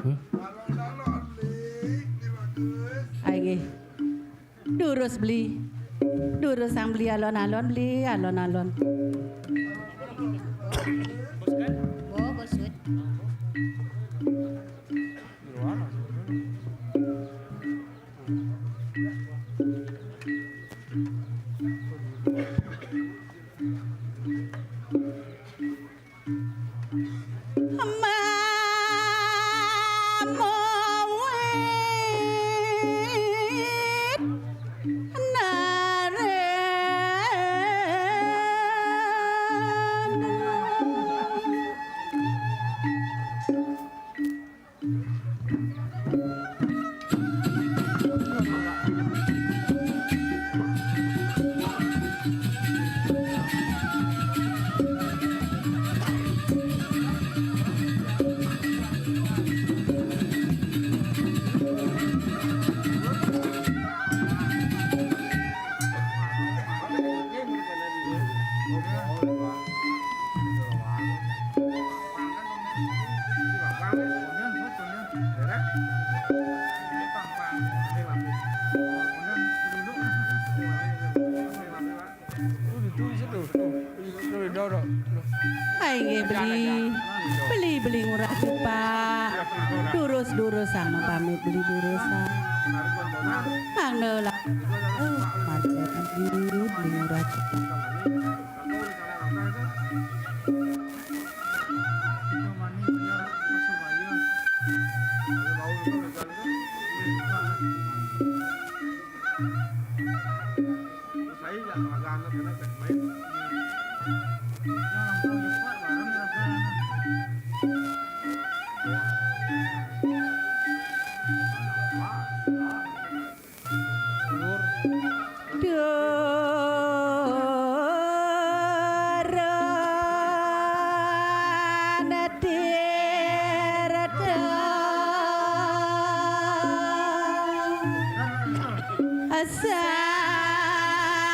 Hah? Ah, inggih. Durus beli. Durus sang beli alon-alon beli, alon-alon. Hai, inggih beli. Beli, beli Ngurah Cupak. Durus, durus sang pamit beli durus sang. Mangga lah. Oh, mantap beli, beli Ngurah Cupak.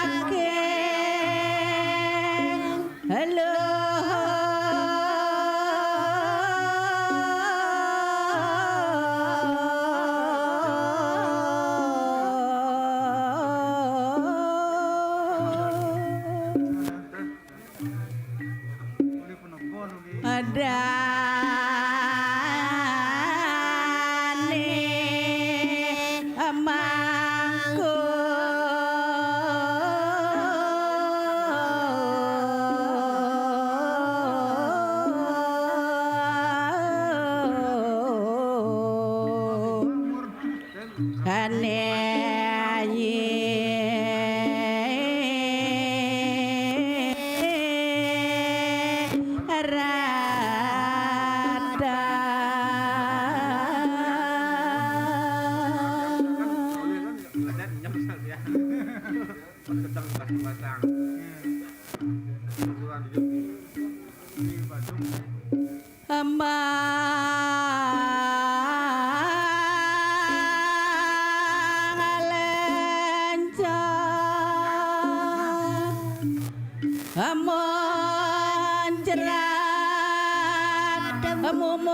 Saking Halo. Adane mangku. Kane ayi rata. Amang lencong, amun cerat, amun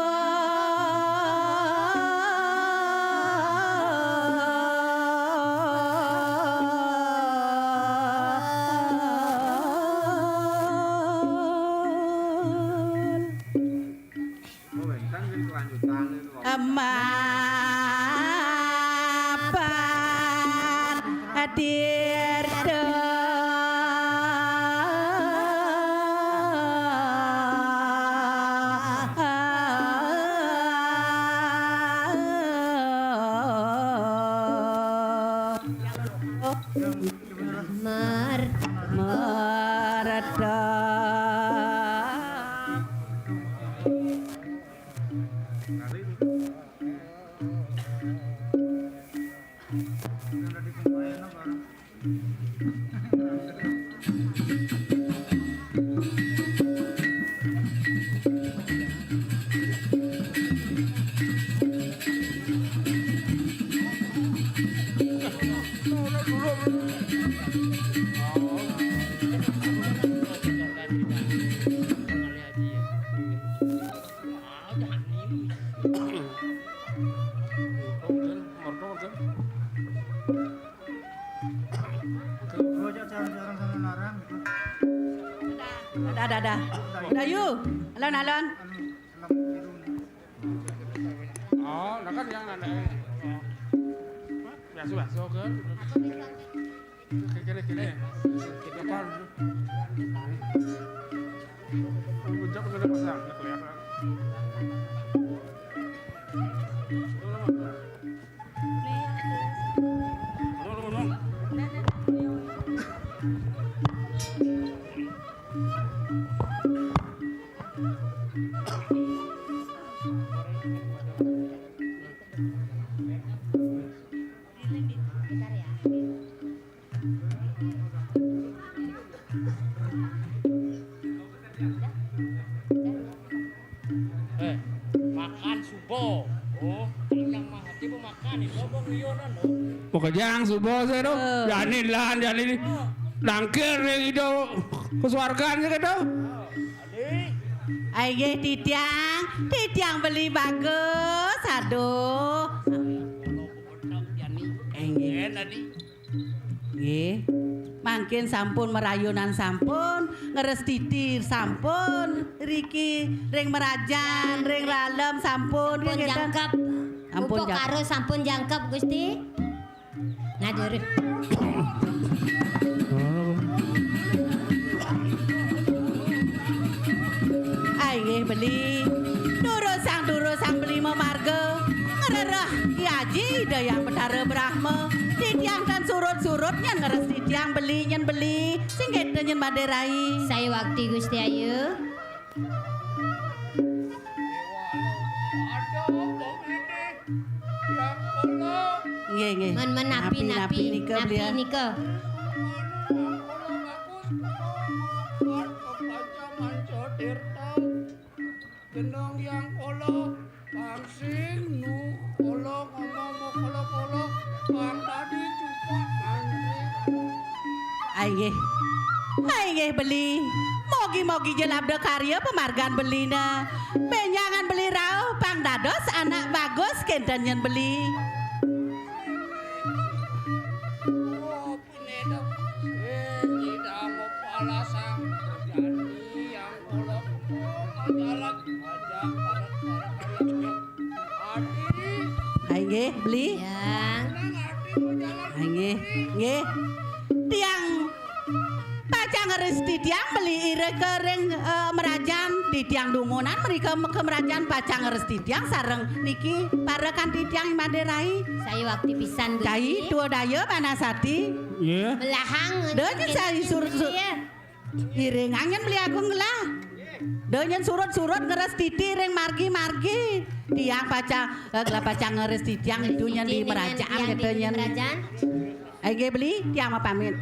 Mapan tirta. Mer-, merata. Dadah. Dayu, alon-alon. Oh, nah kan yang nanda. Biasa-biasa kan. Kene, kene. Depan. Puncak udah pasang, udah kelihatan. Udah, udah, udah. Eh, makan subuh. Oh, yang mahati bu makan itu bu liuran, oh. Makejang subuh saya tuh. Eh. Jani lan, jani ni. Nangkir yang itu kesuargaan saya tuh. Ai nggih, titiang, titiang beli bagus. Aduh. Inggih. Nggih. Mangkin sampun merayunan sampun, ngrestiti sampun, riki ring merajan, ring ralem sampun, nggih, ngeten. Jangkep. Ampun, Upakara jangkep. Sampun jangkep, Gusti. Ngadur. Ai nggih beli. Durusang, durusang beli mamarga. Ngrereh Ki Aji Ida Hyang Betara Brahma. Titiang tan surut-surut nyen ngeres titiang beli nyen beli. Sing keta nyen Madé Rai. Saya wakti Gusti Ayu. Nggih, nggih. Men, men, napi, napi, napi, napi nika, napi beliau. Nika. Jeneng yang kala, pang sing nu kala ngomong kala-kala, pang dadi cupak mantri. Ai nggih. Ai nggih beli. Mogi-mogi ja labda karya pamargan belina. Benjangan beli rauh pang dados anak bagus kenten nyen beli. Oh, pineda. Eh, tidak mau palasang. Jani yang kala ngomong majalan, majak, parat-parat. Adi. Ai nggih, beli. Ya. Nang adi majalan. Ai nggih, nggih. Tiang pacang ngeres titiang beli irika ring, eh, merajan, titiang dumunan mrika ke merajan pacang ngeres titiang sareng niki parekan titiang Madé Rai. Saya wakti pisan, Gusti. Cai tua daya panas ati. Iya. Belahang. Dene cai sur-, sur-, iya. Iringang nyen beli agung gelah. Dene nyen surut-surut ngeres titi ring margi-margi. Tiang pacang, eh, gelah pacang ngeres titiang itu nyen di merajan gitu nyen. Ai nggih beli, tiang mapamit.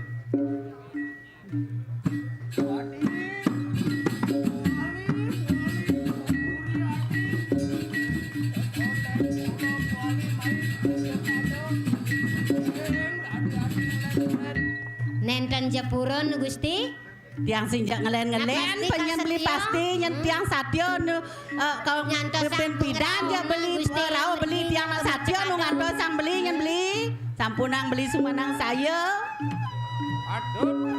Nenten ja purun, Gusti. Tiang sing jak ngelen-ngelen, penyen beli pasti, nyen tiang satia nu, eh, kalau ngantos pidan ja beli, Gusti, rauh beli tiang nak satia nu ngantos sang beli, nyen beli. Sampunang beli sumanang saya. Aduh.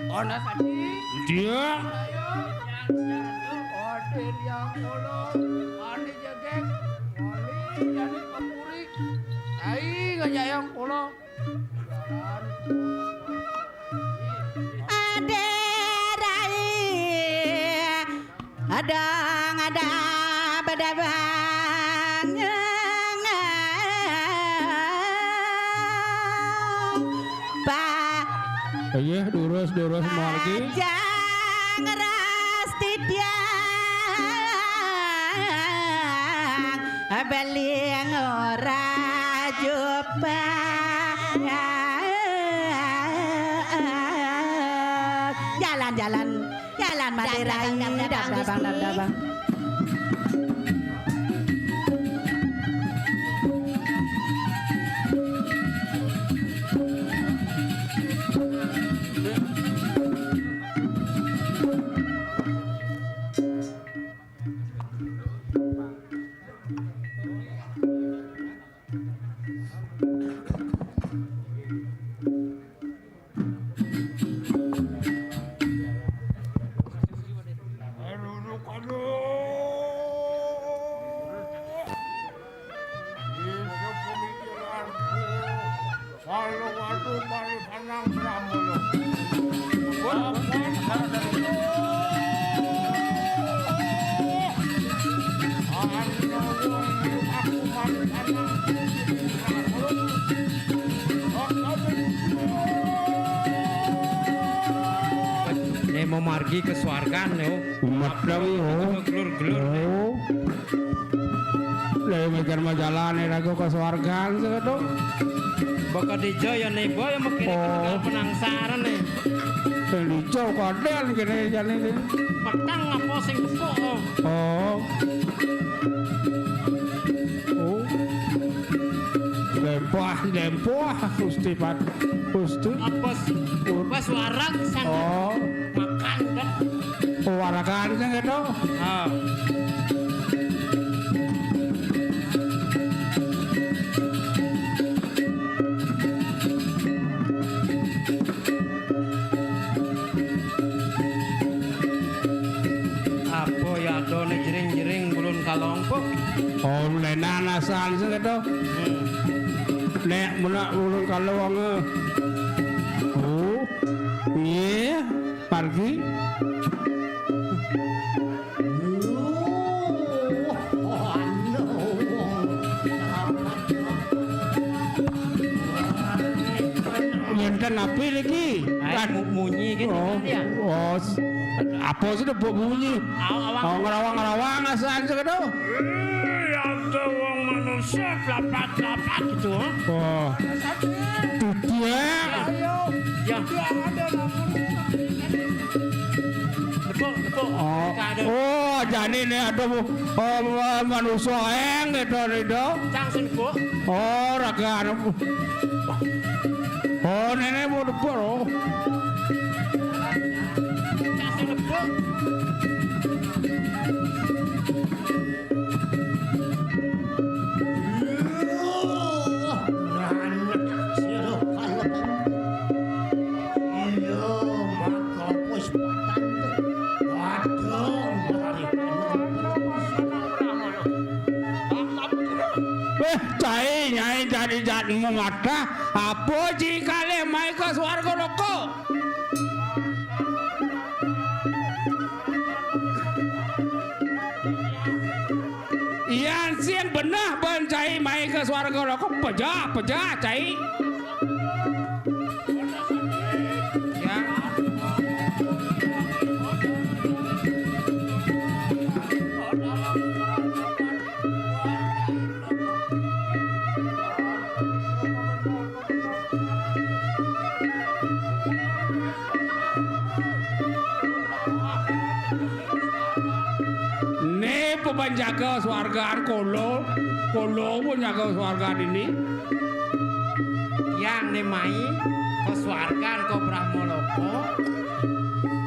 Ana sadi. Dia. Adi yang kolo, ane jegek, wali jani kepuri. Ai ngajak yang kolo. Ade rai. Adang ada bedabang. Pa. Iya, durus, durus, margi. Pacang ras titiang, beli ngora jupang. Jalan-jalan. Jalan Madé Rai, dab dabang, dab dabang, dab dabang, Gusti. Memargi ke swargan, yo. Meteng, yo. Gelur-gelur. Yo. Lah, mikir mah jalan, ya, raga ke swargan, sih, gitu. Bakal dija, ya, nih, boy, ya, makin Oh. Penangsaran, nih. Sing dija, kadén, gini, jane, nih. Petang apa sing tepuk, oh. Oh. Oh. Lempah, lempah, Gusti Pat-, Gusti. Apa s-, apa swarag sang Oh. Makan, dah. Waragan sing itu. Ah. Apa ya adone jering-jering bulun kalongkok? Oh, lenan asan sing itu. Hmm. Nek menak bulun kalong, eh. Oh, iya, margi. Ngenten api niki? Ae mu-, munyi gitu Oh, kan, ya? Oh, s-, apa sih debuk bunyi? Aw-, awang. Oh, ngerawang-ngerawang asan sih gitu. Eh, ada wong manusia tlapak-tlapak gitu, ha? Oh. Dudia. Ya. Ya. Tepuk, tepuk. Oh. Ada. Oh, jane ne ada, oh, manusa eng gitu, Ridho. Cang sing tepuk. Oh, raga anu. Oh, nenek mau tepuk, oh. Cang sing tepuk. Iya, maka wis padan tuh. Waduh, mari. Eh, cai, nyai, dari jatmu mata, apa ji kalih mai ke swarga loka? Yan sing beneh ban cai mai ke swarga loka, pejah, pejah, cai. Ya. Né pepanjaga swargan kolo, kolo pun nyaga swargan ini. Yang né mai ke swargan ke Brahmaloka,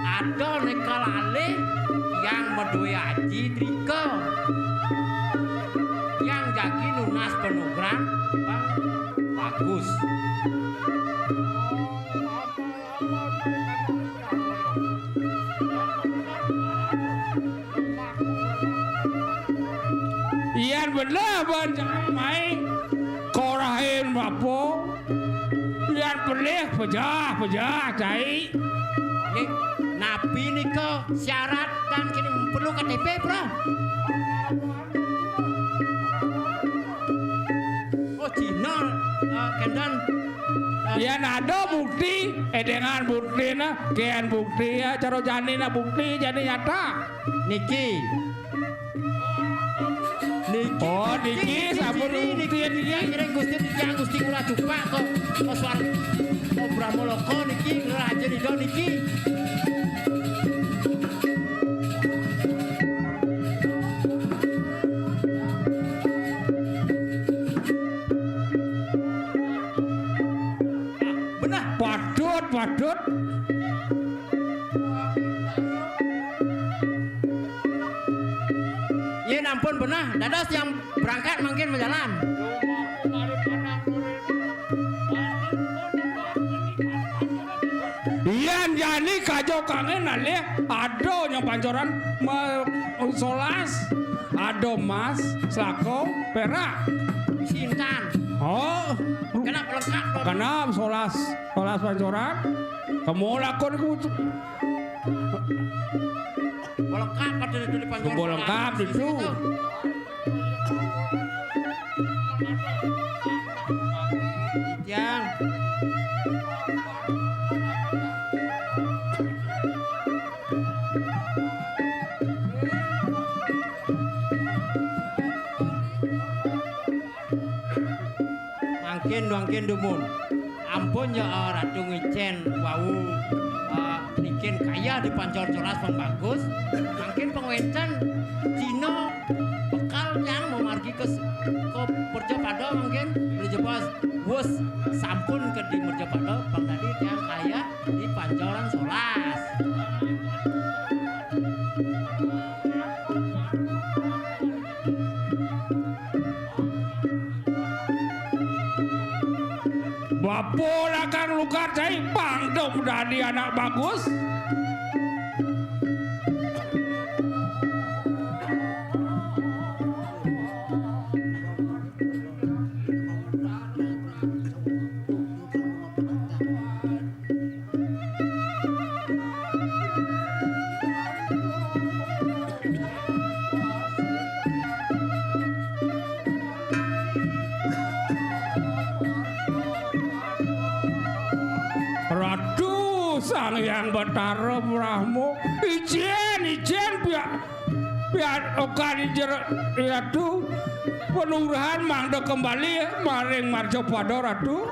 ada né kalalih yang madué aji drika. Yang jagi nunas panugrahan, Bang. Bagus. Yan beneh ban cai mai korahin bapa. Yan pelih pejah, pejah cai. Nih, napi nika syarat dan kini perlu K T P, Bro? Oh, Cina, eh, Kendan. Eh, Yan ada bukti, édéngan buktine, kén bukti ya, cara janina bukti, jani nyata. Niki. Niki, Oh, niki, niki, sampun niki, bukti niki, niki. Ngiring Gusti, niki Gusti Ngurah Cupak kok, kok suar-, kok Brahmaloka niki, Raja Nida niki. Benah. Padut, padut. Yén ampun benah, dados yang berangkat mangkin majalan. Yén jani kajo kangin alih ada nyang pancoran ma-, solas, ada emas, selako, perak. Sintan. Oh. Genep lengkap. Genep solas, solas pancoran. Kemu lakon ku. Lengkap pada itu di pancoran. Kemu lengkap itu. Yang. Nggih dumun. Ampun ya, eh, Ratu ngicén wau, eh, niki kayah di Pancor Solas Pang Bagus. Mangkin pang wénten dina bekal tiang mamargi ka s-, ka Mercapada mangkin. Jebos wus sampun ka di Mercapada, pang tadi tiang kayah di Pancoran Solas. Bapa lakar lukat cai, pang to dadi anak bagus. Ratu Sang Hyang Batara Brahma, ijin, ijin, pian, pian okan ijin, Ratu, panugrahan mangda kembali maring Marcapada, Ratu.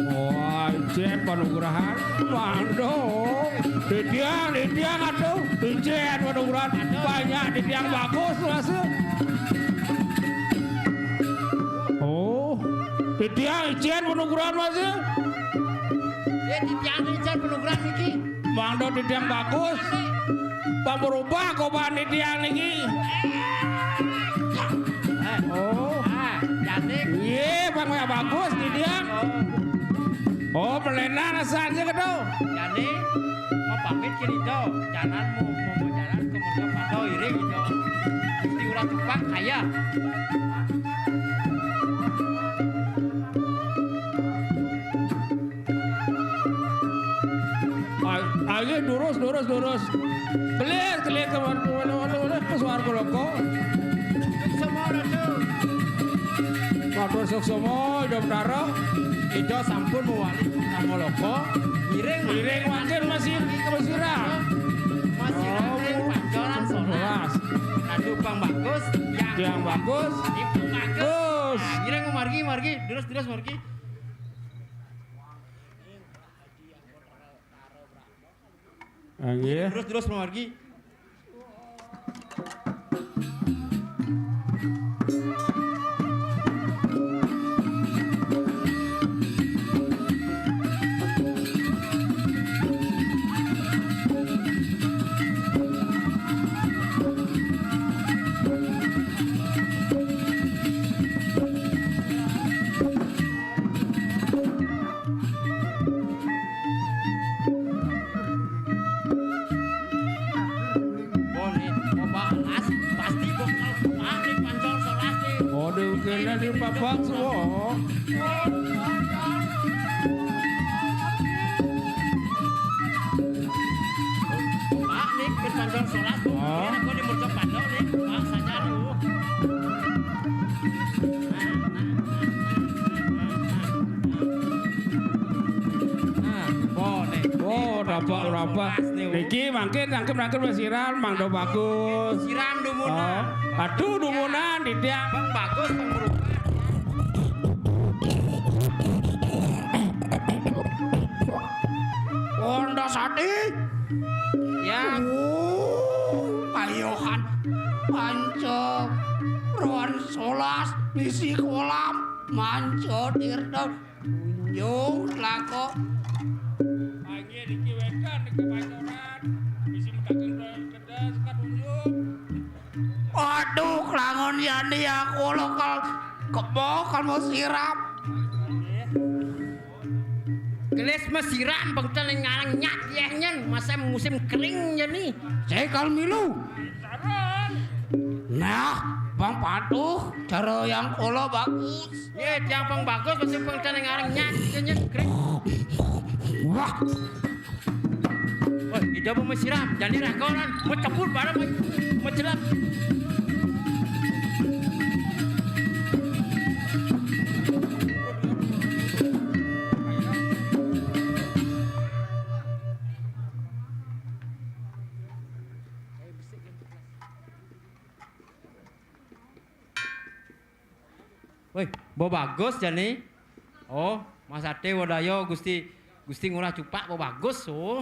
Wah, ijin panugrahan. Waduh. Titiang, titiang atuh. Ijin panugrahan. Banyak titiang bagus, Mas. Oh. Titiang ijin panugrahan, Mas. Ya, titiang ijin panugrahan niki. Mangda titiang bagus. Pamrubah koban titiang niki. Eh. Oh. Ah, cantik. Iya, pang bagus titiang. Oh. Oh, melenan asalnya kedo. Jani, mau pamit kini do. Jalan mau, mau, mau jalan ke Mercapada iring do. Gusti Urang Tupak kaya. Ay-, ayo durus, durus, durus. Kelir, kelir ke warga, warga, warga, warga, ke warga loko. Suksma, Ratu. Matur suksma, Ida Betara. Ida sampun mewali nama loko. Ngiring, ngiring mangkin masih ke Mesira. Masih oh, ring Pancoran Solas. Solas. Ratu Pang Bagus, Tiang Bagus. Tiang Bagus. Nah, ngiring margi, margi. Durus, durus margi. Ah, nggih. Terus, terus, Pak Margi. Bone, Bapak Las, pasti bakal kuat nih Pancor Solas nih. Aduh, kena di papak semua. Pak, nih, ke Pancor Solas tuh. Oh. Ini aku di Mercapada nih, Pak, saja tuh. Nah, nah, nah, nah, nah, nah. Nah, oh, nih. Oh, rapak, rapak. Niki mangkin, mangkin, mangkin wis siram, Mang Do Bagus. Siram dumunan. Oh, aduh, dumunan, Didiak. Bang Bagus, Bang Berubah. Wanda Sati. Ya. Oh, ayohan. Panca Rohan Solas, misi kolam, manca tirta. Tunjung telako. Panggih niki wénten niki Pancoran. Bisi mendaging kedas katunjung. Aduh, klangon yani aku lokal kebo kamu sirap. Panggih. Gelis mesiram bengkel ngarang nyak yeh nyen, masa musim kering jani. Saya kalau milu. Nah, Bang Patuh, cara yang kula bagus. Ye, tiang pang bagus, masa bengkel ngarang nyak yeh nyen kering. Wah. Wah, ida mau mesiram, jani rakoran, mau cebur barang, mau, mau celap. Woi, bo bagus jani. Oh, Mas Ate Wodayo Gusti, Gusti Ngurah Cupak bo bagus, oh.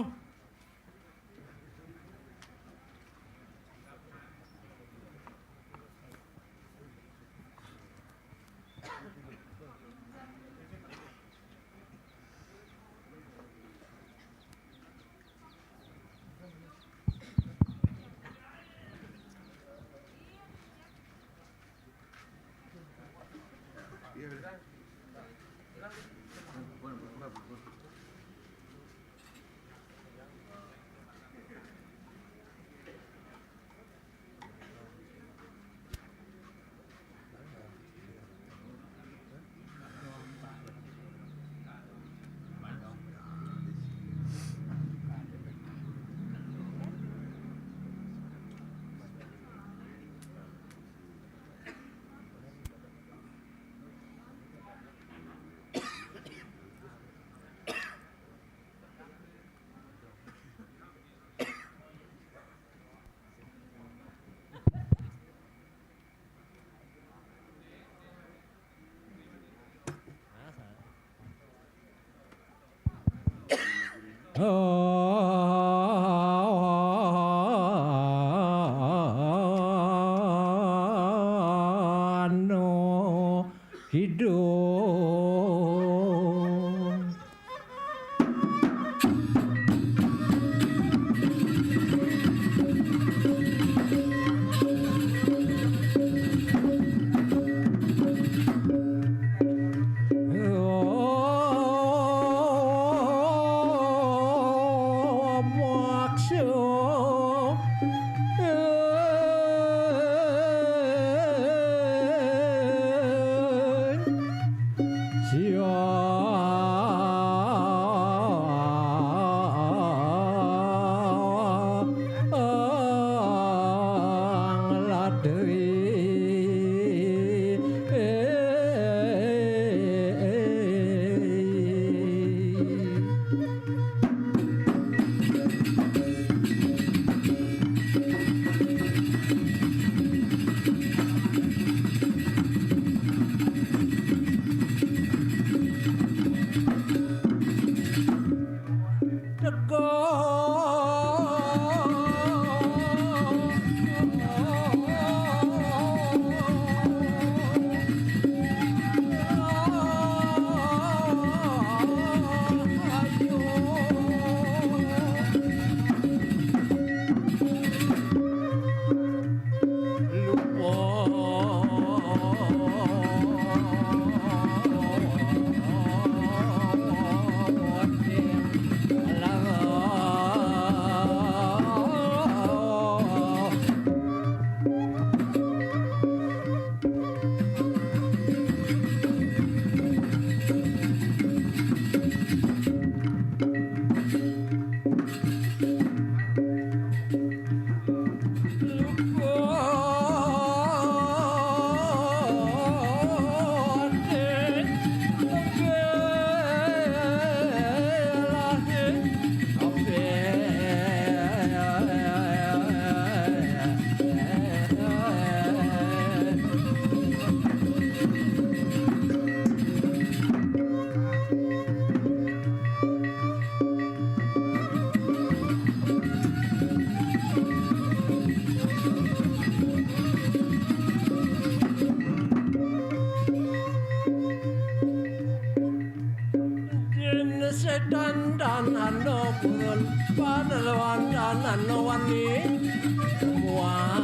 Anu Kidung. Jin setan dan anu pun, panelwan dan anu wani. Wah.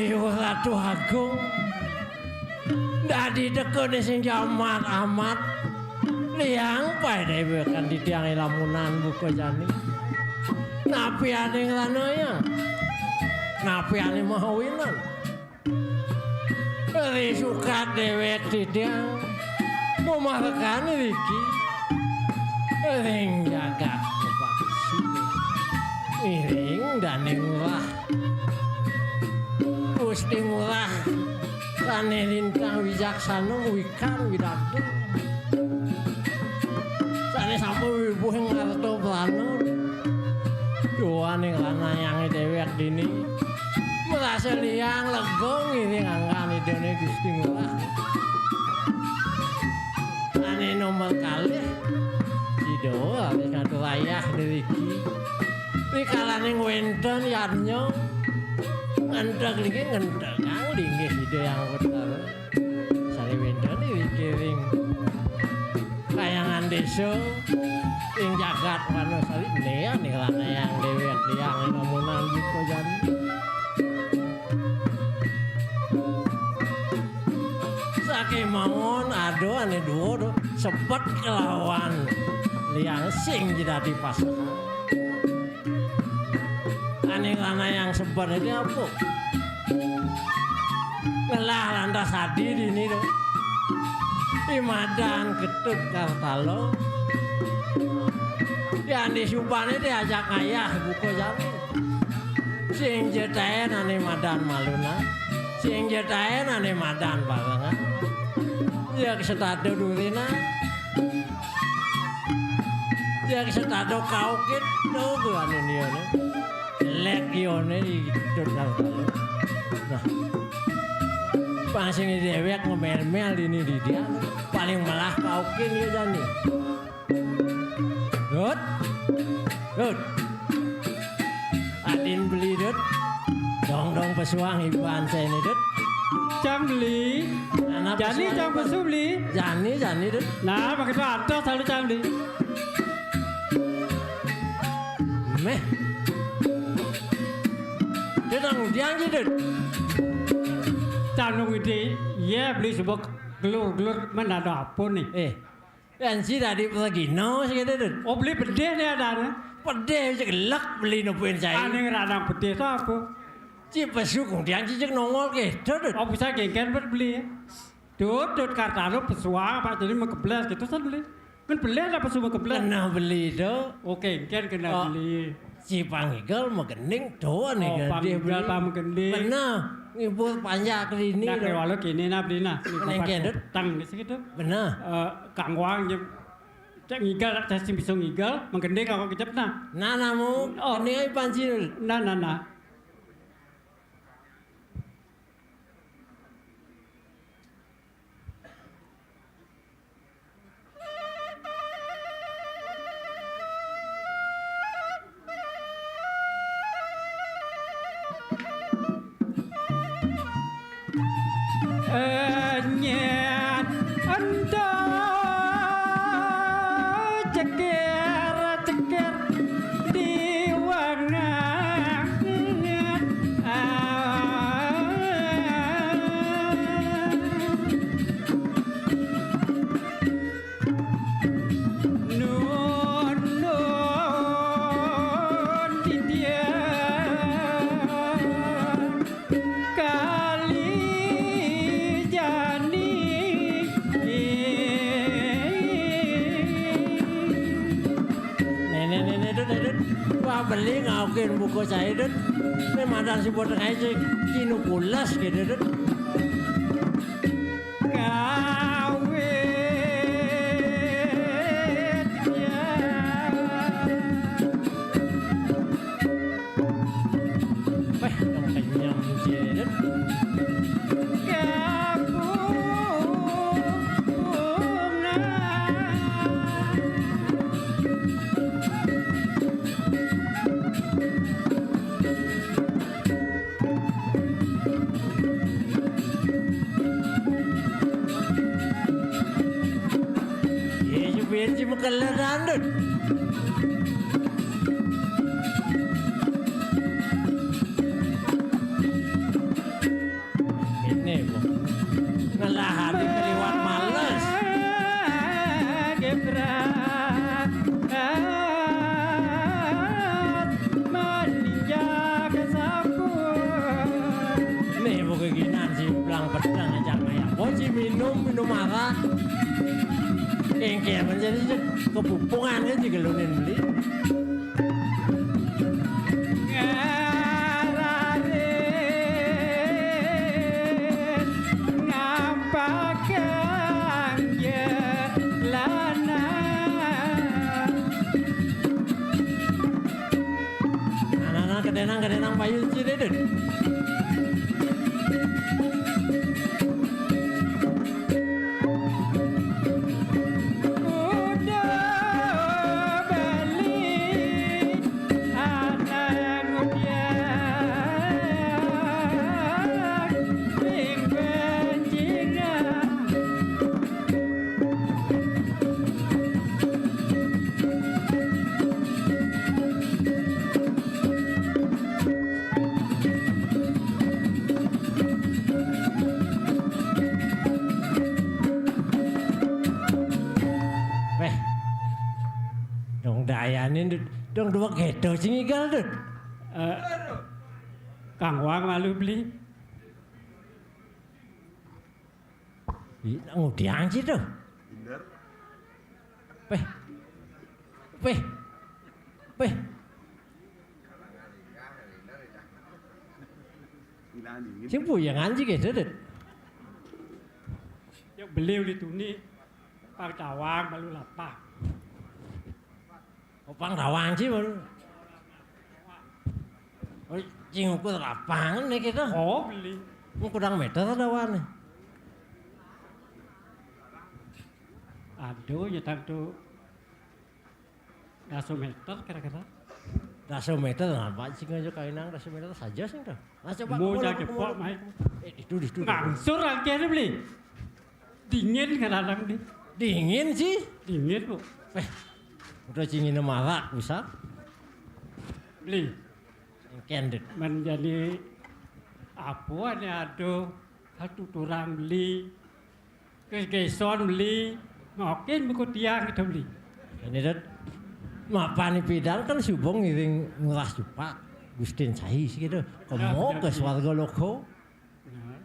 Iwa Ratu Agung, dadi tekene sing jamat amat. Liang pae dhewe kan titiang lamunan buka jani. Napi ane nglanaya? Napi ane mahawinan? Ri sukat dewek titiang mamarekan riki ring jagat Paksi. Iring dane ngurah Gusti Ngurah sane lintang wijaksana wikan widagda. Sane sampun wibuhing arta prana. Duaning ranayange dewek dini. Merasa liang lega ngiring anggan idane Gusti Ngurah. Sane nomor kalih. Sida raris ngatur ayah niriki. Rikalaning wenten yadnya. Ngenteg niki ngentegang linggih Ida Hyang Betara. Sari wenten ing kiring kayangan desa ing jagat Wanasari nea ning ranayang dewek liang ing amunan buka jani. Saking mawon ada ane dua to, sebet kelawan liang sing dadi pasangan. Ane lanang yang sebet iki apa? Ngelah lantas adi dini to. Imadan Ketut Kartalo. Yang disubane diajak ngayah buka jani. Sing jetaen ane madan maluna. Sing jetaen ane madan barengan. Ya setado durina. Yang setado kaukin to anu niane. Lek ione ikut dal-dal. Nah. Pas sing dewek ngemel-mel dini di dia paling malah kaukin ya jani. Dut. Dut. Adin beli dut. Dong dong pesuang iban saya ini dut. Cang beli. Anak jani pesuang cang iban. Pesu beli. Jani jani dut. Nah, begitu atas selalu cang beli. Meh. Dut nang udiang ji dut. Cang nang udiang. Iya beli sebab gelur-gelur mana ada apa nih? Eh. Pensi dadi pragina sing kene, Dut. Oh, beli pedih nih adane. Pedih cek lek beli nepuin saya. Ane ngeranang pedih to apa? Ci pesu kemudian ci cek nongol ke, Dut. Oh, bisa gengken bet beli. Dut, Dut Kartano pesuang Pak jadi mengkeblas gitu san beli. Kan beli ada pesu mengkeblas. Kena beli to. Oke, gengken kena beli. Si Pangigel magending to ane. Oh, gedhe Pangigel beli. Panggending. Bener. Ngibur panjak rini. Nah, to. Kewalo kene nah beli nah. Nengken, Dut. Tang di situ. Bener. Eh, kangwang jem. Cek ngigel, cek sing bisa ngigel, magending kanggo kecep nah. Nah, namu. Oh. Gending ae panci. Nah, nah, nah. Nyet ento ceker-ceker di wangan. Nun, nun, titiang kali jani. Nene, nene, Dut, Dut. Wah, beli ngaukin buku saya, Dut. Ini mantan si boteng aja, kinu pulas gitu, Dut. Kawit ya. Weh, dong kenyang sih. Kapungan. Ye, supir si mekela dandut. Pedang aja kayak. Oh, si minum, minum arak. Kengkeng aja sih, kepupungan aja gelunin beli. Ngararin ngampakan jelana. Anak-anak kedenang, kedenang payu sini, Dun. Udah beli anak ngudian ring bencingan. Weh, dong dayanin, Dut. Dong dua gitu, sing igal, Dut. Eh, Kang Wang malu beli. Ih, ngudiang sih tuh. Peh. Peh. Peh. Sing puyangan sih gitu, Dut. Ya beli uli tuni, pang tawang, malu lapang. Oh, pang tawang sih, malu. Oh, sing ukur lapangan nih kita. Oh, beli. Mau kurang meter ada warna. Aduh, ya tentu. Dasa meter kira-kira. Dasa meter, nah, Pak, sing aja kainang dasa meter saja sing tuh. Nah, coba Mau kamu jaga lakukan pok, mau. Mai. Eh, itu, itu, itu. Ngangsur akhirnya beli. Dingin kadang-kadang nih. Dingin sih. Dingin, Bu. Eh, udah dingin marak, bisa. Beli. Candid. Menjadi apa nih, aduh, satu turang beli. Kegeson beli. Ngokin buku tiang kita beli. Ini, Dut. Mapan pidang kan subung ngiring ngurah cupak. Gustin Sahi sih gitu. Ya, Kemo benar, ke sih. Swarga loko. Benar.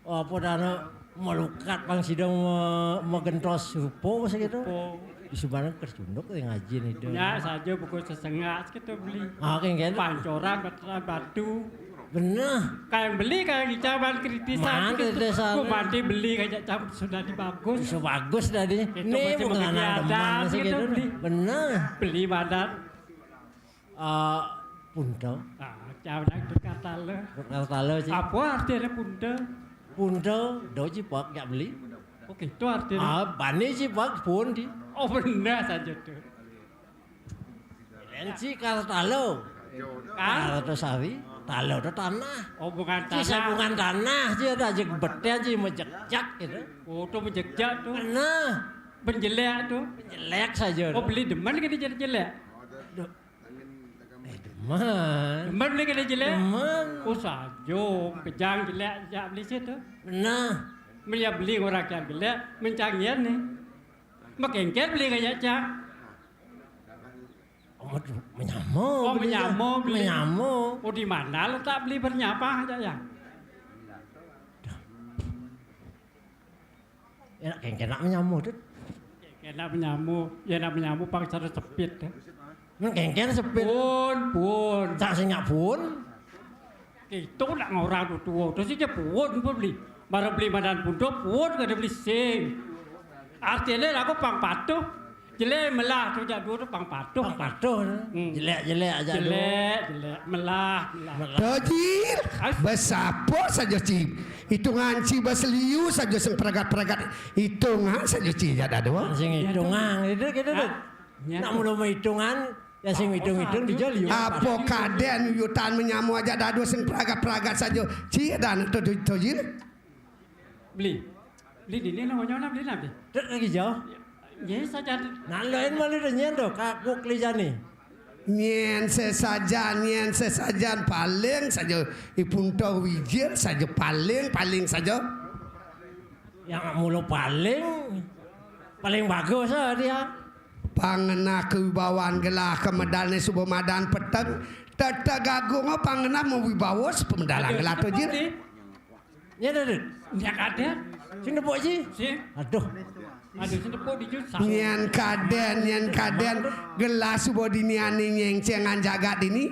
Apa dana melukat pang sidang me-, megentos rupa segitu. Rupa. Di Subané kercunduk ring ajin itu. Ya, saja buku sesengak segitu beli. Ah, kayak gitu. Pancoran, baturan, batu. Bener. Kayak beli, kayak di caban kritisan Man, segitu. Kritisan. Ku mati beli kayak cam sudah dibagus. Sudah bagus tadi. Itu Nih masih bukan mengerti anak adat teman segitu, segitu. Beli. Bener. Beli badan. Eh, punta. Ah, cawang berkata lo. Berkata lo, Ci. Apa artinya punta? Punta, do Ci Pak, ya beli. Oh, gitu artinya. Ah, bani Ci Pak, pun di. Oh, benar saja tuh. Lain Ci Kartalo. Kar? Kartosari, talo do tanah. Oh, bukan Ci tanah. Sabungan tanah, Ci ada aja betel, Ci mejekjak gitu. Oh, tuh mejekjak tuh. Benar. Penjelek tuh. Penjelek saja. Oh, beli demen gitu jadi jelek. Duh. Eh, demen. Demen beli kena jelek? Demen. Oh, saja. Kejang jelek, jak beli situ. Nah. Melihat beli orang yang jelek, mencangian nih. Makengker beli kayak cak. Oh, menyamo. Oh, beli. Menyamo, beli. Menyamo. Oh, di mana letak beli bernyapa aja ya? Enak kengkenak menyamu, Dut. Kengkenak menyamu, ya nak menyamu pang cara sepit, ya. Men kengken sepit. Pun, pun. Cak sing nyak pun. Itu nak ngorang tuh tua, terus aja pun, pun beli. Baru beli madan pun tuh, pun kada beli sing. Artinya aku pang patuh. Jelek melah tuh jak dua tuh pang patuh. Pang patuh, nah. Hmm. Jelek-jelek aja dua. Jelek, jelek. Melah, melah. Melah. Tojil, As- besapa saja, Ci. Hitungan Ci baseliu saja sing peragat-peragat. Hitungan saja Ci ya dado. Sing hitungan itu kita tuh. Nak mula hitungan ya sing hitung-hitung di jol ya. Apa kaden yutan menyamu aja dado sing peragat-peragat saja. Ci ada anak tu tu ji. Beli. Beli dini nak nyonya beli nabi. Dek lagi jauh. Ya saja. Nak lain malu dah nyen tu kakuk lijani. Nyen sesajan, nyen sesajan paling saja ipun tau wijil saja paling, paling saja. Yang mulu paling, paling bagus lah dia. Pangenah kewibawaan gelah kemedalne suba madan peteng, tetegagung pangenah mawibawa sepemedalan gelah tu ji. Nyén, Dut? Nyén kadén. Sing nepuk iki? Sing. Aduh. Aduh, sing nepuk iki. Nyén kadén, nyén kadén. Gelah suba dininé nyéngcéngan jagat dini.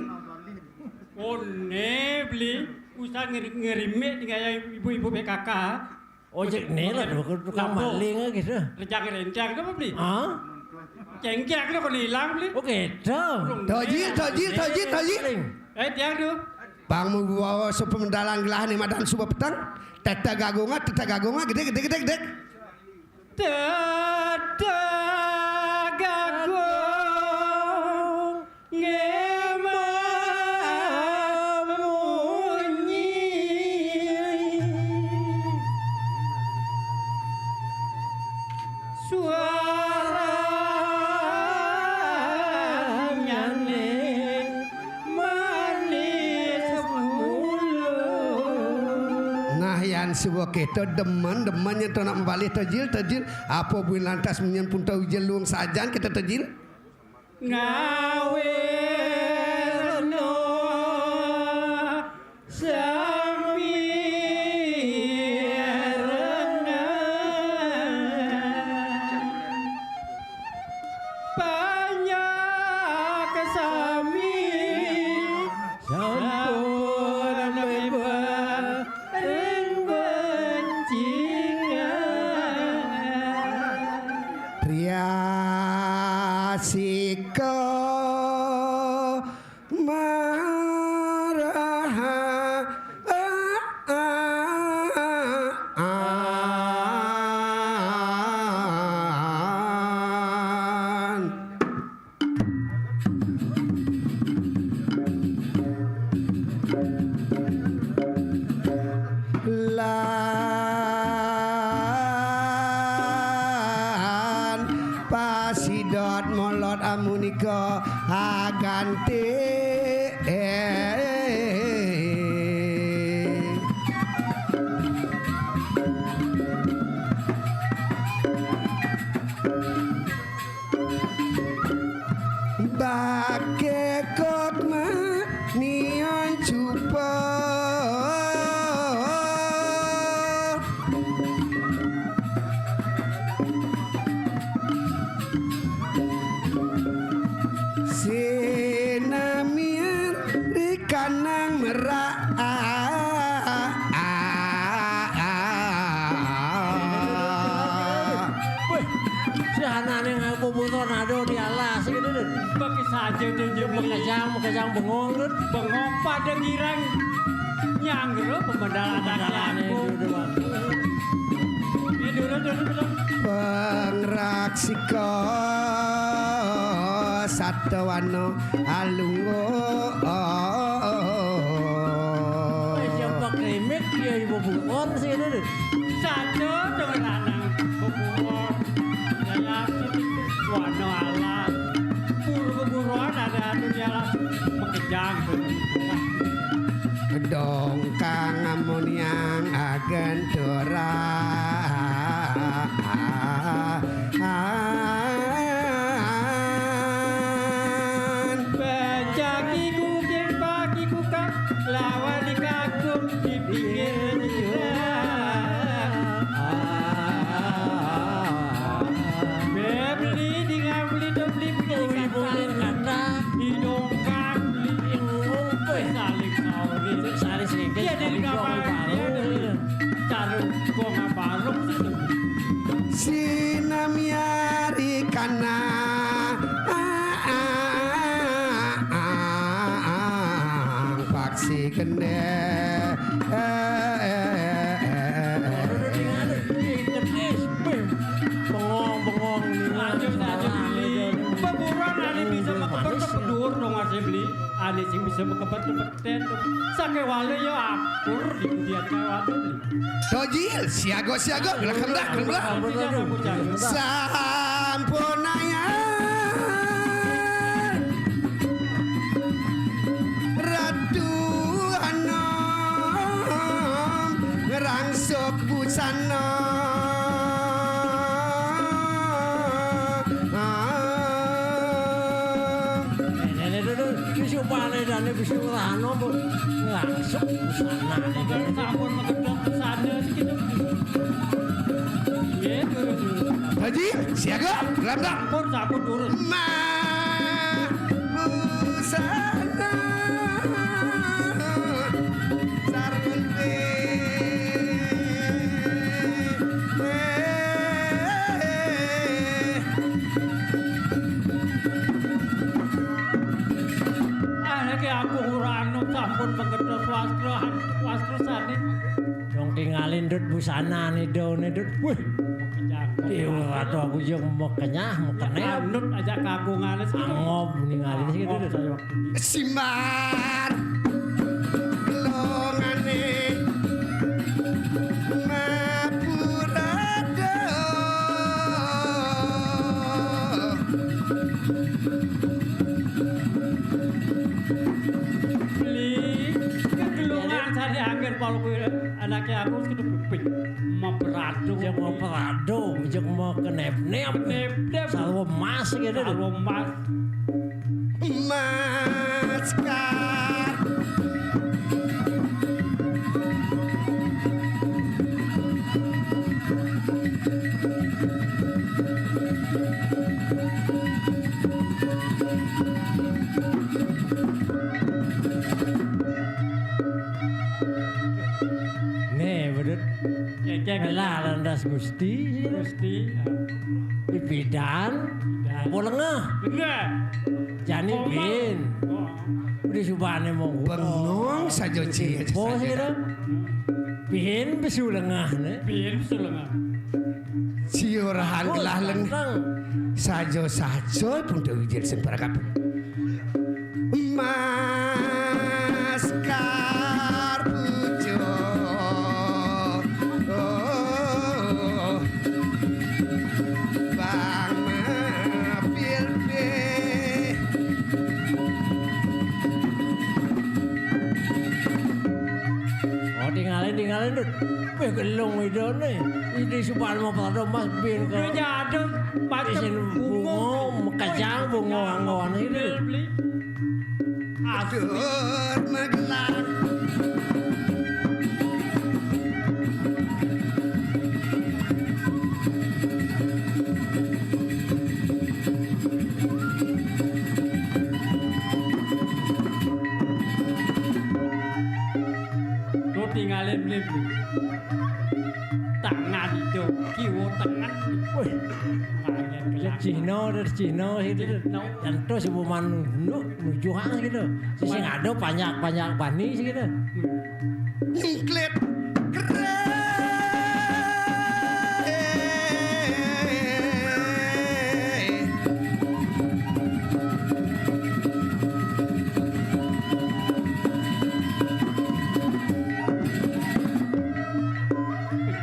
Oh, né, Beli. Usah ngeri-, ngerimik tinggal ibu-ibu P K K. Oh, cék né lah, tukang maling gitu. Rejang rencang apa, Beli? Hah? Céngkék lho, kok ilang, Beli? Oh, gitu. Tojil, tojil, tojil, tojil. Eh, tiang tuh. Pang mau bawa sepemendalan gelahane madan suba peteng. Teta gagonga, teta gagonga, gedé, gedé, gedé, gedé. Teta gagonga mamunyi. Suaranyane manis mulu. Nah, yan suba keto demen, demen nyen to nak mabalih tojil, tojil. Apa buin lantas menyen punta wijil luung sajan keto tojil? Ngawe rena sami renang. Panjak sami sampun bebas ring bencingan. Priasika maraha an. Lan pasidot molot amunika aganti. Bakekok manian cupa. Sinamian rikanang merak. Wéh, si anane ngaku butuh nado di alas gitu, Dut. Pakai saja tuh, Jim. Makejang, makejang bengong, Dut. Bengong pada girang. Nyangger pemandangan Pemandangan aku. Itu, Dut, Bang. Ini dulu, dulu, dulu. Pangraksika satwana alungguh. Wis, ya, Pak Remik, ya, Ibu Buon sih, itu, Dut. Satu dengan anak bebuon. Dalam wana alam. Buru beburuan ada anu di alam. Makejang. Dongkang amuniang agentura. An. Pecaki kukir paki kukak, lawan dikakung di pinggir jalan. Bebeli, dingabeli, dobeli, bunyi kata. Hidung kabeli, saling sauri. Saling saling. Iya, dari kapan? Iya, dari Carung gong barung situ. Sinamiari kana paksi kendé. Bengong-bengong. Lanjut, lanjut, beli. Beburuan ane bisa mekeper ke pedur dong, Mas Beli. Ane sing bisa mekeper ke peten. Sakéwala ya akur di kudian kéwala, Beli. Tojil, siaga-siaga, gelak-gelak, gelak-gelak. Sampun ayah. Ratu Anom ngerangsuk busana. Nenek dulu, bisu pale dane bisu rano, Bu. Ngerangsuk busana. Sampun megedhek pisan. Siaga, gelap tak? Pun sampun durus. Ma, busana, sarung pe. Anake aku ora anu sampun mengedos wastra, wastra sane. Dong tingalin dut busana ne do ne dut. Wih. Iya, waduh aku yo mau kenyah, mau kenem. Anut aja kagungan sih. Angop ningalin sih gitu. Angop dut. Saya waktu ini. Simbar. Longane. Mapurada. Beli kegelungan sane angger pol kuwi anake aku wis kudu beping. Mabrado. Jek mau perado, jek mau kenep-nep. Kenep-nep. Sarwa emas gitu. Sarwa emas. Maskar. Nih, bedut. Cek, cek. Melah landas Gusti. Gusti. Pipidan. Pipidan. Apa lengah? Bener. Jani bin. Oh. Udah subane mau. Bengong saja, Ci. Bos gitu. Bin besu lengah ne. Bin besu lengah. Siurahan gelah leng. Saja-saja pun Dewi Jensen para kabeh. Maskar pucuk. Oh. Bang mapil be. Oh, tingalin, tingalin, Dut. Wih, gelung idone. Ini supan mau pada Mas bin ke. Dia nyadar macam isin bungo, bungo, mekejang bungo anggoan ini. Beli. Asik. Atur Magelang. Tuh tingalin beli. Tangan itu, kiwa tangan. Wih. Tangan ya, Cina, dari Cina itu. Cina. Tentu si Buman nu-, nujuhan gitu. Sisi ngado banyak-banyak bani sih gitu. Nyungklit. Keren.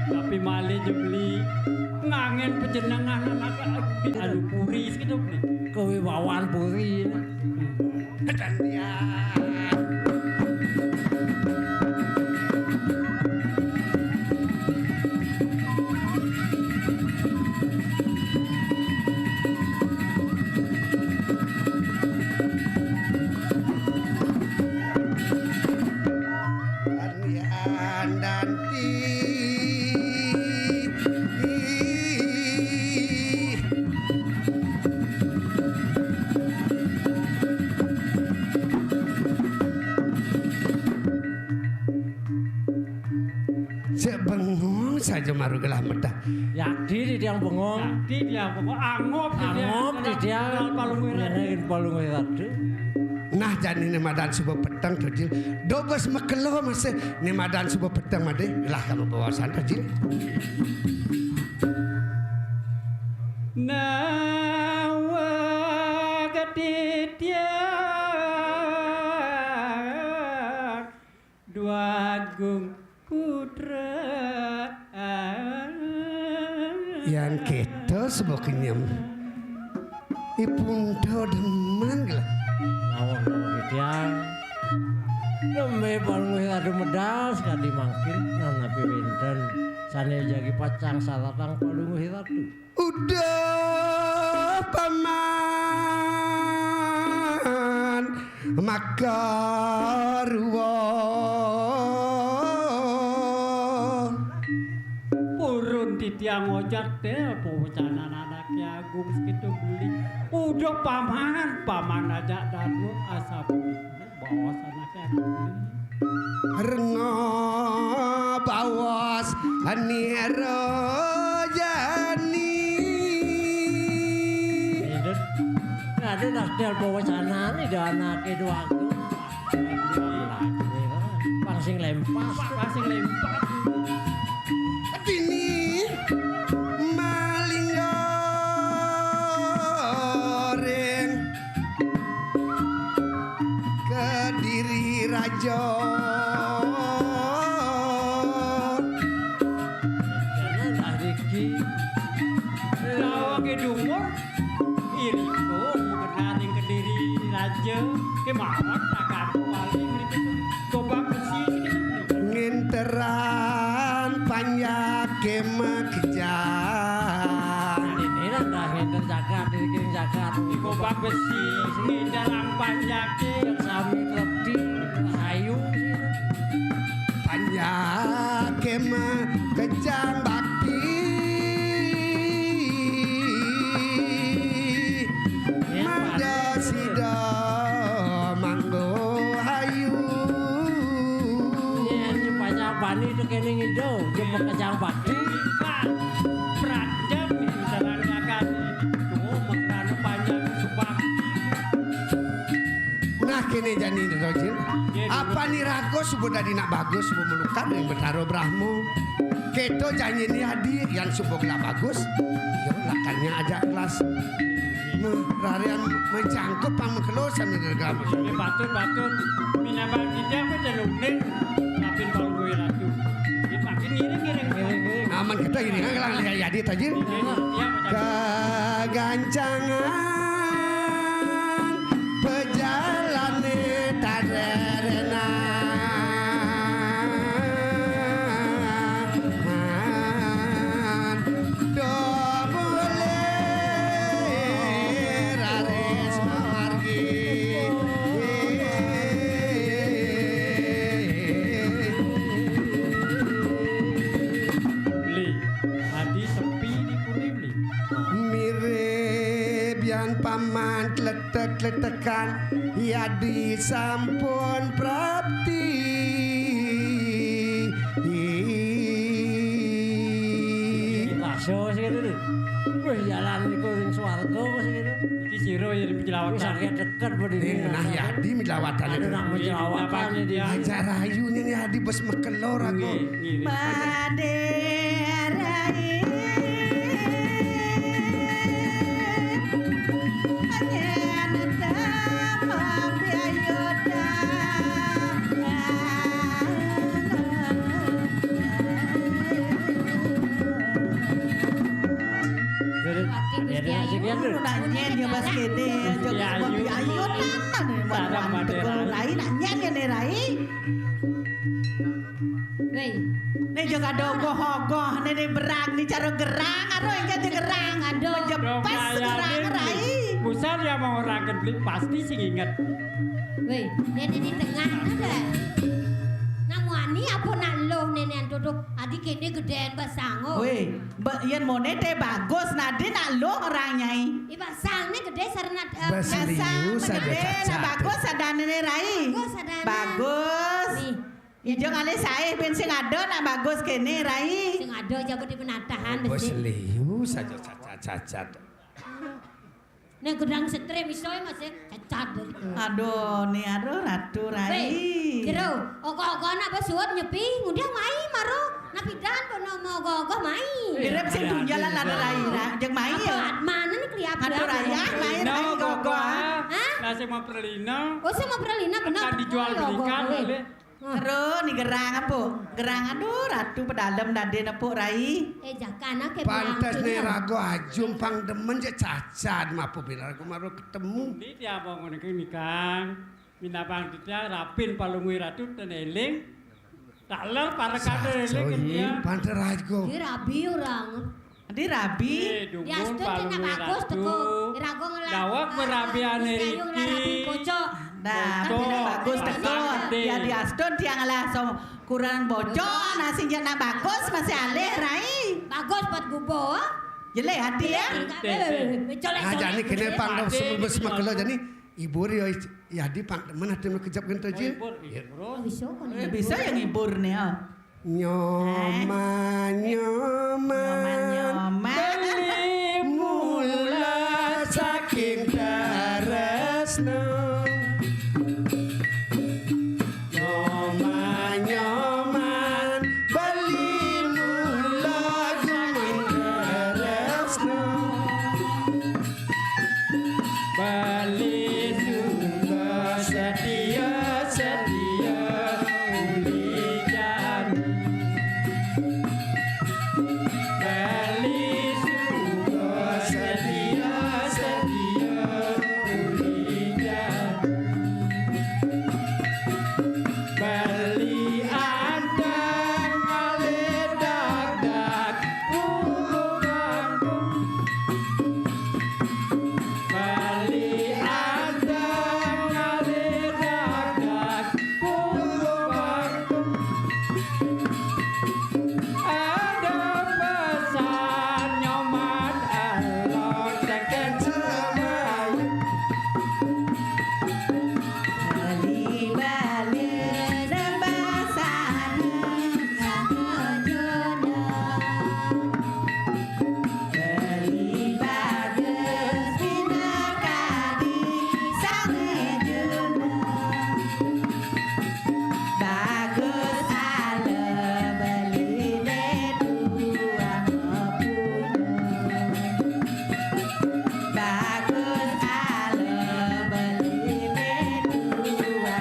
Tapi malih jebli ngangen panjenengan anak anu puri gitu. Kewibawan puri. Kecantian. Andanti. Sik bengong saja maru gelah medah. Yakti di tiang bengong. Yakti di tiang bengong. Angop di tiang. Angop di tiang. Palung wirat. Ngene palung wirat. Nah, jani ne madan suba peteng, Dodil. Dobes mekelo masih ne madan suba peteng, Made. Lah, kamu bawa santai, Dodil. Nawa ketitiak Dwagung Putra. Yan kita sebab kenyem. Ipun do demen lah. Nawon nawon titiang. Nembe palungguh ratu medal sekali mangkin nanapi wenten sane jagi pacang salatang palungguh ratu. Udah paman maka ruwah. Purun Titiang ojak téh pawecanan anaké agung sakitu beli. Uduh paman, paman ajak dadua asa baos anaké agung beli. Renga baos Ni Rajani. Aduh, aduh, dah téh pawecanan anaké dua agung. Pang sing lempas. Pang sing lempas. Dini maling goreng Kediri Raja. Karena dah Riki. Lawa ke dumur. Iriko mengenal yang Kediri Raja. Kemawon tak kaku wali ngriki. Gobang besi. Nginteran panjaké makejang. Ini lah dah nginter jagat, ini kiring jagat. Di gobang besi, nginteran panjaké. Sami tebih, ayu. Panjaké makejang bakti. Mada sida manggo hayu. Yén panjang bani itu kéné ngido, jemuk kejang bakti. Pradem saranakan. Tuh, makrana panjang subakti. Nah, kéné jani Rajin. Nggih, apa niraga suba dadi nak bagus, suba melukar ring Betara Brahma. Kéto janjiné adi, yan suba gelah bagus. Yo, lakannya ajak kelas. Meh, rarian mencangkup pang mekelo sambil nergam. Ini patut, patut. Minabang kita apa telungning? Lapin Palungguh Ratu. Ini makin ngiring, ngiring. Ngiring, ngiring. Aman kita ini kan kelang lihat adi tajin. Iya, iya, iya. Kegancangan pejalané tarerenan. Domulé raris mamargi. Beli, adi sepi di puri, Beli. Mirib yan paman kletek-kletekan, yadi sampun prapti. Rasa sing ngene lho. Wis jalan niku ning swarga wis ngene. Iki sira ya dipenyelawatan. Wis akeh deket bedine. Ning nah yadi melawatan. Aduh, nak menyelawakan ini. Ajak rayu ning yadi bes mekelor aku. Nggih, nggih. Badhe rai. Anyen temu piayudan. Jadi, ya, dia masih biasa. Nak nyen ya, Mas, kene, aja piayudan. Rai, nak nyen ngene, Rai. Wéi. Né jeng ada ogoh-ogoh, né, né berang, né cara gerang, aduh, enggak ada gerang. Aduh. Mejepes gerang, Rai. Pusar ya mau orang beli pasti sing inget. Wéi, dia di tengah ada. Namuani apa nak loh nenek tutup? Adi kene gedén basango. Wéi, yen mone te bagus, nadi nak loh orang nyai. I basang né gedé sarana, eh, Bas liu saja gedé, nah cacat. Bagus sadane né, Rai. Bagus sadane. Bagus. Nih. Ijo ngalih saé ben sing ada nak bagus kene, Rai. Sing ada jago di penatahan. Bos besi. Liu saja cacat-cacat. Nek gedang setrim iso ya, Mas, ya? Cacat dari. Aduh, ni aduh Ratu Rai. Wéi, jero, ogoh-ogoh nak besuut nyepi, ngudiang mai maro. Napidan pun mau ogoh-ogoh mai. Mirip sing tunjalan ada Rai, Ra. Jeng mai ya. Apa mana nih kelihatan? Aduh, Rai, ya, mai, no, Rai, ogoh-ogoh. Hah? Nasi mau perlina. Oh, saya mau perlina, benar. Akan dijual belikan oleh Ro, ni gerang apa? Gerang, aduh, Ratu pedalem dadi nepuk rai. Eh, jakan, ah, kayak pantes berang nih, punya. Rago ajum pang demen cek cacat, mapu bilang aku maru ketemu. Ini dia apa ngono iki, Kang? Minabang titiang rapin palungguh Ratu ten eling. Taler parekane eling. Saco, iya, dia. Pantes rago. Dia rabi orang. Adi rabi. Eh, dumun. Diastun palungguh bagus, Ratu. Teko. Irago ngelah. Dawek berabian wis kayu ngelah rabi iki. Kocok. Nah, bagus teko. Ya diastun tiang lah so kurang bocor, nah sing nang bagus masih alih, Rai. Bagus buat gubo. Jelek hati ya. Nah, jani kene pang semua semua kelo jani hibur ya, ya di pang temen hati kejap gento je. Bisa kan? Eh, bisa yang hibur nih ya. Nyoman, nyoman, nyoman, nyoman. Beli mula saking tresno. Nyoman, nyoman, beli mula saking tresno. Beli sungguh setia, setia uli jami. Beli sungguh setia, setia uli jami. Beli anteng ngalih dak-dak, bulu bangkung. Beli anteng ngalih dak-dak, bulu bangkung. Ada pesan nyoman elok teken semayu. Beli-beli sembah sana satu juna. Beli bagus pinakadi satu juna. Bagus ala beli dua punya. Bagus ala beli dua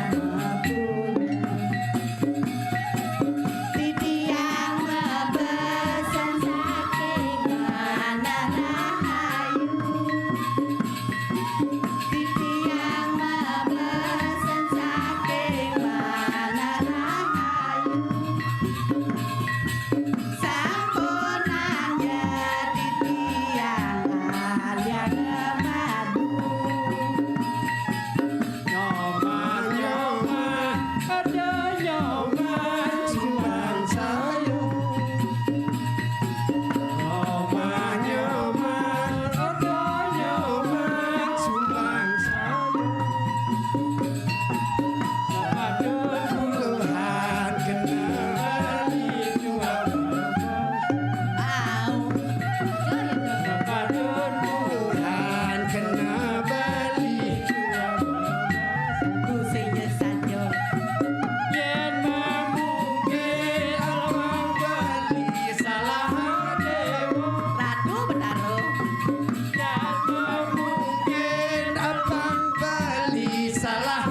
punya. Titiang mabesen saking mana rahayu. Titiang mabesen saking mana rahayu. Sampun anjadi tiang alian madu. Nyoman, nyoman, ada nyoman sumbang sayur. Nyoman, nyoman, ada nyoman sumbang sayur. Ada puluhan kena beli jual. Au. Ada puluhan kena beli jual. Tusingnya saja. Yen mamungke abang beli salah dewa. Ratu Betara. Yen mamungke abang beli salah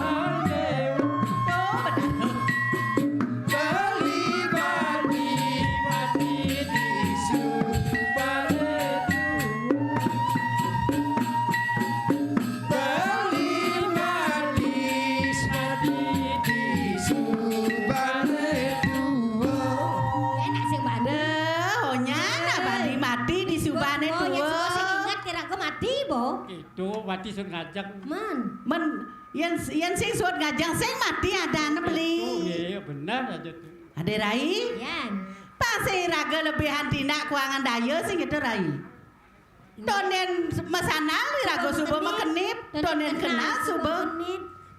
dewa. Oh, Betara. Beli bani mati di subane tuwa. Beli mati mati di subane tuwa. Enak sing bani. Aduh, nyana bani mati di subane tuwa. Sing inget kira ke mati, bo. Itu mati sun ngajeng. Men. Men, yen, yen sing suwet ngajeng sing mati adane beli. Itu, iya, iya, bener aja tuh. Ade Rai? Yan. Pas sing raga lebihan tindak kuangan daya sing itu Rai. Tonen mesanal raga suba mekenip, tonen kenal suba.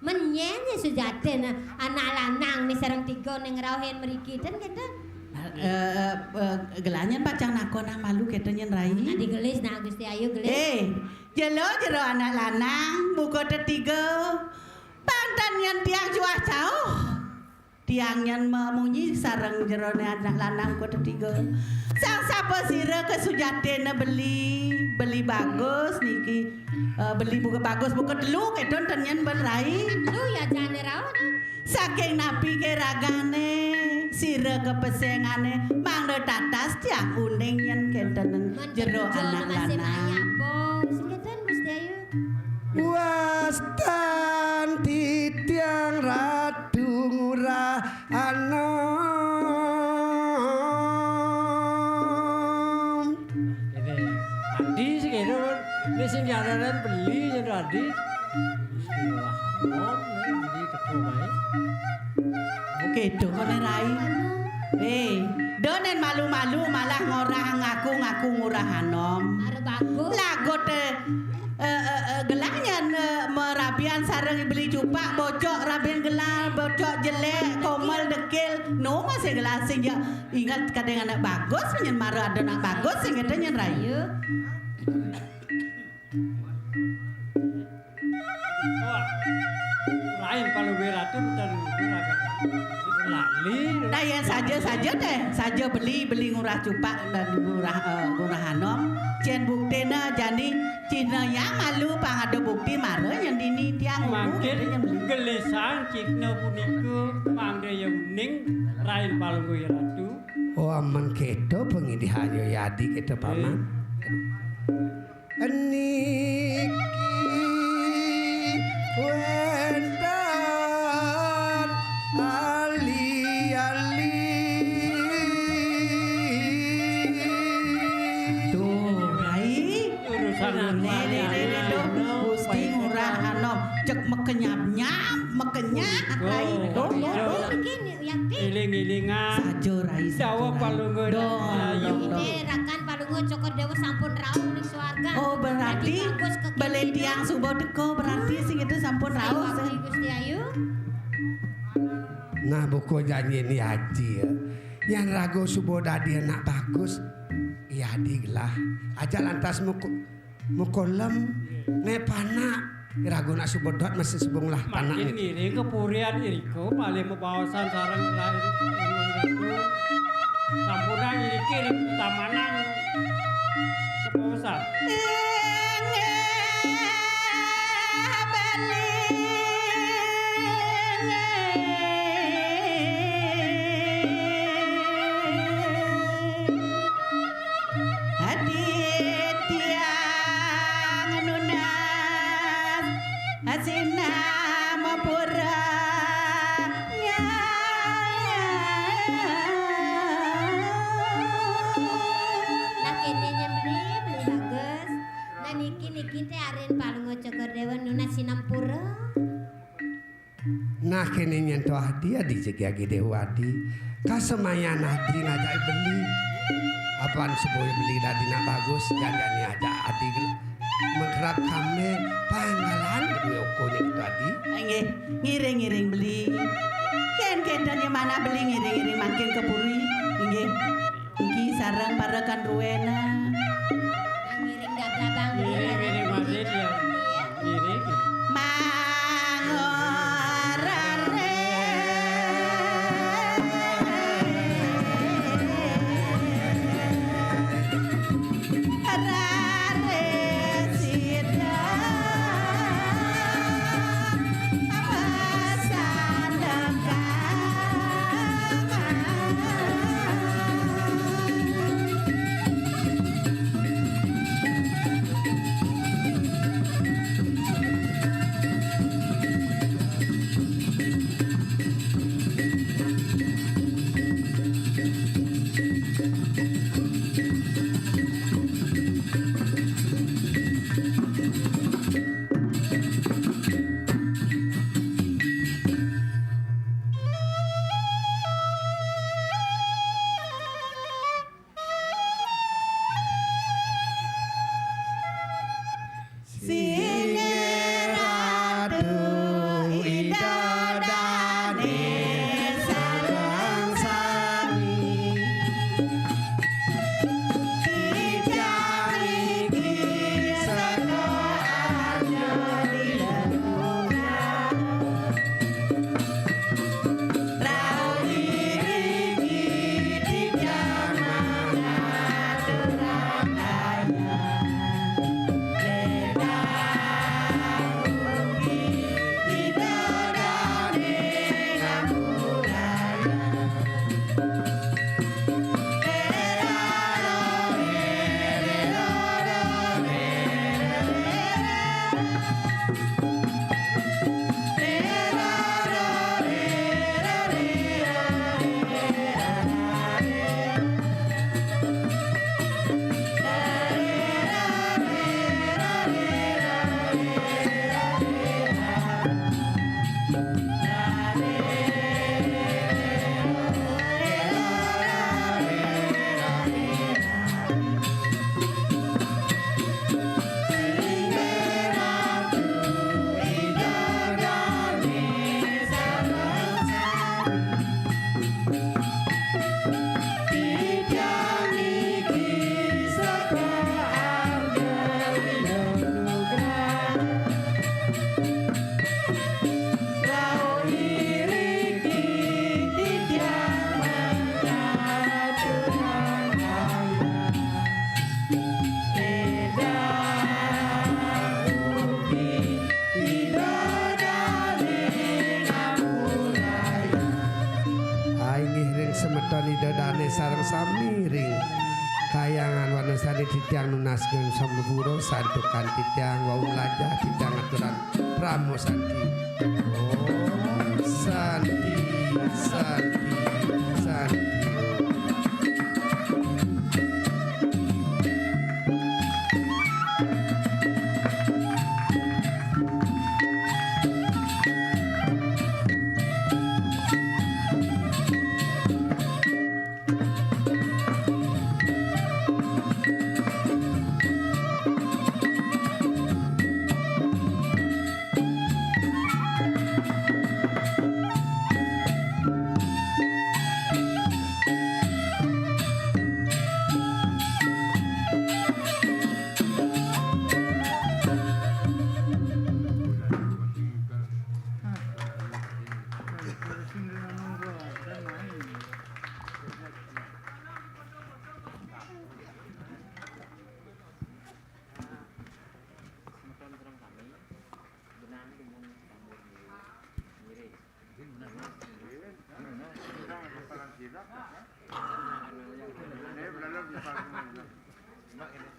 Menyen ya sujatine anak lanang ni sareng tiga ning rauhin mriki ten kenten. Eh, eh, eh, gelanyen pacang nakonang malu kenten yen Rai. Adi gelis nah Gusti Ayu gelis. Eh, jelo jero anak lanang buka tetiga. Panten yen tiang cuah cauh. Tiang nyen memunyi sareng jerone anak lanang kok tetiga. Sang sapa sira ke sujatine beli, beli bagus niki. Eh, beli buka bagus, buka telu kedon ten nyen ben Rai. Lu ya jane raon. Saking napi ke ragane, sira kepesengane, mangda tatas tiang uning yen kenten jero anak lanang. Apa? Sing kenten Gusti Ayu. Wastan titiang Ratu Ngurah Anom. Ini Adi sing ini, ini sing jalanan beli ya Adi. Ngurah Anom. Oh, baik. Oke, do kene rai. Eh, do nen malu-malu malah ngorah ngaku-ngaku ngurah anom. Mara bagus. Lagot, eh, eh, eh, eh, gelah nyen, eh, merabian sareng beli cupak, bocok rabin gelah, bocok jelek, komel, dekil. No masih gelah sing ya ingat kadang anak bagus, nyen mara ada anak bagus, sing ada nyen rai. Iya. Wah, lain kalau wiratu dan lali. Nah, ya saja-saja deh, saja beli, beli ngurah cupak dan ngurah, eh, ngurah anom. Cen buktena jani Cina ya malu pang ada bukti mara yang dini tiang ngomong mangkin gitu yang beli. Gelisang Cina punika mangda yang ning lain palungguh ratu. Oh, amen keto pengidih ayo yadi keto paman. Niki wenten ali-ali. Tuh, Rai. Urusan Nah, nih, nih, nih, nih, tuh. Gusti ngurah anom. Cek mekenyap-nyap, mekenyap, Rai. Tuh, tuh, tuh. Begini, Yakti. Iling-ilingan. Saja, Rai, saja, Rai. Dawuh palungguh. Dong, dong, dong. Rakan palungguh Cokor Dewa sampun rauh ning swarga. Oh, berarti beli tiang suba teka, berarti sing itu sampun rauh. Gusti Ayu. Nah, buku janji ni haji ya. Yang ragu suba dadi anak bagus, ya digelah. Aja lantas muku Mukolem, ne panak, ragu nak subedot masih subung lah panak. Makin ngiring ke purian iriko, paling bebaosan sareng lain. Sampunang iriki ring tamanan kebaosan. Adi tiang nunas asinama pura. Nah, kene nyembeli, beli bagus. Nah, niki, niki teh arin palungo Cokor Dewa nunas sinampura. Nah, kene nyen to adi, adi jegi agi dewa adi. Kasemayan adi ngajak beli. Apan sebuah beli dadi nak bagus, janjani ajak adi gel-, mengkerap kame panggalan kedua okonye gitu adi. Nggih, ngiring-ngiring beli. Yen kedane manah beli ngiring-ngiring mangkin ke puri. Nggih. Iki sareng para kan ruwena. Ngiring gagah bang. Ngiring, ngiring, Mas Rin, ya. Ngiring. Mangorare. Rare sida. Singgih Ratu Ida Dane sareng sami. Tijang iki sedo arjo di lembungan. Ring Kahyangan Wanasari titiang nunas ngen samapura, santukan titiang wau mlajah, titiang aturan Parama Santi. Om Santi, Santi, Santi.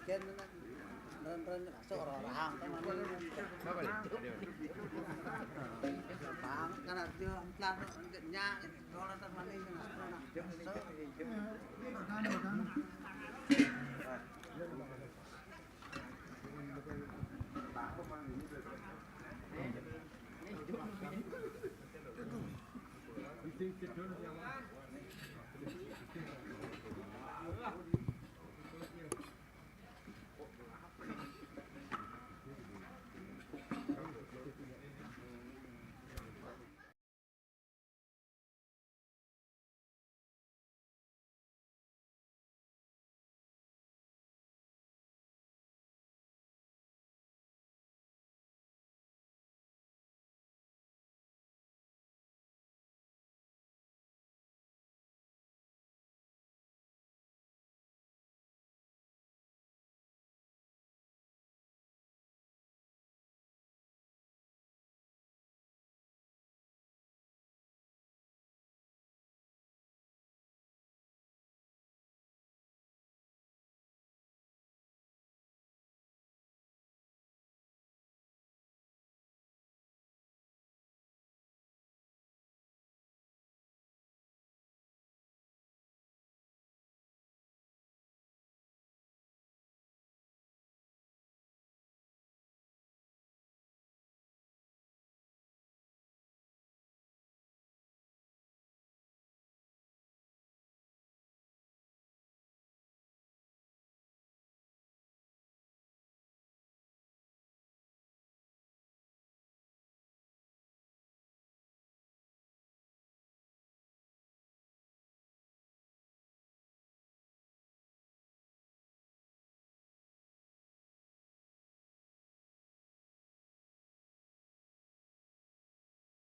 Ken nang ren-ren masuk orang-orang kan mani. Bang, kan ada dia, entah tu, enggak nyak, kalau tak mani, masuk.